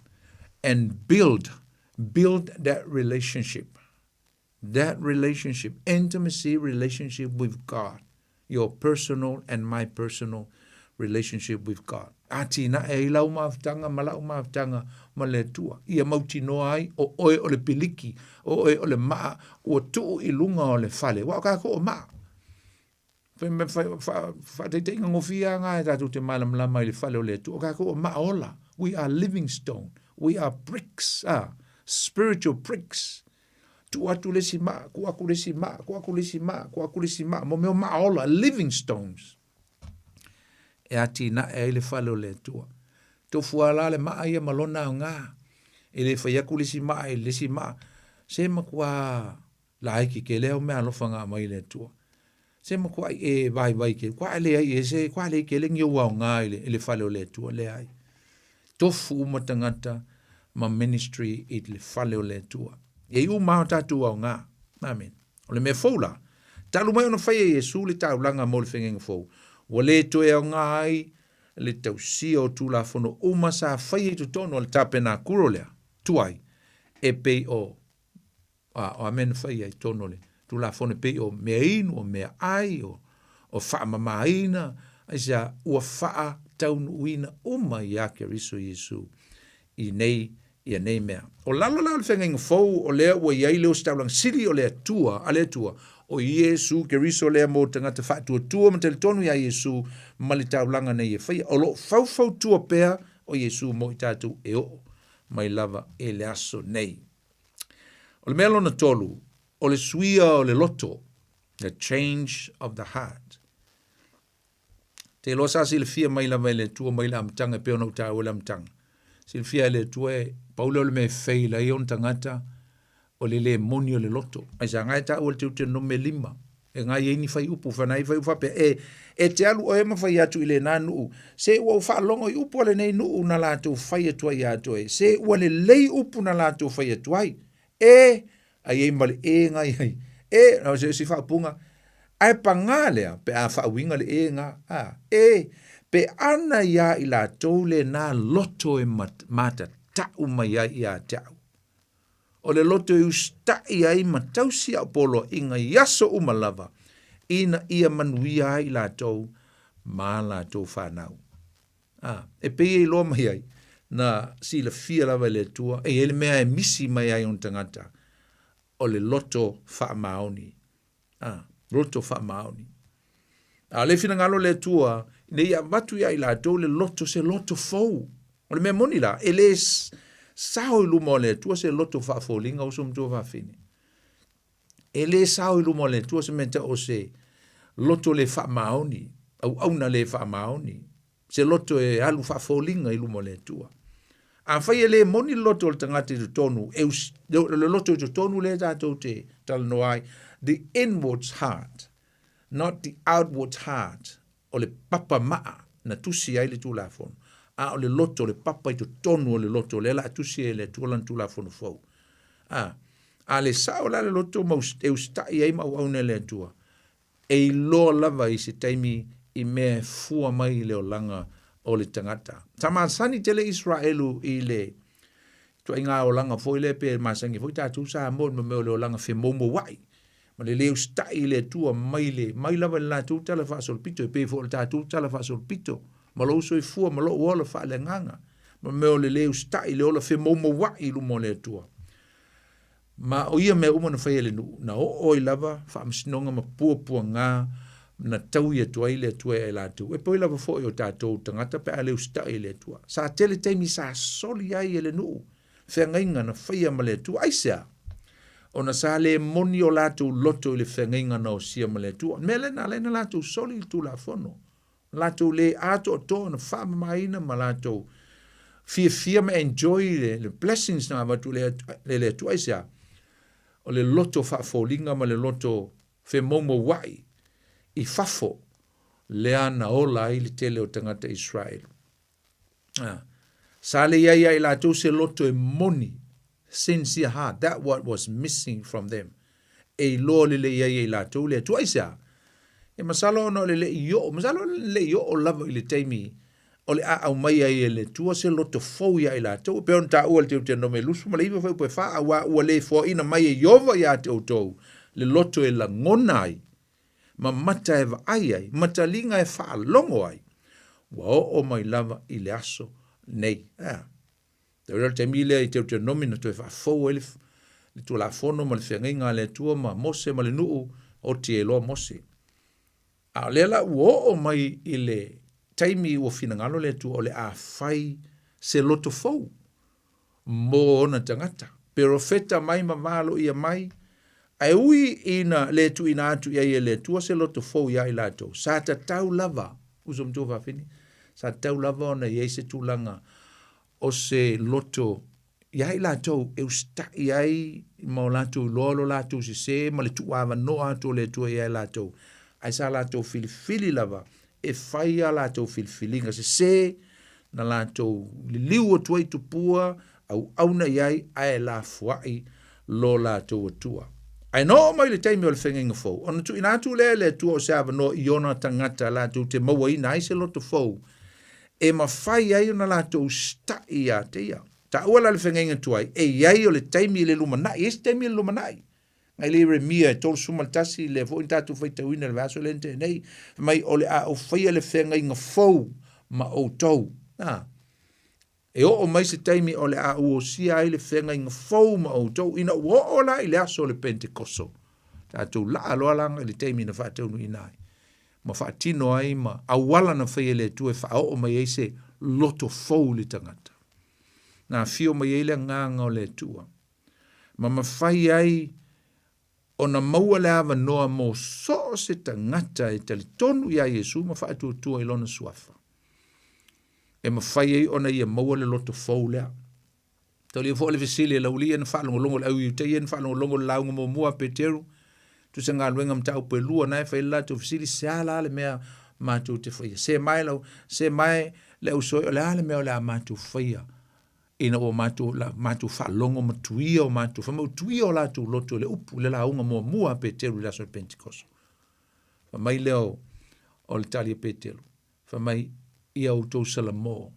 and build, build that relationship, that relationship, intimacy relationship with God. Your personal and my personal relationship with God. Atinae ai lau mafutaga ma la'u mafutaga ma le Atua, ia mautinoa ai o oe o le piliki, o oe o le maa ua tuu i luga o le fale. Aua o kākou o maa. Faataitaiga gofie lava na e tatou te malamalama ai i le fale o le Atua. O kākou o maa ola. We are living stone. We are bricks, ah, spiritual bricks. Tuu atu le isi maa, tuu aku le isi maa, tuu aku le isi maa, tuu aku le isi maa, mo mea o maa ola, living stones. E atinae ai le fale o le Atua. Tofu lava la le maa ia ma lona aoga. E le fai atu le isi maa i le isi maa. Se matua laiti tele au meaalofa na aumai e le Atua. Se matuai e vaivai tele, kua leai e se, kua leai tele ni ou aoga i le, i le fale o le Atua, leai. Tofu uma tagata ma ministry i le fale o le Atua. E i uma o tatou aoga. Amen. O le mea fou la, talu mai ona fai e Iesu le taulaga mo le fegega fou, ua le toe aoga ai le tausia o Tulafono uma sa faia i totonu o le tapenakuro lea, tuai, e pei o A o a mea na faia i totonu o le Tulafono e pei o mea inu, o mea ai, o, o faamamaina, aisea, ua faataunuuina uma iā Keriso Iesu i nei, ia nei mea. O lalo la o le feagaiga fou, o lea ua i ai le ositaulaga sili o le Atua, a le Atua, o Iesu Keriso lea mo tagata faatuatua ma talitonu iā Iesu ma le taulaga nei e faia. O lo o faufautua pea o Iesu mo i tatou e oo mai lava i le aso nei. O le mea lona tolu, o le suia o le loto, the change of the heart. Te iloa sa silafia mai lava e le Atua mai le amataga e pei ona ou taua i le amataga. Silafia e le Atua e pau lea o le mea e fail ai ona tagata o le le moni o le loto. Ai sa ngai taua le Teuteronome 5. E ngai ai ni faiupu, whanai fai faapea, e, e te alu oe ma fai atu i lenā nuu, se ua ou faalogo i upu a lenei nuu na latou fai atu ai iā toe, se ua lelei upu na latou fai atu ai, e, ai ai ma le e ngai ai, e, o se, se faaupuga, ae pagā lea, pe a faauiga le e ngā, a, e, pe ana iā i latou lenā loto e mat, matata'u mai ai iā te au. O le loto e usitaʻi ai ma tausi a'u poloaʻiga i aso uma lava, ina ia manuia ai i latou ma a latou fanau. A, e pei e iloa mai ai, Na silafia lava e le Atua, e i ai le mea e misi mai ai ona tagata, o le loto faamaoni. A, loto faamaoni. A o le finagalo o le Atua, ina ia avatu ia i latou le loto, se loto fou. O le mea moni la, e le sao i luma o le Atua se loto faafoliga uso ma tuafafine. E le sao i luma o le Atua se mea tau o se loto le faamaoni, auauna le faamaoni, se loto e alu faafoliga i luma o le Atua. Afai e le moni le loto o le tagata i totonu, e us, le loto i totonu lea tatou te talanoa ai, the inwards heart, not the outward heart, o le papa maa na tusi ai le Tulafono, a o le loto, le papa i totonu o le loto, lea la a tusi ai e le Atua lana Tulafono fou. A, a le sao la le loto ma e usitai ai ma auauna e le Atua, e iloa lava i se taimi i mea e fua mai i le olaga o le tagata. Sa masani tele Iseraelu i le ituaiga olaga foi lea pe masani foi tatou Samoa i le mea o le olaga femoumouai ma le le usitai i le Atua mai le mai lava i le latou tala faasolopito e pei foi o le tatou tala faasolopito ma lou soifua ma lou ola faaleagaga ma mea o le le usitai i le ola femoumouai i luma o le Atua. Ma o ia mea uma na faia e le nuu, na oo ai lava faamasinoga ma puapuaga na taui atu ai le Atua ia i latou. E pei lava foi o tatou tagata pe a le usitai i le Atua. Sa tele taimi sa soli ai e le nuu feagaiga na faia ma le Atua. Aisea? Ona sa le moni o latou loto i le feagaiga na osia ma le Atua. O le mea lea na ala ai ona latou soli i le Tulafono. Latou le atoatoa na faamamaina ma latou fiafia ma enjoy le, le blessings na avatu le, le, le Atua. Aisea? O le loto faafoliga ma le loto femoumouai i fafo lea na ola ai le tele o tagata Israel. Ah. Sa le iai ia i latou se loto e moni, sincere heart, that what was missing from them. E iloa lelei ai e i latou le Atua. Aisea? E masalo ona o le le'i o'o, masalo o le le'i o'o lava i le taimi o le a aumai ai e le Atua se loto fou ia i latou. E pei ona taua i le Teuteronome 29 fuaiupu e 4, auā ua le foaina mai e Ieova ia te outou le loto e lagona ai ma mata e vaai ai, ma taliga e faalogo ai, ua oo mai lava i le aso nei. Ea. Tau le taimi lea i Deuteronomi na toe faafou ai le, le Tulafono ma le feagaiga a le Atua ma Mose ma le nuu, oti ai loa Mose. A o lea la ua oo mai i le taimi ua finagalo le Atua o le a fai se loto fou mo ona tagata. Perofeta mai ma valoia mai, ae ui ina le tuuina atu i ai e le Atua se loto fou iā i latou, sa tatau lava, uso matua fafine, sa tatau lava ona i ai se tulaga o se loto iā i latou e usitai ai ma o latou iloa lo latou sesē ma le tuuavanoa atu o le Atua iā i latou, ae sa latou filifili lava e fai a latou filifiliga sesē na latou liliu atu ai tupua auauna i ai ae lafoai lo latou Atua. Ae na oo mai le taimi o le feagaiga fou, ona tuuina atu lea e le Atua o se avanoa i ona tagata latou te mauaina ai se loto fou e mafai ai ona latou sita'i ia te ia. Taua la le feagaiga tuai, e i ai o le taimi i le lumanai, e i ai se taimi i le lumanai. Ngai le Ieremia e 31, lea foi na tatou faitauina i le vaiaso lea na tea nei, fai mai, o le a ou faia le feagaiga fou ma outou. A, e oo mai se taimi o le a ou osia ai le feagaiga fou ma outou, ina ua oo la i le aso o le Pentekoso. Tatou laa loa la i le taimi na faataunuuina ai, ma faatino ai ma auala na faia e le Atua e faaoo mai ai se loto fou i le tagata. Na afio mai ai le Agaga o le Atua. ma mafai ai ona maua le avanoa mo so o se tagata e talitonu iā Iesu ma faatuatua i Lona Suafa, e mafai ai ona ia maua le loto fou lea. Taulia foi le fesili e laualii ia na faalogologo, le au Iutaia ia na faalogologo i le lauga muamua a Peteru, tusa galuega mataupu e lua na e fai ai le latou fesili, se a la le mea matou te faia? Se mae lau, se mae le ausoe, o le a le mea o le a matou faia? Ina ua matou, la, matou faalogo ma tuia o matou, fai mai ua tuia o latou loto i le upu, i le lauga muamua a Peteru i le aso o le Pentekoso. Fai mai lea o, o le tali a Peteru, fai mai, ia outou salamo,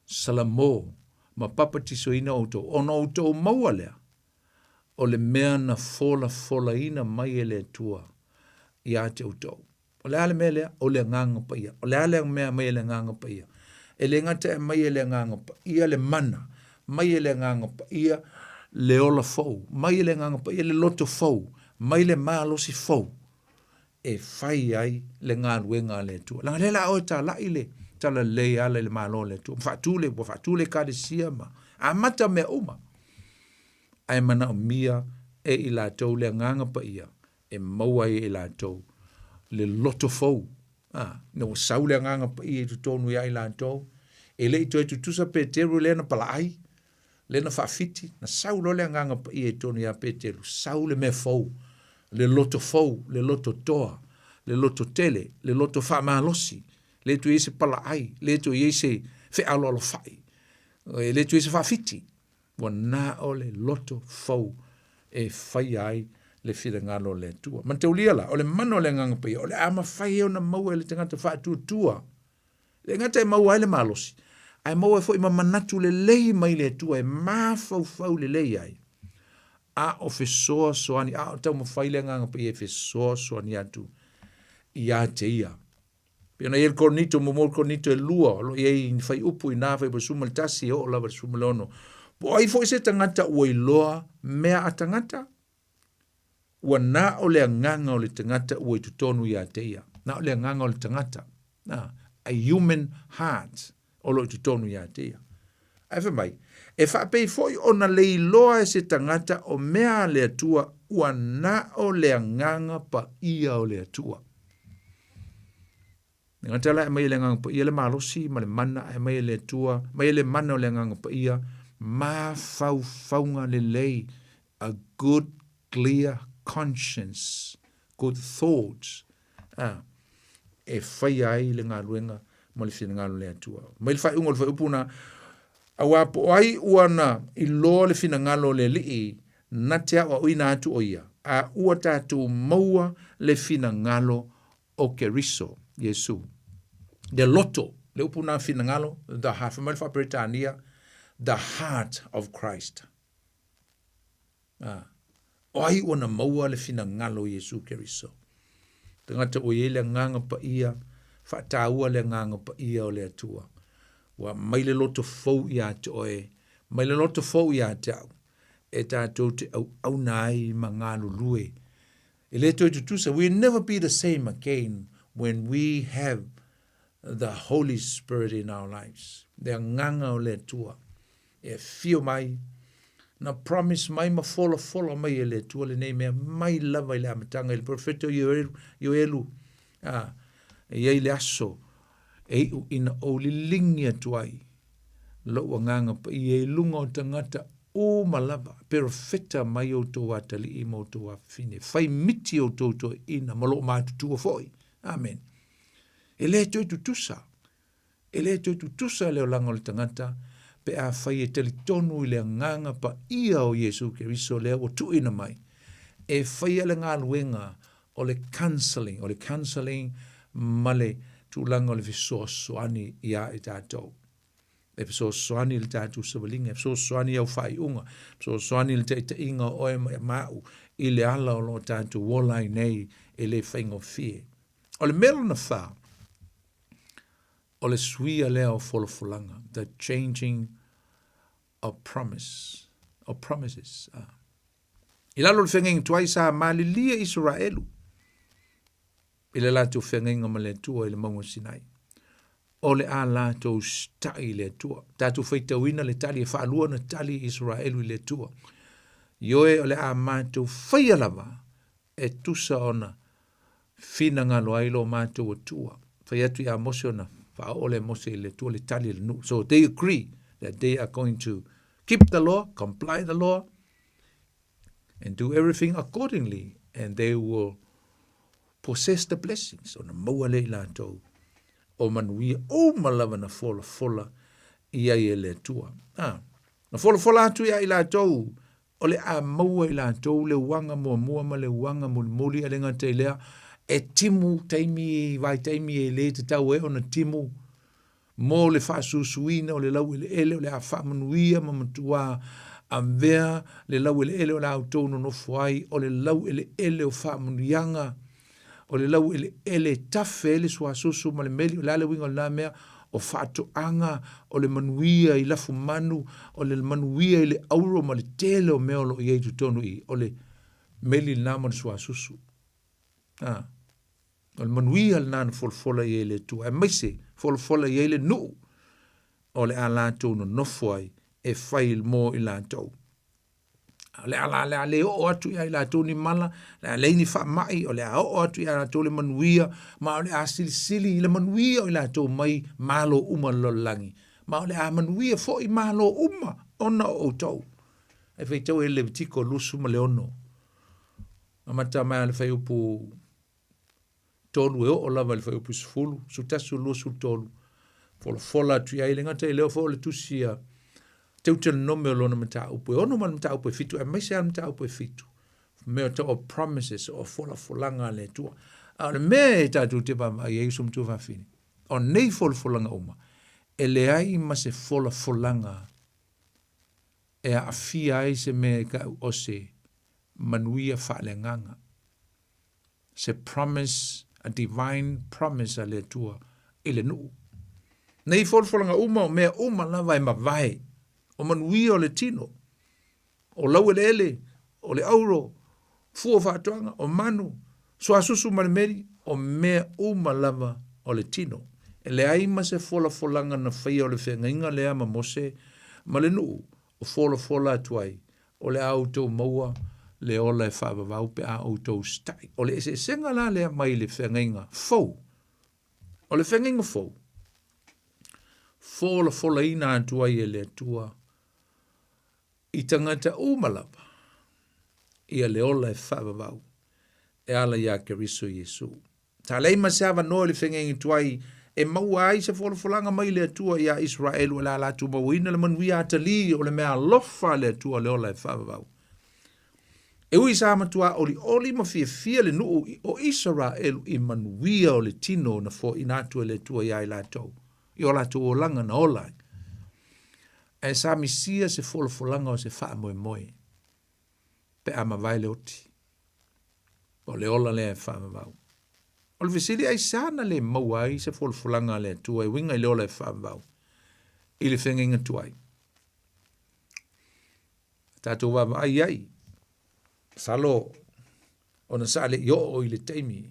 salamo ma papatisoina outou, ona outou maua lea, o le mea na folafolaina mai e le Atua ia te outou. O le a le mea lea? O le Agaga Paia. O le a le mea mai e le Agaga Paia? E le gata e aumai e le Agaga Paia le mana, mai e le Agaga Paia le ola fou, mai e le Agaga Paia le loto fou, mai le malosi fou e fai ai le galuega a le Atua. Leaga lea la oe talai le talalelei e ala i le Malo o le Atua, ma faatu le, ua faatu le Ekalesia ma amata mea uma. Ae manaomia e i latou le Agaga Paia e maua ai e i latou le loto fou. A, ina ua sau le Agaga Paia i totonu ia i latou, e le i toe tutusa Peteru lea na palaai, lea na faafiti, na sau loa le Agaga Paia i totonu ia Peteru, sau le mea fou, le loto fou, le loto toa, le loto tele, le loto faamalosi, le toe i ai se palaai, le toe i ai se fealoalofai, e le toe i ai se faafiti. Ua na o le loto fou e faia ai le finagalo o le Atua. Manataulia la, o le mana o le Agaga Paia, o le a mafai ai ona maua e le tagata faatuatua. E le gata e maua ai le malosi, ae maua ai foi ma manatu lelei mai le Atua e mafaufau lelei ai. A o fesoasoani, a o taumafai le Agaga Paia e fesoasoani atu ia te ia. Pei ona i ai le Korinito, muamua o le Korinito e lua, o lo o i ai ni fuaiupu i ina, fuaiupu 11 e oo lava i le 16. Po o ai foi se tagata ua iloa mea a tagata? Ua na o le agaga o le tagata ua i totonu ia te ia. Na o le agaga o le tagata. Na, a human heart o lo o i totonu ia te ia. Ae fai mai, e faapei foi ona le iloa e se tagata o mea a le Atua ua na o le agaga paia o le Atua. E gata la e aumai e le Agaga Paia le malosi ma le mana, ae aumai e le Atua, aumai e le mana o le Agaga Paia, mafaufauga lelei, a good clear conscience, good thoughts, a, e faia ai le galuega ma le finagalo o le Atua. Mai le faaiuga o le fuaiupu na, auā po o ai ua na iloa le finagalo o le Alii, na te aoaoina atu o ia, a ua tatou maua le finagalo o Keriso, Iesu. Le loto, le upu na finagalo, the heart, fai mai le Faa-Peretania, the heart of Christ. Ah. O ai ua na maua le finagalo o Iesu Keriso? Tagata ua i ai le agaga paia, faataua le agaga paia o le Atua. Ua mai le loto fou ia te oe, mai le loto fou ia te au, e tatou te auauna ai ma galulue E le toe tutusa, we never be the same again when we have the Holy Spirit in our lives. Le agaga o le Atua e afio mai, na promise mai ma folafola mai e le Atua lenei mea mai lava i le amataga i le profeta o Ioelu, Ioelu a, e i ai le aso e iu ina ou liligi atu ai lou agaga paia i luga o tagata uma lava, perofeta mai outou atalii ma outou afafine, fai miti outou toeaiina ma loo matutua foi. Amen. E le toe tutusa, e le toe tutusa le olaga o le tagata pe afai e talitonu i le agaga paia o Iesu Keriso lea ua tuuina mai e faia le galuega o le counselling, o le counselling ma le tulaga o le fesoasoani iā i tatou. E fesoasoani i le tatou savaliga, e fesoasoani i au faaiuga, e fesoasoani i le taitaiga o oe ma au i le ala o lo o tatou ola ai nei e le faigofie. O le mea lona whā, o le suia lea o folafolaga, the changing of promise, of promises. Ah. I lalo o le feagaiga tuai sa malilie Isaraelu i le latou feagaiga ma le Atua i le mauga o Sinai. O le a latou sita'i i le Atua. Tatou faitauina le tali e faalua ona tali Isaraelu i le Atua. Ioe o le a matou faia lava e tusa ona finagalo ai lo matou Atua. Fai atu ia Mose ona faaoo lea e Mose i le Atua le tali a le nuu. So they agree that they are going to keep the law, comply the law, and do everything accordingly, and they will possess the blessings. Ona maua lea i latou o manuia uma lava na folafola i ai e le Atua. Ah, na folafola atu ia i latou o le a maua i latou le uaga muamua ma le uaga mulimuli, e le gata i lea, e timu taimi vaitaimi e le tatau ai ona timu mo le faasusuina o le laueleele o le a faamanuia ma matuā avea le laueleele o le a outou nonofo ai, o le laueleele o faamanuiaga, o le laueleele e tafe ai le suasusu ma le meli. O le a le uiga o lena mea? o faatoaga, o le manuia i lafumanu, o le manuia i le auro ma le tele o mea o lo o i ai i totonu i i, o le meli lena ma le suasusu. A, o le manuia lena na folafola i ai le Atua, aemaise folafola i ai le nuu o le a latou nonofo ai e fai mo i latou. O le a la, le a le oo atu ia i latou ni mala, le a leai ni faamai, o le a oo atu ia latou le manuia, ma o le a silisili i le manuia o i latou mai malo uma o le lalolagi. Ma o le a manuia foi malo uma ona o outou. E faitau e Levitiko 26. Amata mai a le fuaiupu 3 e oo lava i le fuaiupu 10, 11, 23, folafola atu i ai, le gata i lea foi o le tusi a Teutelonome o lona mataupu e 6 ma le mataupu e 7, aemaise lava le mataupu e 7, mea o tau o promises, o folafolaga a le Atua. A o le mea e tatou te vaavaai ai uso matua fafine, o nei folafolaga uma, e leai ma se folafolaga e aafia ai se mea e ta'u o se manuia faaleagaga. Se promise, a divine promise a le Atua i le nuu. Nei folafolaga uma o mea uma lava e mavae, o manuia o le tino, o laueleele, o le auro, fua o faatoaga, o manu, suasusu ma le meli, o mea uma lava o le tino. E leai ma se folafolaga na faia o le feagaiga lea ma Mose ma le nuu, o folafola atu ai, o le a outou maua le ola e faavavau pe a outou usitai. O le eseesega la lea mai le feagaiga fou. O le feagaiga fou, folafolaina atu ai e le Atua i tagata uma lava ia le ola e faavavau e ala iā Keriso Iesu. Sa leai ma se avanoa i le feagaiga tuai e maua ai se folafolaga mai le Atua iā Iseraelu o le a latou mauaina le manuia atalii o le mea alofa a le Atua o le ola e faavavau. E ui sa matuā olioli ma fiafia le nuu o Iseraelu i manuia o le tino na foaina atu e le Atua iā i latou, i o latou olaga na ola ai. Ae sa misia se folafolaga o se faamoemoe pe a mavae le oti. O le ola lea e faavavau. O le fesili, aisea na le maua ai se folafolaga a le Atua e uiga i le ola e faavavau i le feagaiga tuai? Tatou vaavaai ai, masalo ona sa le i oo i le taimi,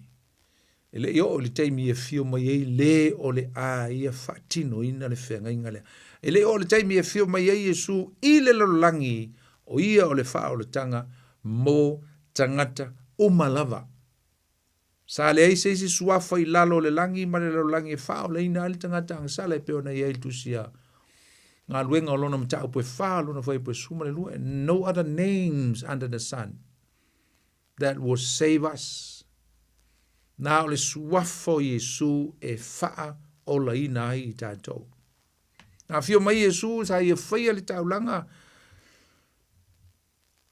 e le i oo i le taimi e afio mai ai le o le a ia faatinoina le feagaiga lea. E le i oo i le taimi e afio mai ai Iesu i le lalolagi, o ia o le faaolataga mo tagata uma lava. Sa leai se isi suafa i lalo o le lagi ma le lalolagi e faaolaina ai le tagata agasala e pei ona i ai le tusi a Galuega o lona mataupu e fa, lona fuaiupu e 12, No other names under the sun that will save us. Na o le suafa o Iesu e faaolaina ai i tatou. Na afio mai Iesu sa ia faia le taulaga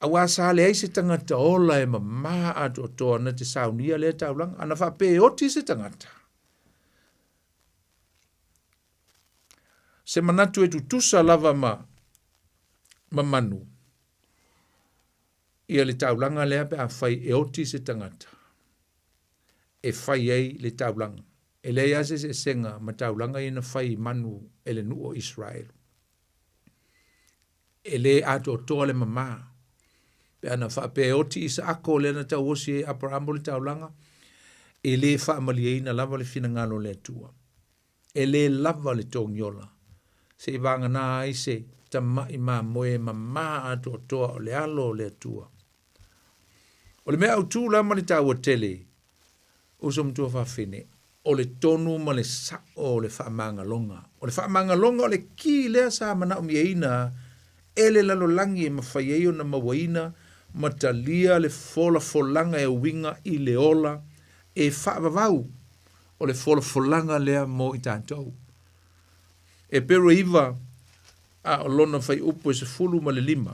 Auā sa leai se tagata ola e mamā atoatoa na te saunia lea taulaga, ana faapea e oti se tagata. Se manatu e tutusa lava ma, ma manu, ia le taulaga lea pe afai e oti se tagata e fai ai le taulaga. E leai lava se eseesega ma taulaga ia na fai i manu e le nuu o Iseraelu. E lē atoatoa le mamā. Pe ana faapea e oti Isaako lea na tauosi ai e Aperamo le taulaga, e lē faamalieina lava le finagalo o le Atua. E lē lava le togiola, seivagana ai se tama'i mamoe mamā atoatoa o le alo o le Atua. O le mea autū la ma le taua tele, uso matua fafine, o le tonu ma le sa'o o le faamagaloga. O le faamagaloga o le kī lea sa manaomiaina e le lalolagi e mafai ai ona mauaina ma talia le folafolaga e uiga i le ola e faavavau. O le folafolaga lea mo i tatou. Eperu e 9 a o lona fuaiupu e 15.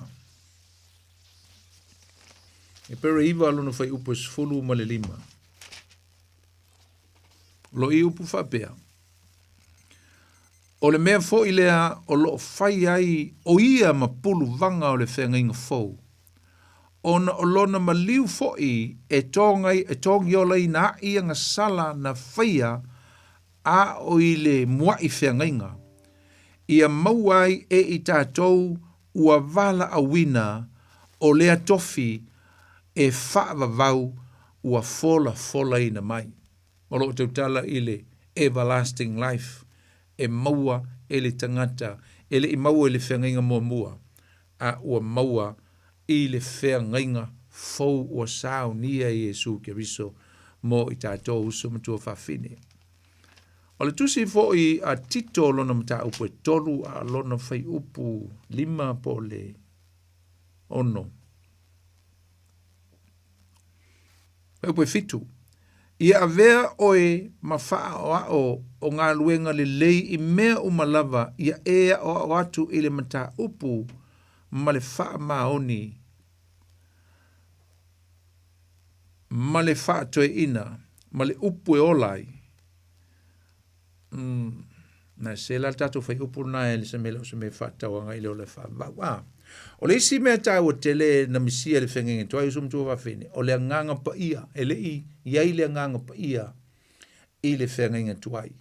Eperu e 9 a lona fuaiupu e 15. O lo i upu faapea, O le mea foi lea o lo o fai ai o ia ma puluvaga o le feagaiga fou, ona o lona maliu foi e togiolaina aʻi agasala na faia a o i le muaʻi feagaiga, ia maua ai e i tatou ua valaauina o lea tofi e faavavau ua folafolaina mai. O lo o tautala i le everlasting life e maua e le tagata e le i maua i le feagaiga muamua, a ua maua i le feagaiga fou ua saunia e Iesu Keriso mo i tatou uso matua fafine. O le tusi foi a Tito lona mataupu e 3 a lona fuaiupu 5 po o le 6. Fuaiupu e 7. Ia avea oe ma faaoao o galuega lelei i mea uma lava ia e aoao atu i le mataupu ma le faamaoni ma le faatoeaina ma le upu e ola ai. Mm. Na se la le tatou fuaiupu lena e le se mea o se mea faatau agai le ola e faavavau. Ah. O le isi mea taua tele na misia i le feagaiga tuai uso matua fafine, o le agaga paia, e le i i ai le agaga paia i le feagaiga tuai.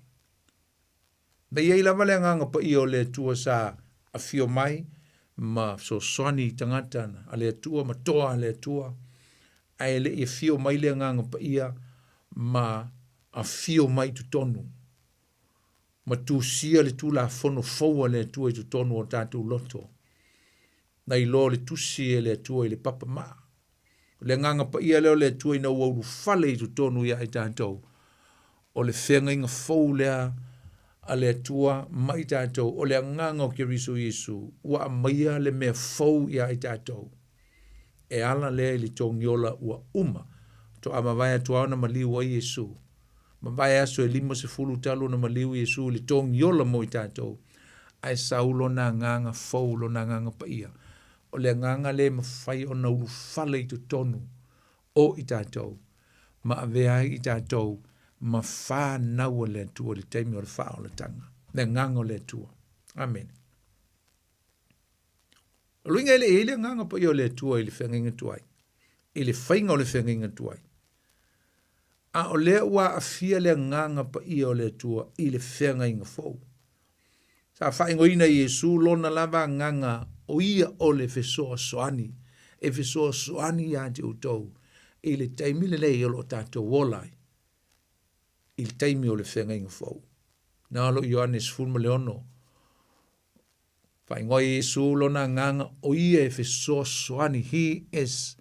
Na i ai lava le agaga paia o le Atua sa afio mai ma fesoasoani i tagata a le Atua ma toa a le Atua, ae le i afio mai le agaga paia ma afio mai i totonu ma tusia le Tulafono fou a le Atua i totonu o tatou loto. Na iloa le tusi e le Atua i le papa maa. O le agaga paia lea o le Atua ina ua ulufale i totonu ia i tatou. O le feagaiga fou lea a le Atua ma i tatou, o le agaga o Keriso Iesu, ua aumaia le mea fou ia i tatou. E ala lea i le togiola ua uma. Toa mavae atu lava ona maliu ai Iesu. Mavae aso e 50 talu ona maliu Iesu i le togiola mo i tatou, ae sau lona agaga fou, lona agaga paia. O le agaga lea e mafai ona ulufale i totonu o i tatou, ma avea ai i tatou ma fanau a le Atua i le taimi o le faaolataga. Le agaga o le Atua. Amene. O le uiga e le i ai le agaga paia o le Atua i le feagaiga tuai, i le faiga o le feagaiga tuai. A o lea ua aafia le agaga paia o le Atua i le feagaiga fou. Sa faaigoaina e Iesu lona lava agaga o ia o le fesoasoani, e fesoasoani ia te outou i le taimi lenei o lo o tatou ola ai, i le taimi o le feagaiga fou. Na o lo Ioane 16, faaigoa e Iesu lona agaga o ia e fesoasoani, he is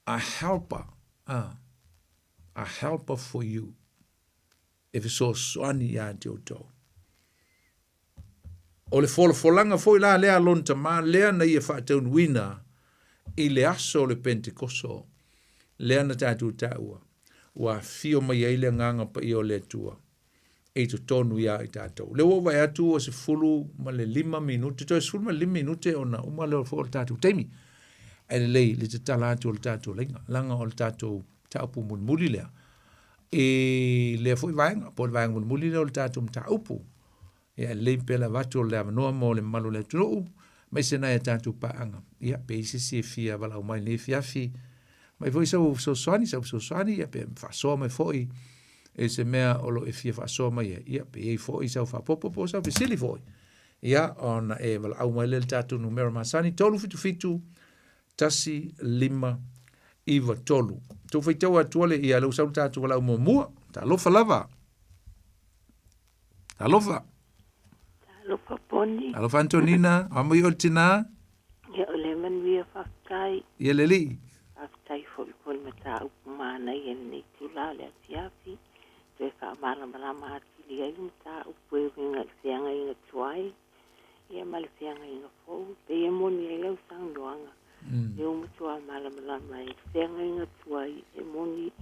a helper, a helper for you. E fesoasoani ia te outou. O le folafolaga foi la lea a lona Tama lea na ia faataunuuina i le aso o le Pentekoso, lea na tatou taua, ua afio mai ai le Agaga Paia o le Atua i totonu ia i tatou. Lea ua ou vaai atu ua 15 minute, toe 15 minute ona uma lea foi o le tatou taimi. Ae lelei le tatala atu o le tatou laina, leaga o le tatou mataupu mulimuli lea i lea foi vaega, po o le vaega mulimuli lea o le tatou mataupu. Ia, e lelei pea le avatu o le avanoa mo le mamalu o le atunuu, aemaise nai a tatou paaga. Ia, pe i ai se isi e fia valaau mai i lenei afiafi, mai foi sau fesoasoani, sau fesoasoani, ia, pe faasoa mai foi i se mea o lo o e fia faasoa mai ai. Ia, pe i ai foi sau faaopoopo po o sau fesili foi. Ia, ona e valaau mai lea i le tatou numera masani, 377 1 5 9 3. Tou faitau atu le ia leu sau le tatou valaau muamua. Talofa lava. Talofa. Talofa Poni. Talofa Antonina. A mai o le tina. Ia o le manuia faafetai. Ia le alii. Faafetai foi mo le mataupu manaia i lenei itula o le afiafi. Toe faamalamalama atili ai le mataupu e uiga i le feagaiga tuai. Ia ma le feagaiga fou, pei e moni ai lau saunoaga, lea ua matua malamalama ai le feagaiga tuai, e moni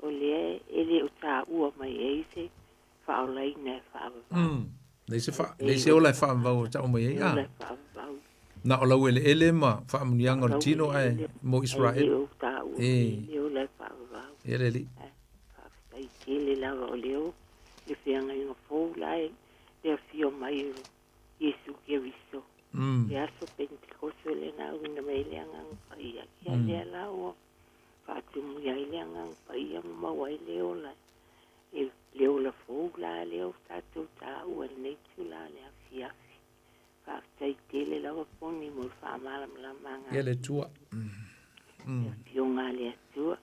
o lea e le o taua mai ai se faaolaina e faavavau. Leai se fa, leai se ola e faavavau e tau mai ai. Ola e faavavau. Na o laueleele ma faamanuiaga o le tino ae mo Israel. Ae le o taua mai le ola e faavavau. Ia le alii. Faafetai tele lava o lea le feagaiga fou la e le afio mai o Iesu Keriso. Le aso Pentekoso lea na auina mai ai le Agaga Paia. Ia lea la ua faatumu ai le Agaga Paia ma maua ai le ola e Le ola fou la lea ua tatou taua i lenei itulā o le afiafi. Faafetai tele lava Poni mo le faamalamalamaga Ia le Atua. Le Afioga a le Atua.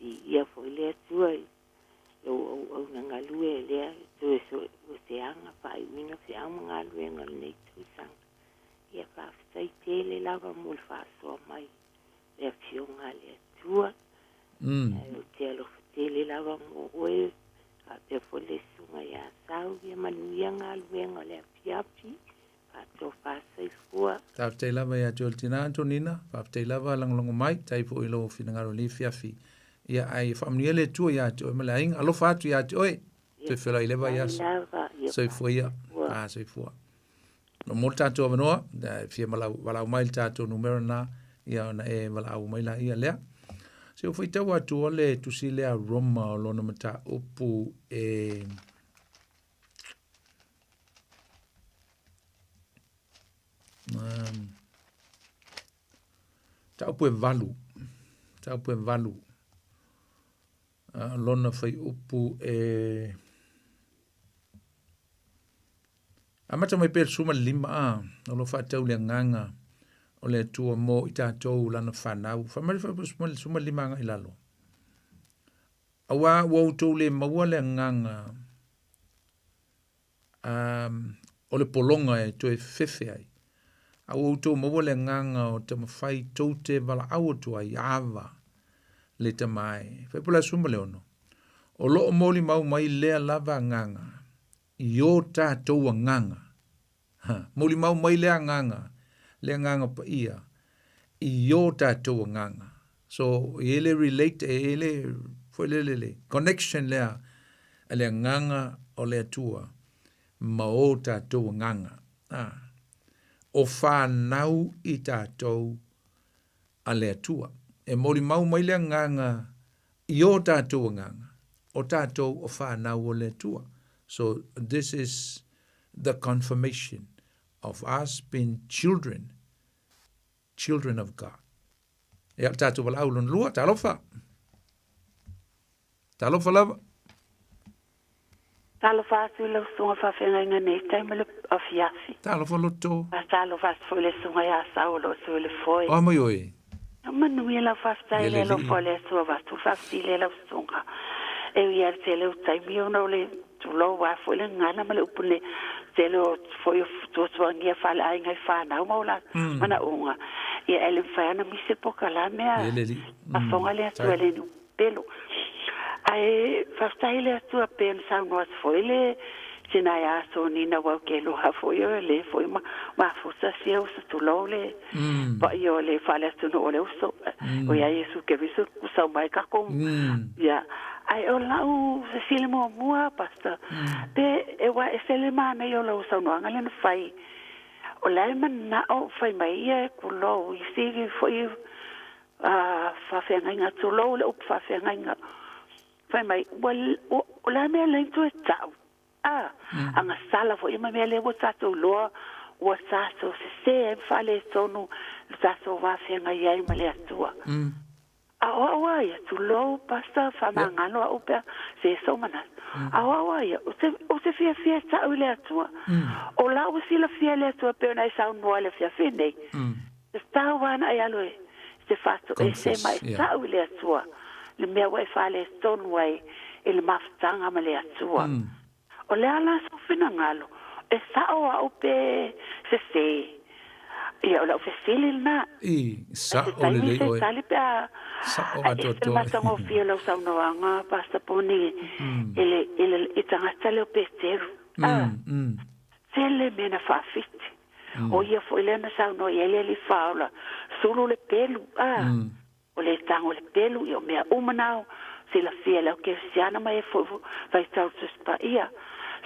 Viia foi le Atua i lou auauna galue lea e toe soeseaga faaiuina feau ma galuega o lenei tausaga. Ia faafetai tele lava mo le faasoa mai le Afioga a le Atua. Ae ou te alofa tele lava mo oe faapea foi le susuga ia Sau. Ia manuia galuega o le afiafi. Faatofa soifua. Faafetai lava ia te oe le tina Antonina, faafetai lava lagolago mai, tai foi i lou finagalo i lenei afiafi. Ia ae faamanuia le Atua ia te oe ma le aiga, alofa atu ia te oe. Toe feiloai i le vaiaso. Soifua ia. Ah, soifua. No mo le tatou avanoa, e fia valaau mai le tatou numera na, ia ona e valaau mai la ia lea. Se o faitau atu o le tusi lea Roma o lona mataupu e mataupu e valu, mataupu e valu, lona fuaiupu e amata mai pea i le 15 a, o lo o faatatau i le agaga o le Atua mo i tatou lana fanau. Fai mai le fuaiupu 15 agai i lalo. Aua ua outou le maua le agaga o le pologa e toe fefe ai, a ua outou maua le agaga o taumafai tou te valaau atu ai, Ava, le Tama e. Fuaiupu le 16, O lo o molimau mai lea lava agaga i o tatou agaga. Ha, molimau mai lea agaga, le agaga paia, i o tatou agaga. So, e i ai le relate, e i ai le, foi lele le connection lea a le agaga o le Atua ma o tatou agaga. Ah, o fanau i tatou a le Atua. E molimau mai le agaga i o tatou agaga, o tatou o fanau o le Atua. So, this is the confirmation of us being children, children of God. Ia, le tatou valaau lona lua, talofa. Talofa lava. Talofa atu i lau susuga faafeagaiga nei taimi o le afiafi. Talofa loto. Faatalofa atu foi i le susuga ia Sau o lo o tu i le foe. O a mai oe? Manuia lau faafetai i le alofa o le Atua avatu le faafesili e lau susuga. E ui lava i le tele o taimi ona o le tulou a foi le gagana ma le upu nei, tele o foi o tuatuagia faaleaiga i fanau ma o latou manaoga, ia ae le mafai lava ona misi le polokalame a afoga le Atua e le ni pelu. Ae faafetai i le Atua pei ona saunoa atu foi le tina ia Sonina aua ou te iloa foi o le foi mafuta sia uso tulou le paia o le faaleatunuu o le uso o ia Iesu Keriso kusau mai kakou ia ae o lau fesili muamua Pastor pe e ua ese le manaia o lau saunoaga lea na fai o la e manao fai mai ia e kulou isi foi faafeagaiga tulou le upu faafeagaiga fai mai ua o le a mea le toe tau a agasala foi ma mea lea ua tatou iloa ua tatou sese ai ma faaletonu le tatou vafeagai ai ma le Atua. A o au a ia, tulou Pastor, faamagalo au pea se sou manatu. A o au a ia, ou te, ou te fiafia e tau i le Atua. O la ua silafia e le Atua pei ona e saunoa i le afiafi nei. E tatau lava ona e alu e te faatoese ma e tau i le Atua le mea ua e faaletonu ai i le mafutaga ma le Atua. O le a la sou finagalo? E sao au pe sese? Ia, o lau fesili lena. I, sao lelei oe. Tali pe a Sao atoatoa. E ese le matagofie o lau saunoaga, Pastor Poni, i le, i le, i tagata lea o Peteru. Tele mea na faafiti. O ia foi lea na saunoa i ai le Alii Faaola, sulu le pelu, a, o le tago le pelu, ia o mea uma na o silafia e le au kerisiana ma e foi faitau Tusi Paia.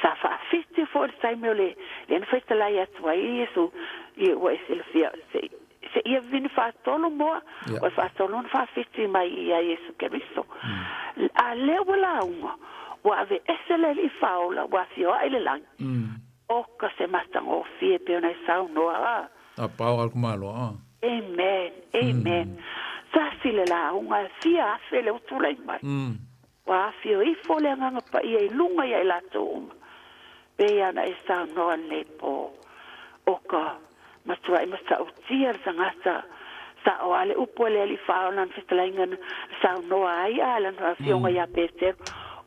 Sa faafiti foi le taimi o le, lea na faitalai atu ai Iesu, ia ua e silafia, se, se ia vini faatolu moa, o le faatolu na faafiti mai ia Iesu Keriso. A lea ua lauga, ua aveese le Alii Faaola, ua afioa'i le lagi. Oka se matagofie pei ona e saunoa a. A pao al kumalo a. Amen, amen. Tasi le lauga e fia afe le utu lai mai. Ua afio ifo le Agaga Paia i luga ia i latou uma, pei ona e saunoa lenei po, o ka matuai matautia le tagata sao a le upu a le Alii Faaola lana fetalaiga na saunoa ai a lana afioga ia Petero,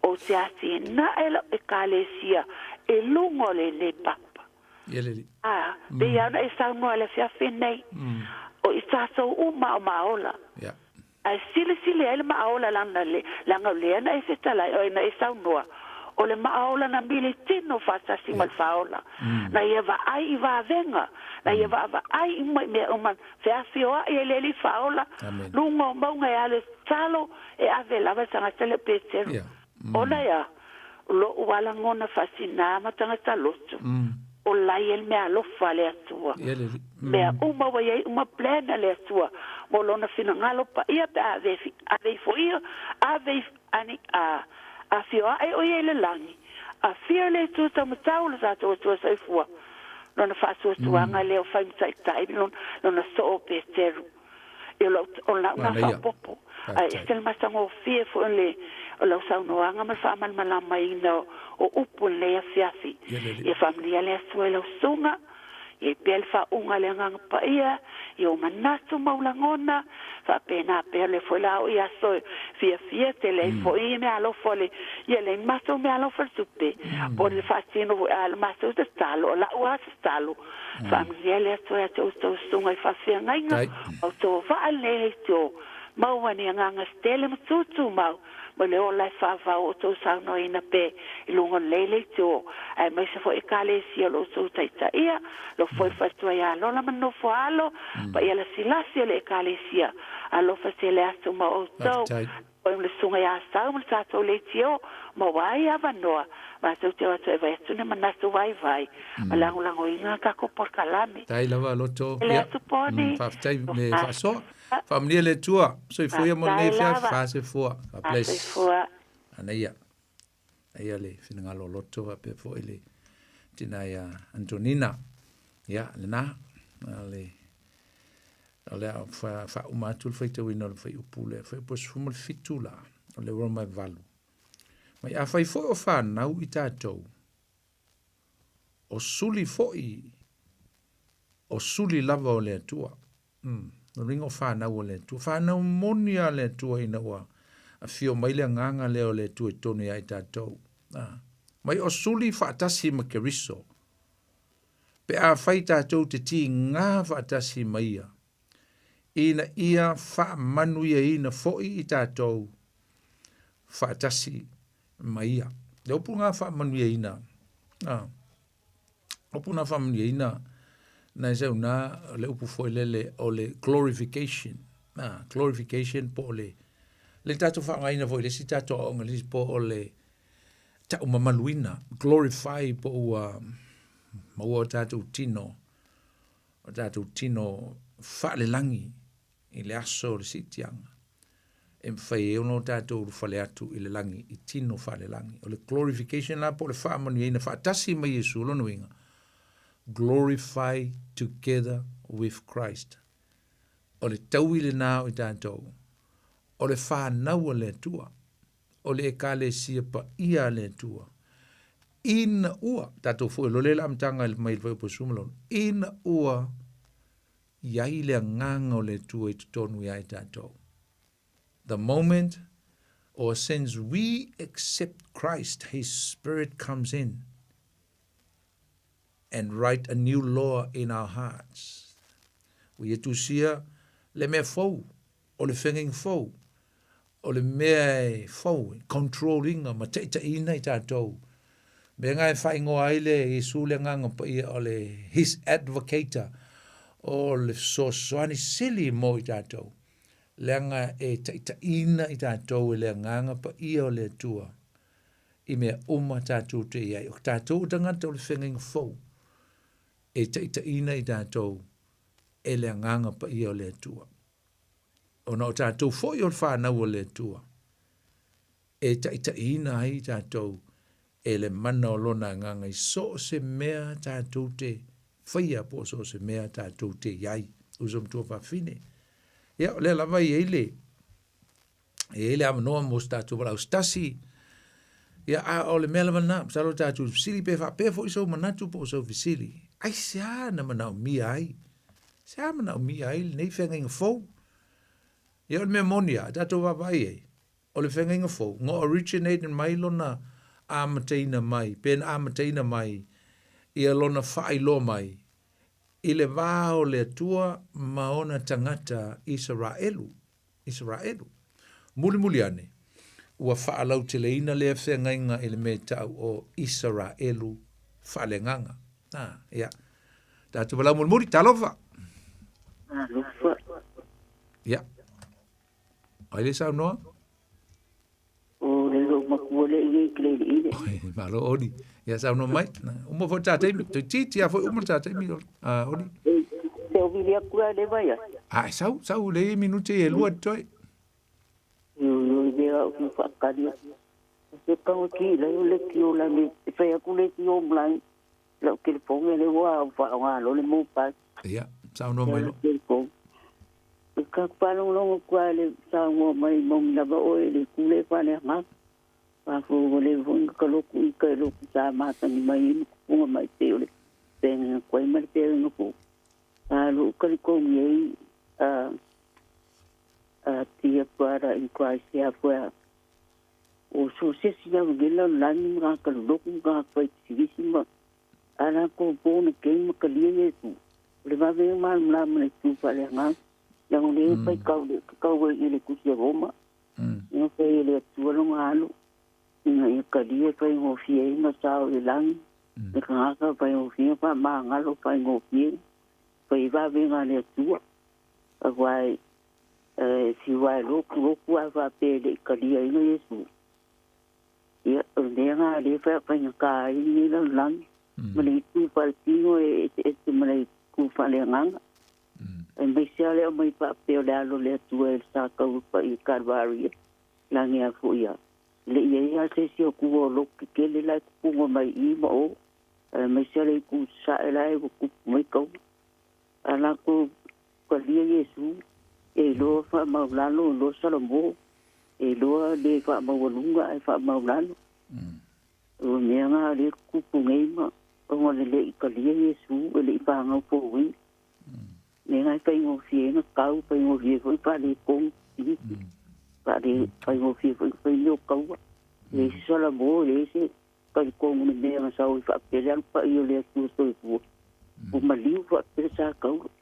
Ou te atinae lau Ekalesia i luga o lenei papa. A, pei ona e saunoa i le afiafi nei, o i tatou uma o maola. Ae silisili ai le maaola lana le, leaga o lea na e fetalai, oi na e saunoa, o le maaola na mili tino faatasi ma le faaola. Na ia vaai i vavega, na ia vaavaai uma i mea uma, feafioai ai le Alii faaola, luga o mauga e alu e tatalo, e ave lava le tagata lea o Peteru. Ona ea, o lo'u lava lagona faatinā ma tagata lotu, o la e i ai le meaalofa a le Atua. Mea uma ua i ai uma plan a le Atua mo Lona finagalo paia pe a ave, ave ifo ia, ave if, ani, a, afioae o ia i le lagi, afio le Itu taumatau o le tatou Atua Soifua, Lona faatuatuaga lea o fai ma taitai, lona, lona soo o Peteru. I o lau, o lau na faaopoopo. Ae ese le matagofie foi o le, o lau saunoaga ma le faamalamalamaina o upu i lenei afiafi. Ia faamanuia le Atua i lau susuga, ia i pea le faauuga a le Agaga Paia i ou manatu ma ou lagona, faapena pea le foi la o i aso e fiafia tele ai foi i meaalofa o le, ia leai ni matou meaalofa le tupe, o le faatino foi a le matou tatalo, o lau lava tatalo, Faamanuia le Atua ia te outou susuga i faafeagaiga, ma outou vaa lenei leitio, maua ni agaga setele ma tutumau, ma le ola e faavau o outou saunoaina pe i luga o lenei leitio, aemaise foi Ekalesia o lo outou taitaia, lo foi faletua ia Lola ma nofo alo, paia lasilasi o le Ekalesia, alofa tele atu ma outou. O le susuga ia Sau ma le tatou leitio, maua ai avanoa, matou te o atu e vaai atu ni manatu vaivai ma lagolagoina a tatou polokalame. Faafetai lava Loto. Ele atu Poni. Faafetai le faasoa. Faamanuia le Atua. Soifua ia mo lenei afiafi. Fasoifua. God bless. Fasoifua. Anaia. Anaia le finagalo o Loto faapea foi le tina ia Antonina. Ia, lena. Le O le a faauma atu le faitauina o le fuaiupu lea, fuaiupu 17 la, o le Roma e 8. Mai afai foi o fanau i tatou, o suli foi, o suli lava o le Atua. O le uiga o fanau o le Atua. Fanau moni a le Atua ina ua afio mai le agaga lea o le Atua i totonu ia i tatou. Mai o suli faatasi ma Keriso. Pe afai tatou te tigā faatasi ma Ia, ina ia faamanuiaina foi i tatou faatasi ma Ia. Le upu lena faamanuiaina, a, upu lena faamanuiaina, na e sau na le upu foi lele o le glorification, a, glorification po o le, le tatou faaaogaina foi i le isi tatou aoaoga, le isi po o le taumamaluina, glorify po ua maua o tatou tino, o tatou tino faalelagi i le aso o le siitiaga. E mafai ai ona o tatou ulufale atu i le lagi i tino faalelagi. O le glorification la po o le faamanuiaina faatasi ma Iesu, o lona uiga, glorify together with Christ. O le taui lena o i tatou, o le fanau a le Atua. o le Ekalesia paia a le Atua, ina ua, tatou foi loa lea i le amataga mai le Fuaiupu 16, ina ua i ai le agaga o le Atua i totonu ia i tatou. The moment or since we accept Christ, His Spirit comes in and write a new law in our hearts. Ua ia tusia le mea fou, o le feagaiga fou, o le mea e fou, e control ina ma taitaiina i tatou. Mea nga e faaigoa ai le Iesu le Agaga Paia o le His Advocator, o le fesoasoani sili mo i tatou, leaga e taitaiina i tatou e le Agaga Paia o le Atua i mea uma tatou te i ai. O tatou o tagata o le feagaiga fou, e taitaiina i tatou e le Agaga Paia o le Atua. Ona o tatou foi o le fanau a le Atua, e taitaiina ai tatou e le mana o Lona Agaga i so o se mea tatou te faia po o so o se mea tatou te i ai. Uso matua fafine. Ia, o lea lava e i ai le. E i ai le avanoa mo se tatou valaau se tasi. Ia, a o le mea lava lena, masalo tatou fesili pe faapea foi sou manatu po o sou fesili. Aisea na manaomia ai? Aisea manaomia ai lenei feagaiga fou? Ia, o le mea moni lava, tatou vaavaai i ai, o le feagaiga fou, na originate mai lona amataina mai, pe na amataina mai ia lona faailoa mai i le va o le Atua ma ona tagata Isaraelu. Isaraelu. Mulimuli ane, ua faalauteleina lea feagaiga i le mea e ta'u o Isaraelu faaleagaga. A, ia. Tatou valaau mulimuli, talofa! Talofa. Ia. Ai le saunoa? O le lou matua le i ke le ile. Malo Oli. Ia saunoa mai. Uma foi tā taimi. Toeitiiti a foi uma tā taimi Oli. Te o vili aku le vai a. Ah, sau, sau le i minute e lua toi. Yo yo le au ki whakari. Se kanga ki le le ki o la me whai aku le ki o mlai. Lau telefone le ua faaaoga loa le mobile. Ia, saunoa mai loa. Telefone. Ka faalogologo atu lava i le saunoa mai moni lava oe i le itu lea e faaleaga. Faafoe ua leva foi ona ta lotu i tai lotu sa matagi mai ai ma tupuga mai pei o le feagaiga tuai ma le feagaiga fou. A lou talitonu i ai a a dear brother in Christ ia foe a O so se isi au i le lalolagi ma tagata lolotu ma tagata fai pisinisi ma a latou born again ma talia Iesu, o le vave ia malamalama le itu faaleagaga, leaga o lea e faitau le tatau ai i le Tusi a Roma, ina fai e le Atua lona alo ina ia talia e faigofie ai ma sao i le lagi le tagata faigofie faamagalo faigofie fai vavega a le Atua. Aua e E fiu ae lotu lotu ae faapea e le i taliaina Iesu. Ia, o le mea lena lea e faigata ai lenei lalolagi, ma le itu faaletino e eseese ma le itu faaleagaga. Aemaise lava le aumai faapea o le alo o le Atua e sa tau i Kalvaria, lagi a foi a. E le i i ai lava se isi o tua o lotu tetele la e tupuga mai i i ma o, aemaise lava le itu sasae la e ua tupu mai taua. A latou talia Iesu, e iloa faamaulalo, iloa Salomõ, e iloa le faamaualuga ae faamaulalo. O mea na lea e tutupu nei ma ona le le i talia Iesu e le i fanau fouina. Mea na e faigofie ai na tau, faigofie foi faaletonu pisinisi, faale faigofie foi na fai mea o taua. E leai se Salomõ, e leai se talitonu i le mea na sau ai faapea le alu paia o le Atua soifua. Ua maliu faapea sa taula.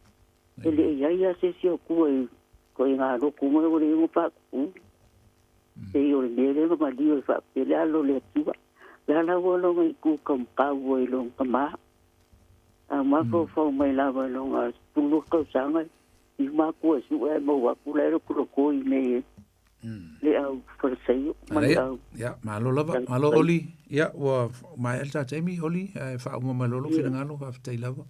E le i ai lava se isi o tua i ituaiga lotu mai ua le ono faatupu. Pei o le mea lea na maliu ai faapea le alo o le Atua. Le ala ua lona itu taumatau ai lona tama. A mafaufau mai lava i lona 12 tausaga i matua e sue ae maua atu la e lokoloko i mea i le au Farisaio ma le au. Ia, malo lava, malo Oli. Ia, ua maea le ta taimi, Oli, ae faauma mai loa lou finagalo, faafetai lava.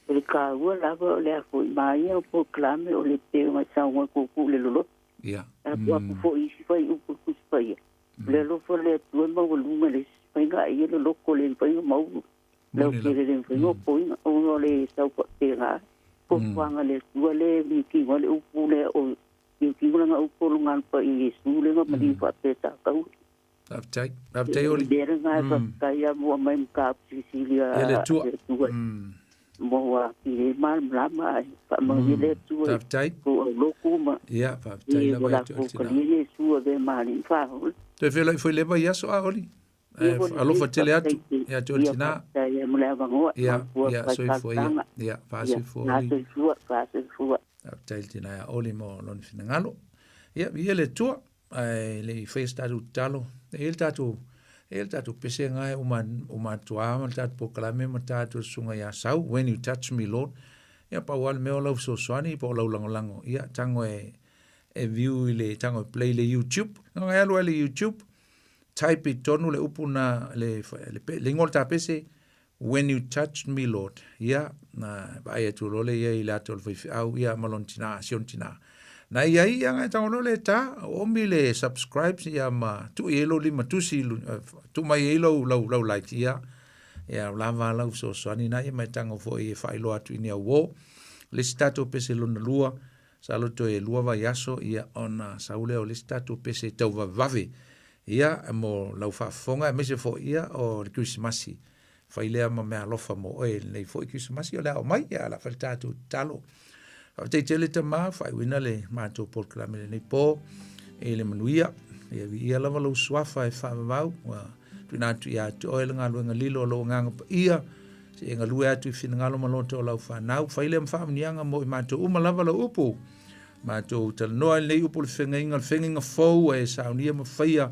O le taua lava o le a foi maia o polokalame o le pei ona saunoa tuutuu le loloto. Ia. A tuu atu foi i isi fuaiupu i le Tusi Paia, o le alofa o le Atua e maualuga i le isi faiga a ia loloto le mafai ona maua. Lautele le mafai ona opoina ona o le sau faapena. Fuafuaga a le Atua lea e migio ai le upu lea o migio lana upu o lona alofa i Iesu lea na maliu faapea sa taula. Faafetai. Faafetai Oli. Mea lena e faafetai a mua mai mataupu silisili a le Atua. Mo a ki e malamalama ae faamanuia le Atua. Faafetai. Ko au lotu ma. Ia, faafetai lava ia te Tina. Iesu ave ma alii ma faahola. Toe feiloai foi leva i aso a Oli. Ae alofa tele atu ia te oe tina. Ia, ia, soifua ia. Ia, faasoifua Oli. Faafetai le tina ia Oli mo lona finagalo. Ia, viia le Atua, ae le i faia se tatou tatalo. E i ai le tatou, e i ai le tatou pese lena e uma, uma atu lava ma le tatou polokalame ma tatou susuga ia Sau, When You Touch Me Lord. Ia, pau lava le mea o lau fesoasoani po o lau lagolago. Ia, tago e, e view i le, tago e play i le YouTube. Tago e alu lava i le YouTube, Type i totonu le upu na le le le ingoa o le tapese When you touched me Lord. Ia, na vaai atu loa le ia i le ata o le faifeau ia ma lona tina, si ona tina. Na ia i anga e tango loa le ta, omi le subscribe ia ma tuu i ai lou lima tusi, tuu mai ai lou, lau, lau like ia. Ia, lava lau fesoasoani na ia mai tango foi e faailoa atu i ni au uo. Le isi tatou pese lona lua, Masalo toe lua vaiaso ia ona sau lea o le isi tatou pese e tauvavevave ia mo lau faafofoga aemaise foi ia o le Kerisimasi. Fai lea ma meaalofa mo oe i lenei foi Kerisimasi o le a oo mai, ia o le a fai le tatou tatalo. Faafetai tele tama, faaiuina le matou polokalame i lenei po i le manuia. Ia viia lava lou suafa e faavavau, ua tuuina atu ia te oe le galuega lilo o lou agaga paia, se i e galue atu i finagalo ma loto o lau fanau. Fai lea ma faamanuiaga mo i matou uma lava lau upu. Matou talanoa i lenei upu o le feagaiga, o le feagaiga fou e saunia ma faia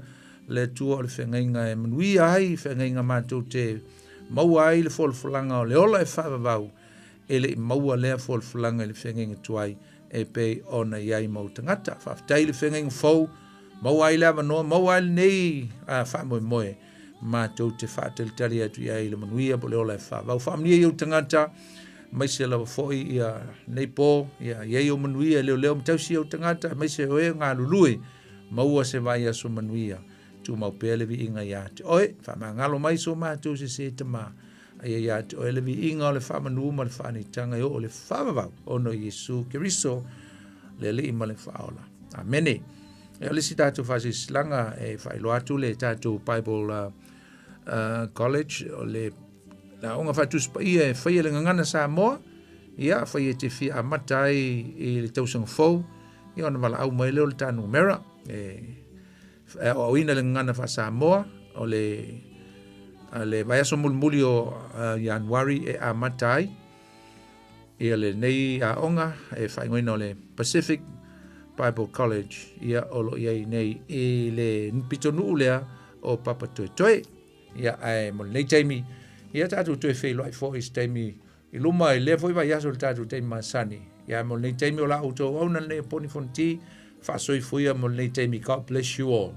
le Atua o le feagaiga e manuia ai, feagaiga matou te maua ai le folafolaga o le ola e faavavau, e le i maua lea folafolaga i le feagaiga tuai e pei ona i ai mau tagata. Faafetai i le feagaiga fou, maua ai le avanoa, maua ai lenei faamoemoe matou te faatalitali atu i ai i le manuia po o le ola e faavavau. Faamanuia i ou tagata, aemaise lava foi ia lenei po, ia i ai ou manuia e leoleo ma tausi ou tagata, aemaise o e galulue, maua se vaiaso manuia. Tumau pea le viiga ia te oe, faamagalo mai so matou sese tama, aia ia te oe le viiga o le faamanu ma le faanitaga e oo i le faavavau, ona o Iesu Keriso, le Alii ma le Faaola. Amene. E o le isi tatou faasilasilaga e faailoa atu le tatou Bible College o le aoga faatusi paia e faia le gagana Samoa, ia fai e te fia amata ai i le tausaga fou, ia ona valaau mai lea o le ta numera e aoaoina le gagana faa-Samoa o le le vaiaso mulimuli o Ianuari e amata ai ia lenei aoga e faaigoaina o le Pacific Bible College ia o lo o i ai nei i le pitonuu lea o Papatoetoe. Ia ae mo lenei taimi, ia tatou toe feiloai foi i se taimi i luma i lea foi vaiaso i le tatou taimi masani. Ia ae mo lenei taimi o la outou auauna lenei o Poni Fonoti, faasoifuia mo lenei taimi. God bless you all.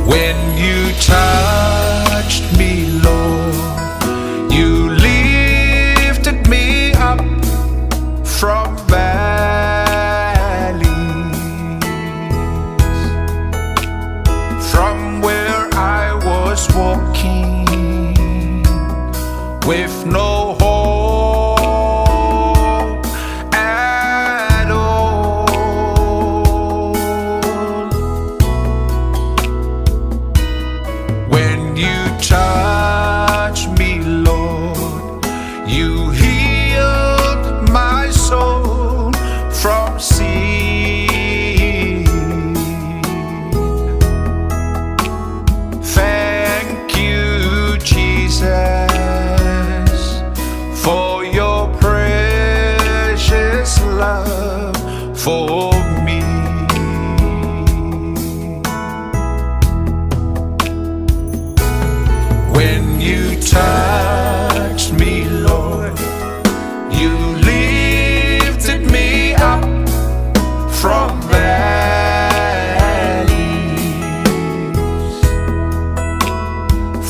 When you touched me, Lord, you lifted me up from valleys, from where I was walking with no hope at all. When you touch me, Lord, you healed my soul from sin. Thank you, Jesus, for your precious love for me. When you touched me, Lord, you lifted me up from valleys,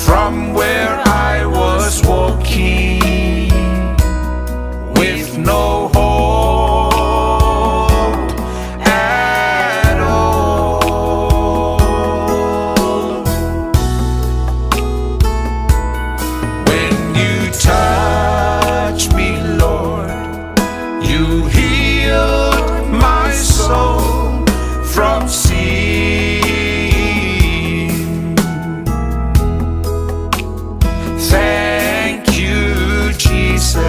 from where I was walking. You healed my soul from sin. Thank you, Jesus,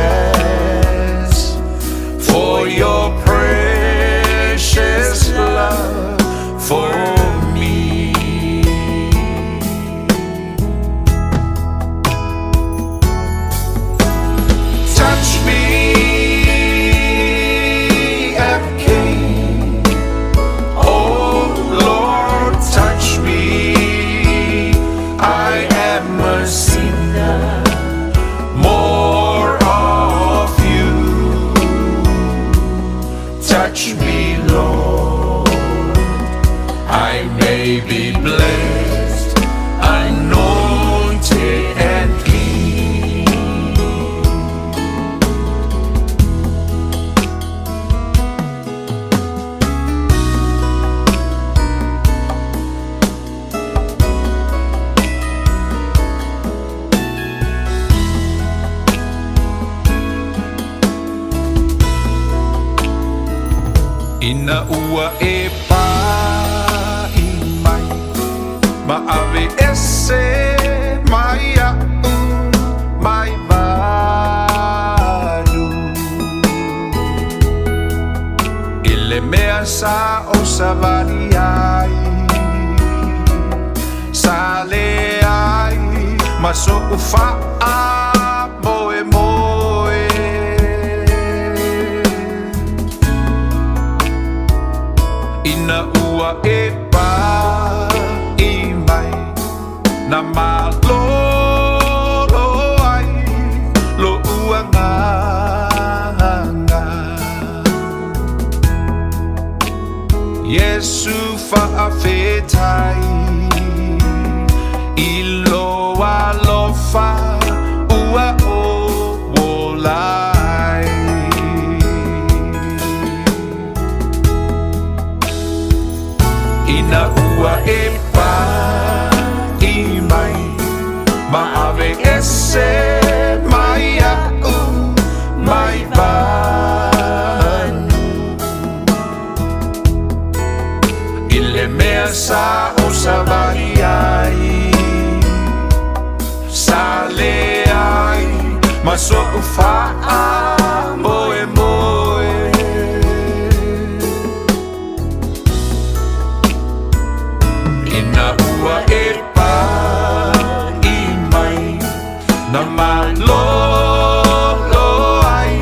for your precious love for me. Touch me again. Oh Lord, touch me. I am a sinner. More of you. Touch me, Lord. I may be blessed, anointed and clean. Ina ua e pai mai Ma ave ese mai au mai valu I le mea sa o savali ai Sa le ai ma so ufa'a moe moe Ina ua e pai mai Na malolo ai lo ua nganga Yesu fa'afetai I lo alofa ua o wolai Ina ua e pai mai Ma ave ese mai a'u mai vanu I le mea sa o savali ai Sa le ai ma so'u fa'a moe moe Ina ua e pai mai Na malolo ai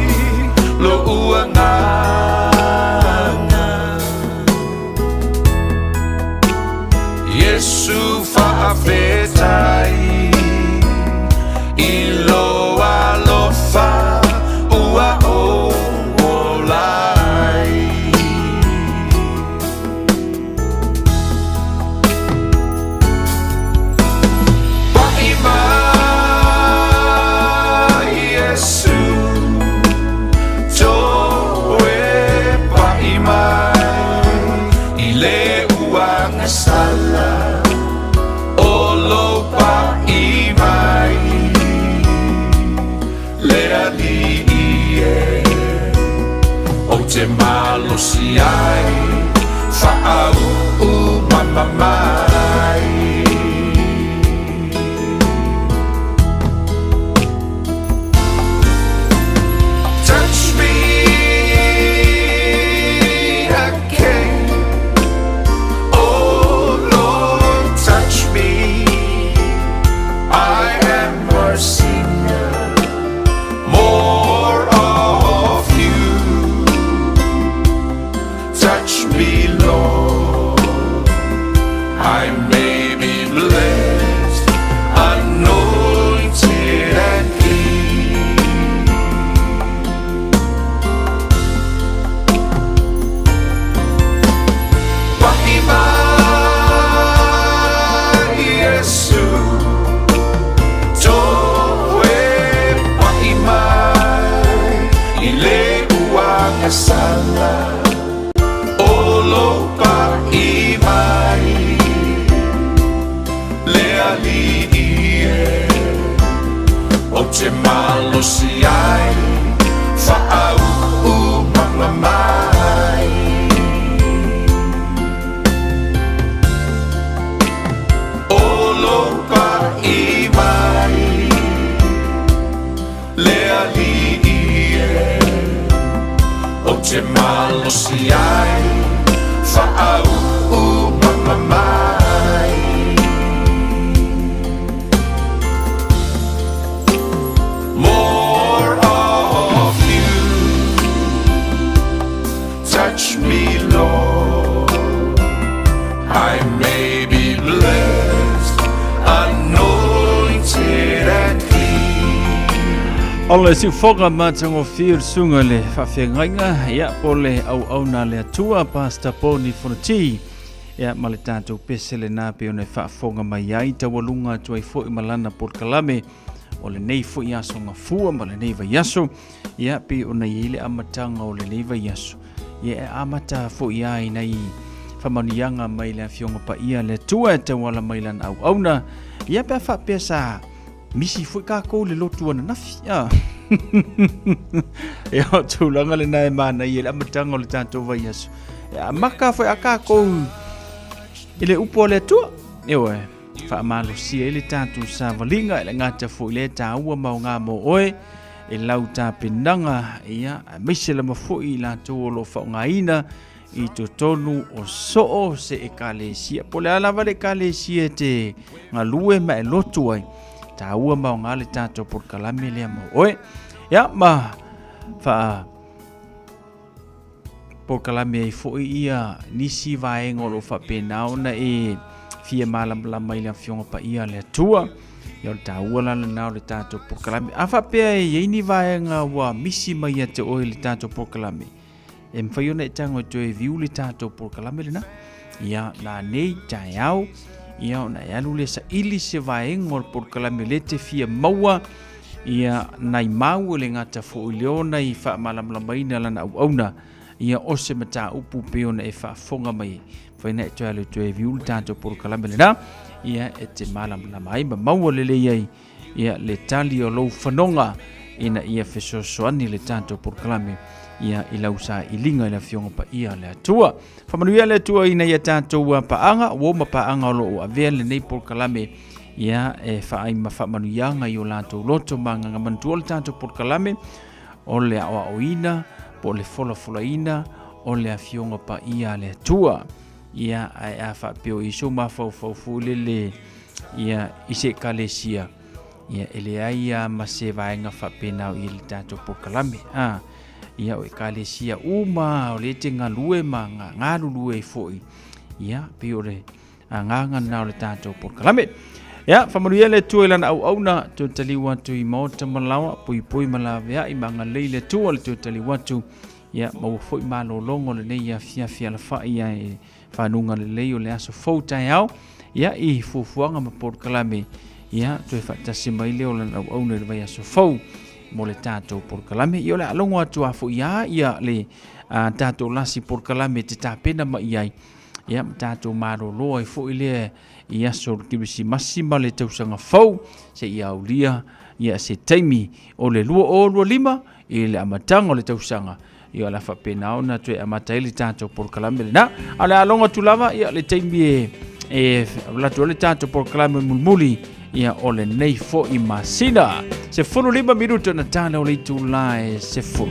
lo ua nganga Yesu fa'afetai I lo alofa ua o olai Pai mai Yesu Toe pai mai I le uaga sala O lo pai mai Le alii e O te malosi ai Fa'auu mamamai Touch me again. Oh Lord, touch me. I am a sinner. More of you. Touch me, Lord. I may be blessed, anointed and clean. Pai mai Yesu Toe pai mai I le uaga sala O lo pai mai Le alii e O te malosi ai Fa'auu te malosi ai Whaauu mamamai More of you Touch me, Lord I may be blessed Anointed and clean O le siufoga matagofie o le susuga i le faafeagaiga, ia, po o le auauna a le Atua, Pastor Poni Fonoti, ia, ma le tatou pese lena pei ona e faafofoga mai ai, taualuga atu ai foi ma lana polokalame o lenei foi aso gafua ma lenei vaiaso, ia, pei ona i ai le amataga o lenei vaiaso, ia, e amata foi lava i nai faamanuiaga mai le Afioga Paia a le Atua e tauala mai lana auauna, ia, pe a faapea sa Misi foi kākou le lotu ananafi. Ah. Ia o tulaga lena e manaia i le amataga o le tatou vaiaso. E amaka foi a kākou i le upu a le Atua. Ioe, faamalosia ai le tatou savaliga e le gata foi i le tāua ma oga mo oe e lau tapenaga, ia, aemaise lava foi i latou o lo o faaaogaina i totonu o soo se ekalesia. Po le a lava le ekalesia e te galue ma e lotu ai, tāua ma oga le tātou polokalame lea mo oe. Ia, ma wha polokalame ai foi ia nisi vaega o lo o faapena ona e fia malamalama i le Afioga Paia a le Atua. Ia o le tāua la lena o le tātou polokalame. A faapea e i ai ni vaega ua misi mai ia te oe i le tātou polokalame, E mafai ona e tago e toe view le tatou polokalame lena. Ia, la nei taeao, ia ona e alu lea saili se vaega o le polokalame le te fia maua, ia nai mau e le gata foi i le ona i faamalamalamaina lana auauna, ia o se mataupu pei ona e faafofoga mai ai. Mafai ona e toe alu e toe view le tatou polokalame lena, ia e te malamalama ai ma maua lelei ai ia le tali o lou fanoga ina ia fesoasoani le tatou polokalame ia i lau sailiga i le Afioga Paia a le Atua. Faamanuia le Atua ina ia tatou paaga, uo ma paaga o lo o avea lenei polokalame ia e faai ma faamanuiaga i o latou loto ma agaga. Manatua le tatou polokalame o le aoaoina po o le folafolaina o le Afioga Paia a le Atua. Ia ae a faapea o i sou mafaufau foi lele ia i se ekalesia, ia e leai lava ma se vaega faapena o i le tatou polokalame. A, ia o ekalesia uma o lea e te galue ma galulue ai foi, ia pei o le agaga lena o le tatou polokalame. Ia, faamanuia le Atua i lana auauna, toe taliu atu i maota ma laoa, poipoi ma laveai ma agalelei le Atua le toe taliu atu. Ia, maua foi malologo lenei afiafi alafai ae fanuga lelei o le aso fou taeao, ia, i fuafuaga ma polokalame, ia, toe faatasi mai lea o lana auauna i le vaiaso fou mo le tatou polokalame. Ia, o le a logo atu a foi a ia le tatou lasi polokalame te tapena mai ai, ia, ma tatou malolo ai foi lea i aso o le Kerisimasi ma le tausaga fou, seia aulia ia se taimi o le 2025 i le amataga o le tausaga, ia o le a faapena ona toe amata ai le tatou polokalame lena. A o le a logo atu lava ia le taimi e alu atu ai le tatou polokalame mulimuli ia o lenei foi masina. 15 minuto na tala o le itula e 10.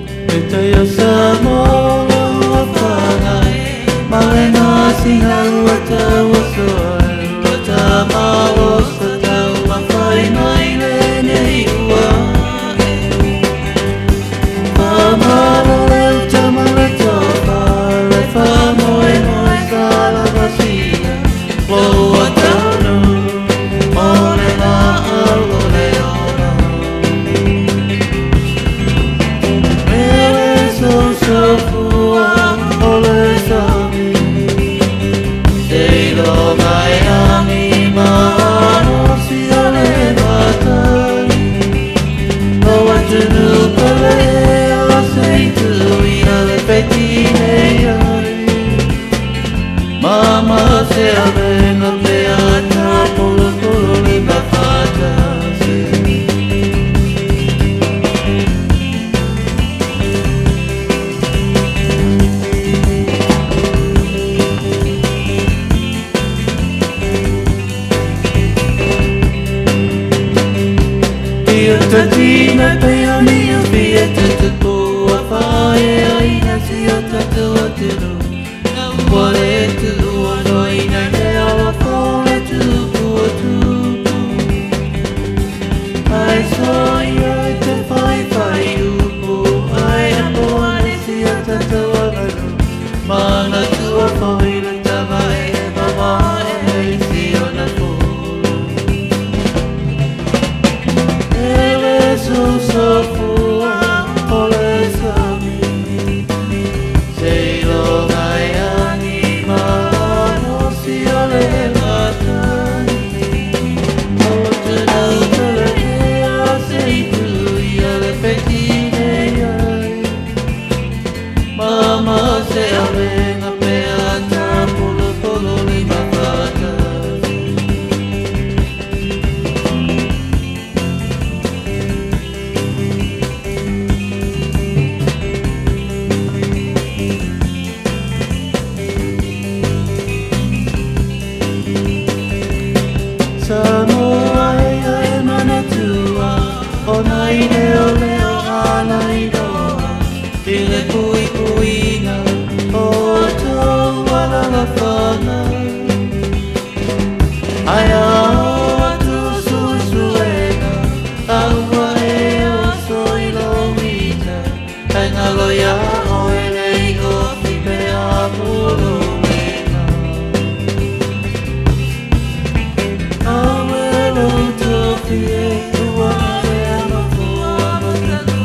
Manatua foi le tama e mama e si ona fulu. Ele susofua o le sami. Seiloga e ani malosi o le matagi. O tunu tele ea se itu ia le fetine ai. Mama se avenga pe ata polo polo le mafata. Samoa e e manatua o nai leo leo ala iloa i le puipuiga o tou alalafaga. Ae ao atu suesuega a ua e oso i lou ita e galo iā oe le iofi pe a puluina. Awe lou tofi e ua ea mafua matanu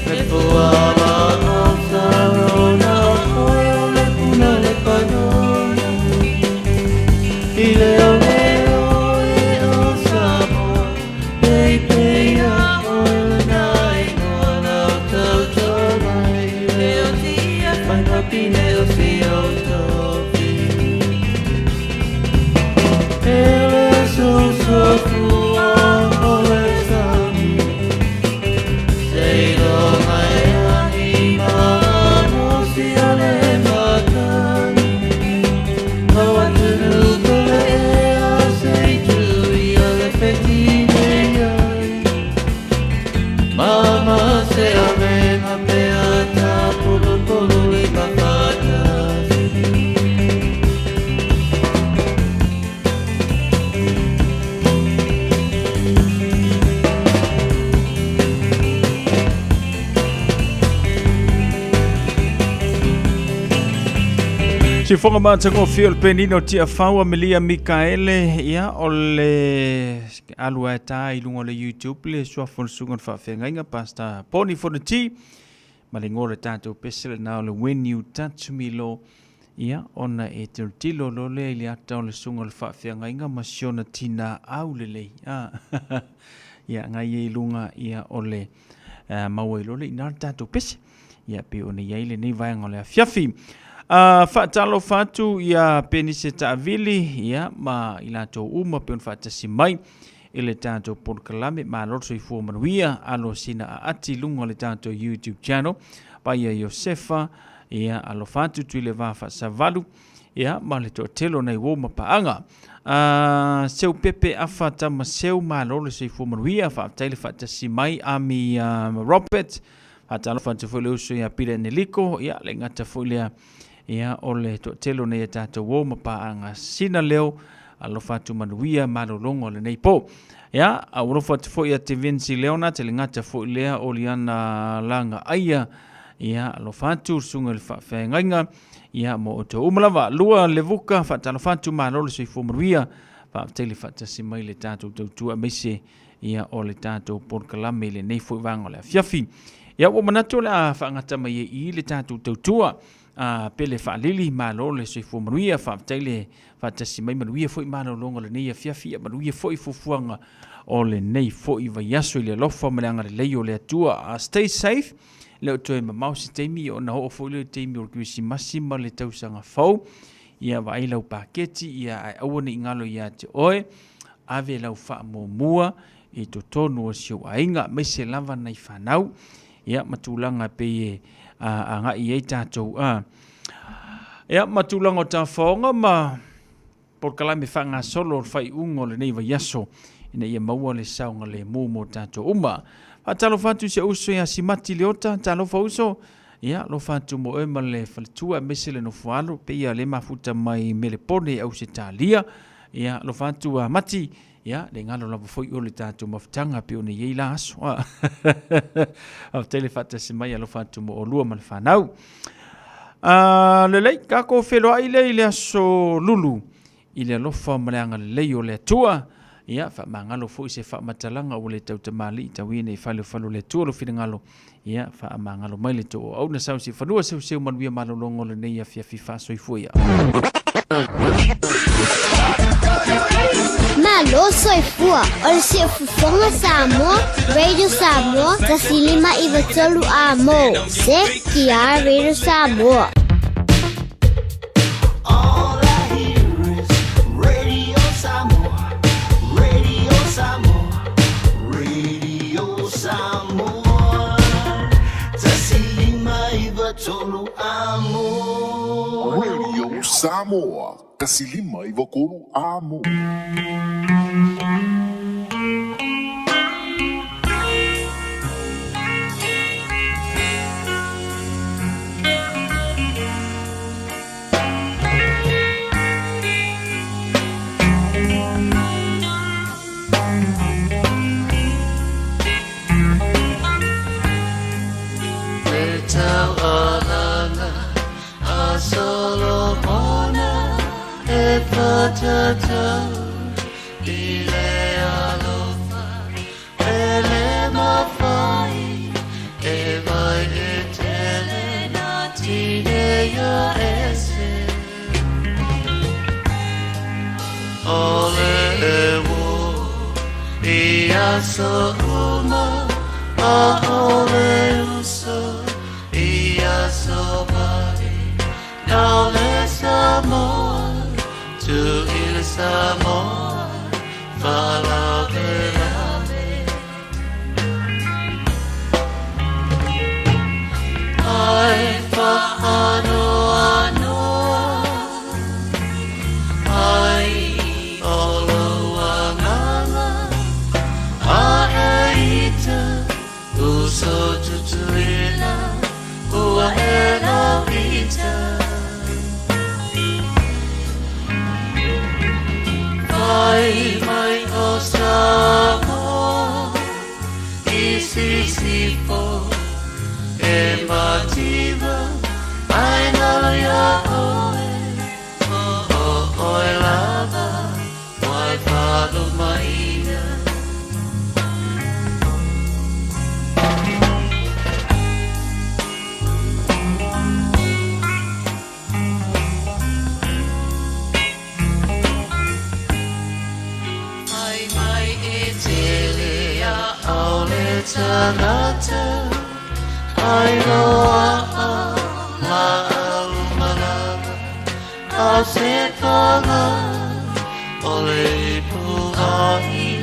le fua ma o sarona o oe o le puna le panona. I leo leo e o Samoa, pei pei a oe le nai noa lau tautoa mai leo tia whaingapine o si o tofi. Ele susofua o le sami, seiloga e ani malosi o le matagi. O atunu tele ea se itu ia le fetine ai. Mama se avenga pe ata polo polo le mafata. Sifoga matagofie o le penina o Tiafau Amelia Mikaele, ia o le alu ae tā i luga o le YouTube le suafa o le susuga o le faafeagaiga Pastor Poni Fonoti ma le igoa o le tatou pese lena o le When You Touch Me Lord, ia ona e tilotilo loa lea i le ata o le susuga o le faafeagaiga ma si ona tinā aulelei a ia agai ai i luga ia o le maua ai loa le i ina le tatou pese. Ia pei ona i ai lenei vaega o le afiafi. Faatalofa atu ia Penise Taavili ia ma i latou uma pei ona faatasi mai i le tatou polokalame. Malo le soifua manuia, alo sina aati i luga o le tatou YouTube channel. Paia Iosefa, ia alofa atu Tuileva Faasavalu, ia ma le toatele o nai uo ma paaga. Seu Pepe Afa Tama Seu, malo le soifua manuia, faafetai le faatasi mai Ami Robert. Faatalofa atu foi le uso ia Pile Eneliko, ia le gata foi lea ia o le toatele o nei a tatou uo ma paaga sina leo, alofa atu manuia malologa o lenei po. Ia, a ua alofa atu foi ia te Vinci Leona, te le gata foi lea o Liana Langa Aia, ia alofa atu le susuga i le faafeagaiga, ia mo outou uma lava. Lua Levuka, faatalofa atu, malo le soifua manuia, faafetai le faatasi mai le tatou tautua aemaise ia o le tatou polokalame i lenei foi vaega o le afiafi. Ia ua manatu o le a faagata mai ai i le tatou tautua a Pele Faalili, malo le soifua manuia, faafetai le faatasi mai, manuia foi malologa o lenei afiafi, ia manuia foi fuafuaga o lenei foi vaiaso i le alofa ma le agalelei o le Atua. Stay safe, le o toe mamao se taimi ona oo foi lea i le taimi o le Kerisimasi ma le tausaga fou. Ia vaai lau paketi, ia ae aua ne i galo ia te oe, ave lau faamuamua i totonu o si ou aiga, aemaise lava nai fanau, ia ma tulaga e pei e agai i ai tatou. Ia ma tulaga o tafaoga ma polokalame faagasolo o le faaiuga o lenei vaiaso ina ia maua le saogalemu mo tatou uma. Faatalofa atu i si ou uso ia Simati Leota, talofa uso, ia alofa atu mo oe ma le faletua aemaise le nofoalo, pei ia le mafuta mai Melepone i Ausetalia. Ia alofa atu a Mati, ia le galo lava foi o le tatou mafutaga pei ona i ai la aso. Faafetai le faatasi mai, alofa atu mo olua ma le fanau. Lelei, tatou feiloai lea i le aso Lulu i le alofa ma le agalelei o le Atua. Ia, faamagalo foi se faamatalaga ua le tautamalii tau ia nei faaleofale o le Atua lo finagalo. Ia, faamagalo mai le tou auauna sau se fanua seuseu manuia malologa o lenei afiafi faasoifua ia. Malo soifua o le siufofoga Samoa, Radio Samoa, 105 93 A mo, CKR Radio Samoa. Radio Samoa, Radio Samoa, Radio Samoa. 105 3 amo. Radio Samoa, 105 3 amo. Le taualaga a Solomona e whatatau i le alofa e le mawhai e vai e tele nā tineia ese. O le e wo i aso uma a o le uso i aso mai nau le Samoa tu i le Samoa whalavelave. Ai whaanoanoa ai o lou agaga a e ita uso tutuila ua e lauita. Fai mai o Samoa i sisifo e mativa ai nalo ia oe o o oe lava wai whalumaina. Fai mai e tele a au le tagata ai loa a la au malama a se paga o le ipu ai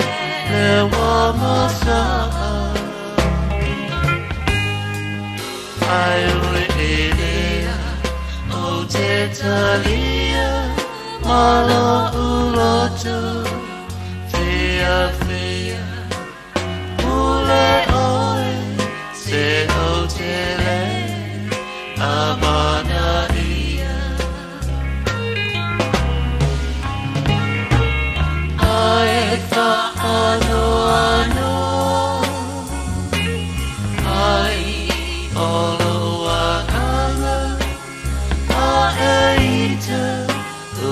le wa masaa. Ai ue e lea o te talia malo uloto fia fia ule oe se o te le amana ia. Ai whaanoanoa ai o lou agaga a e ita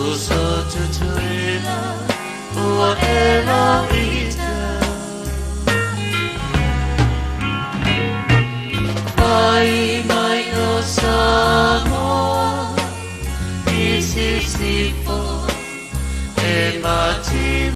uso tutuila ua e lauita. Fai mai o Samoa i sisifo e mativa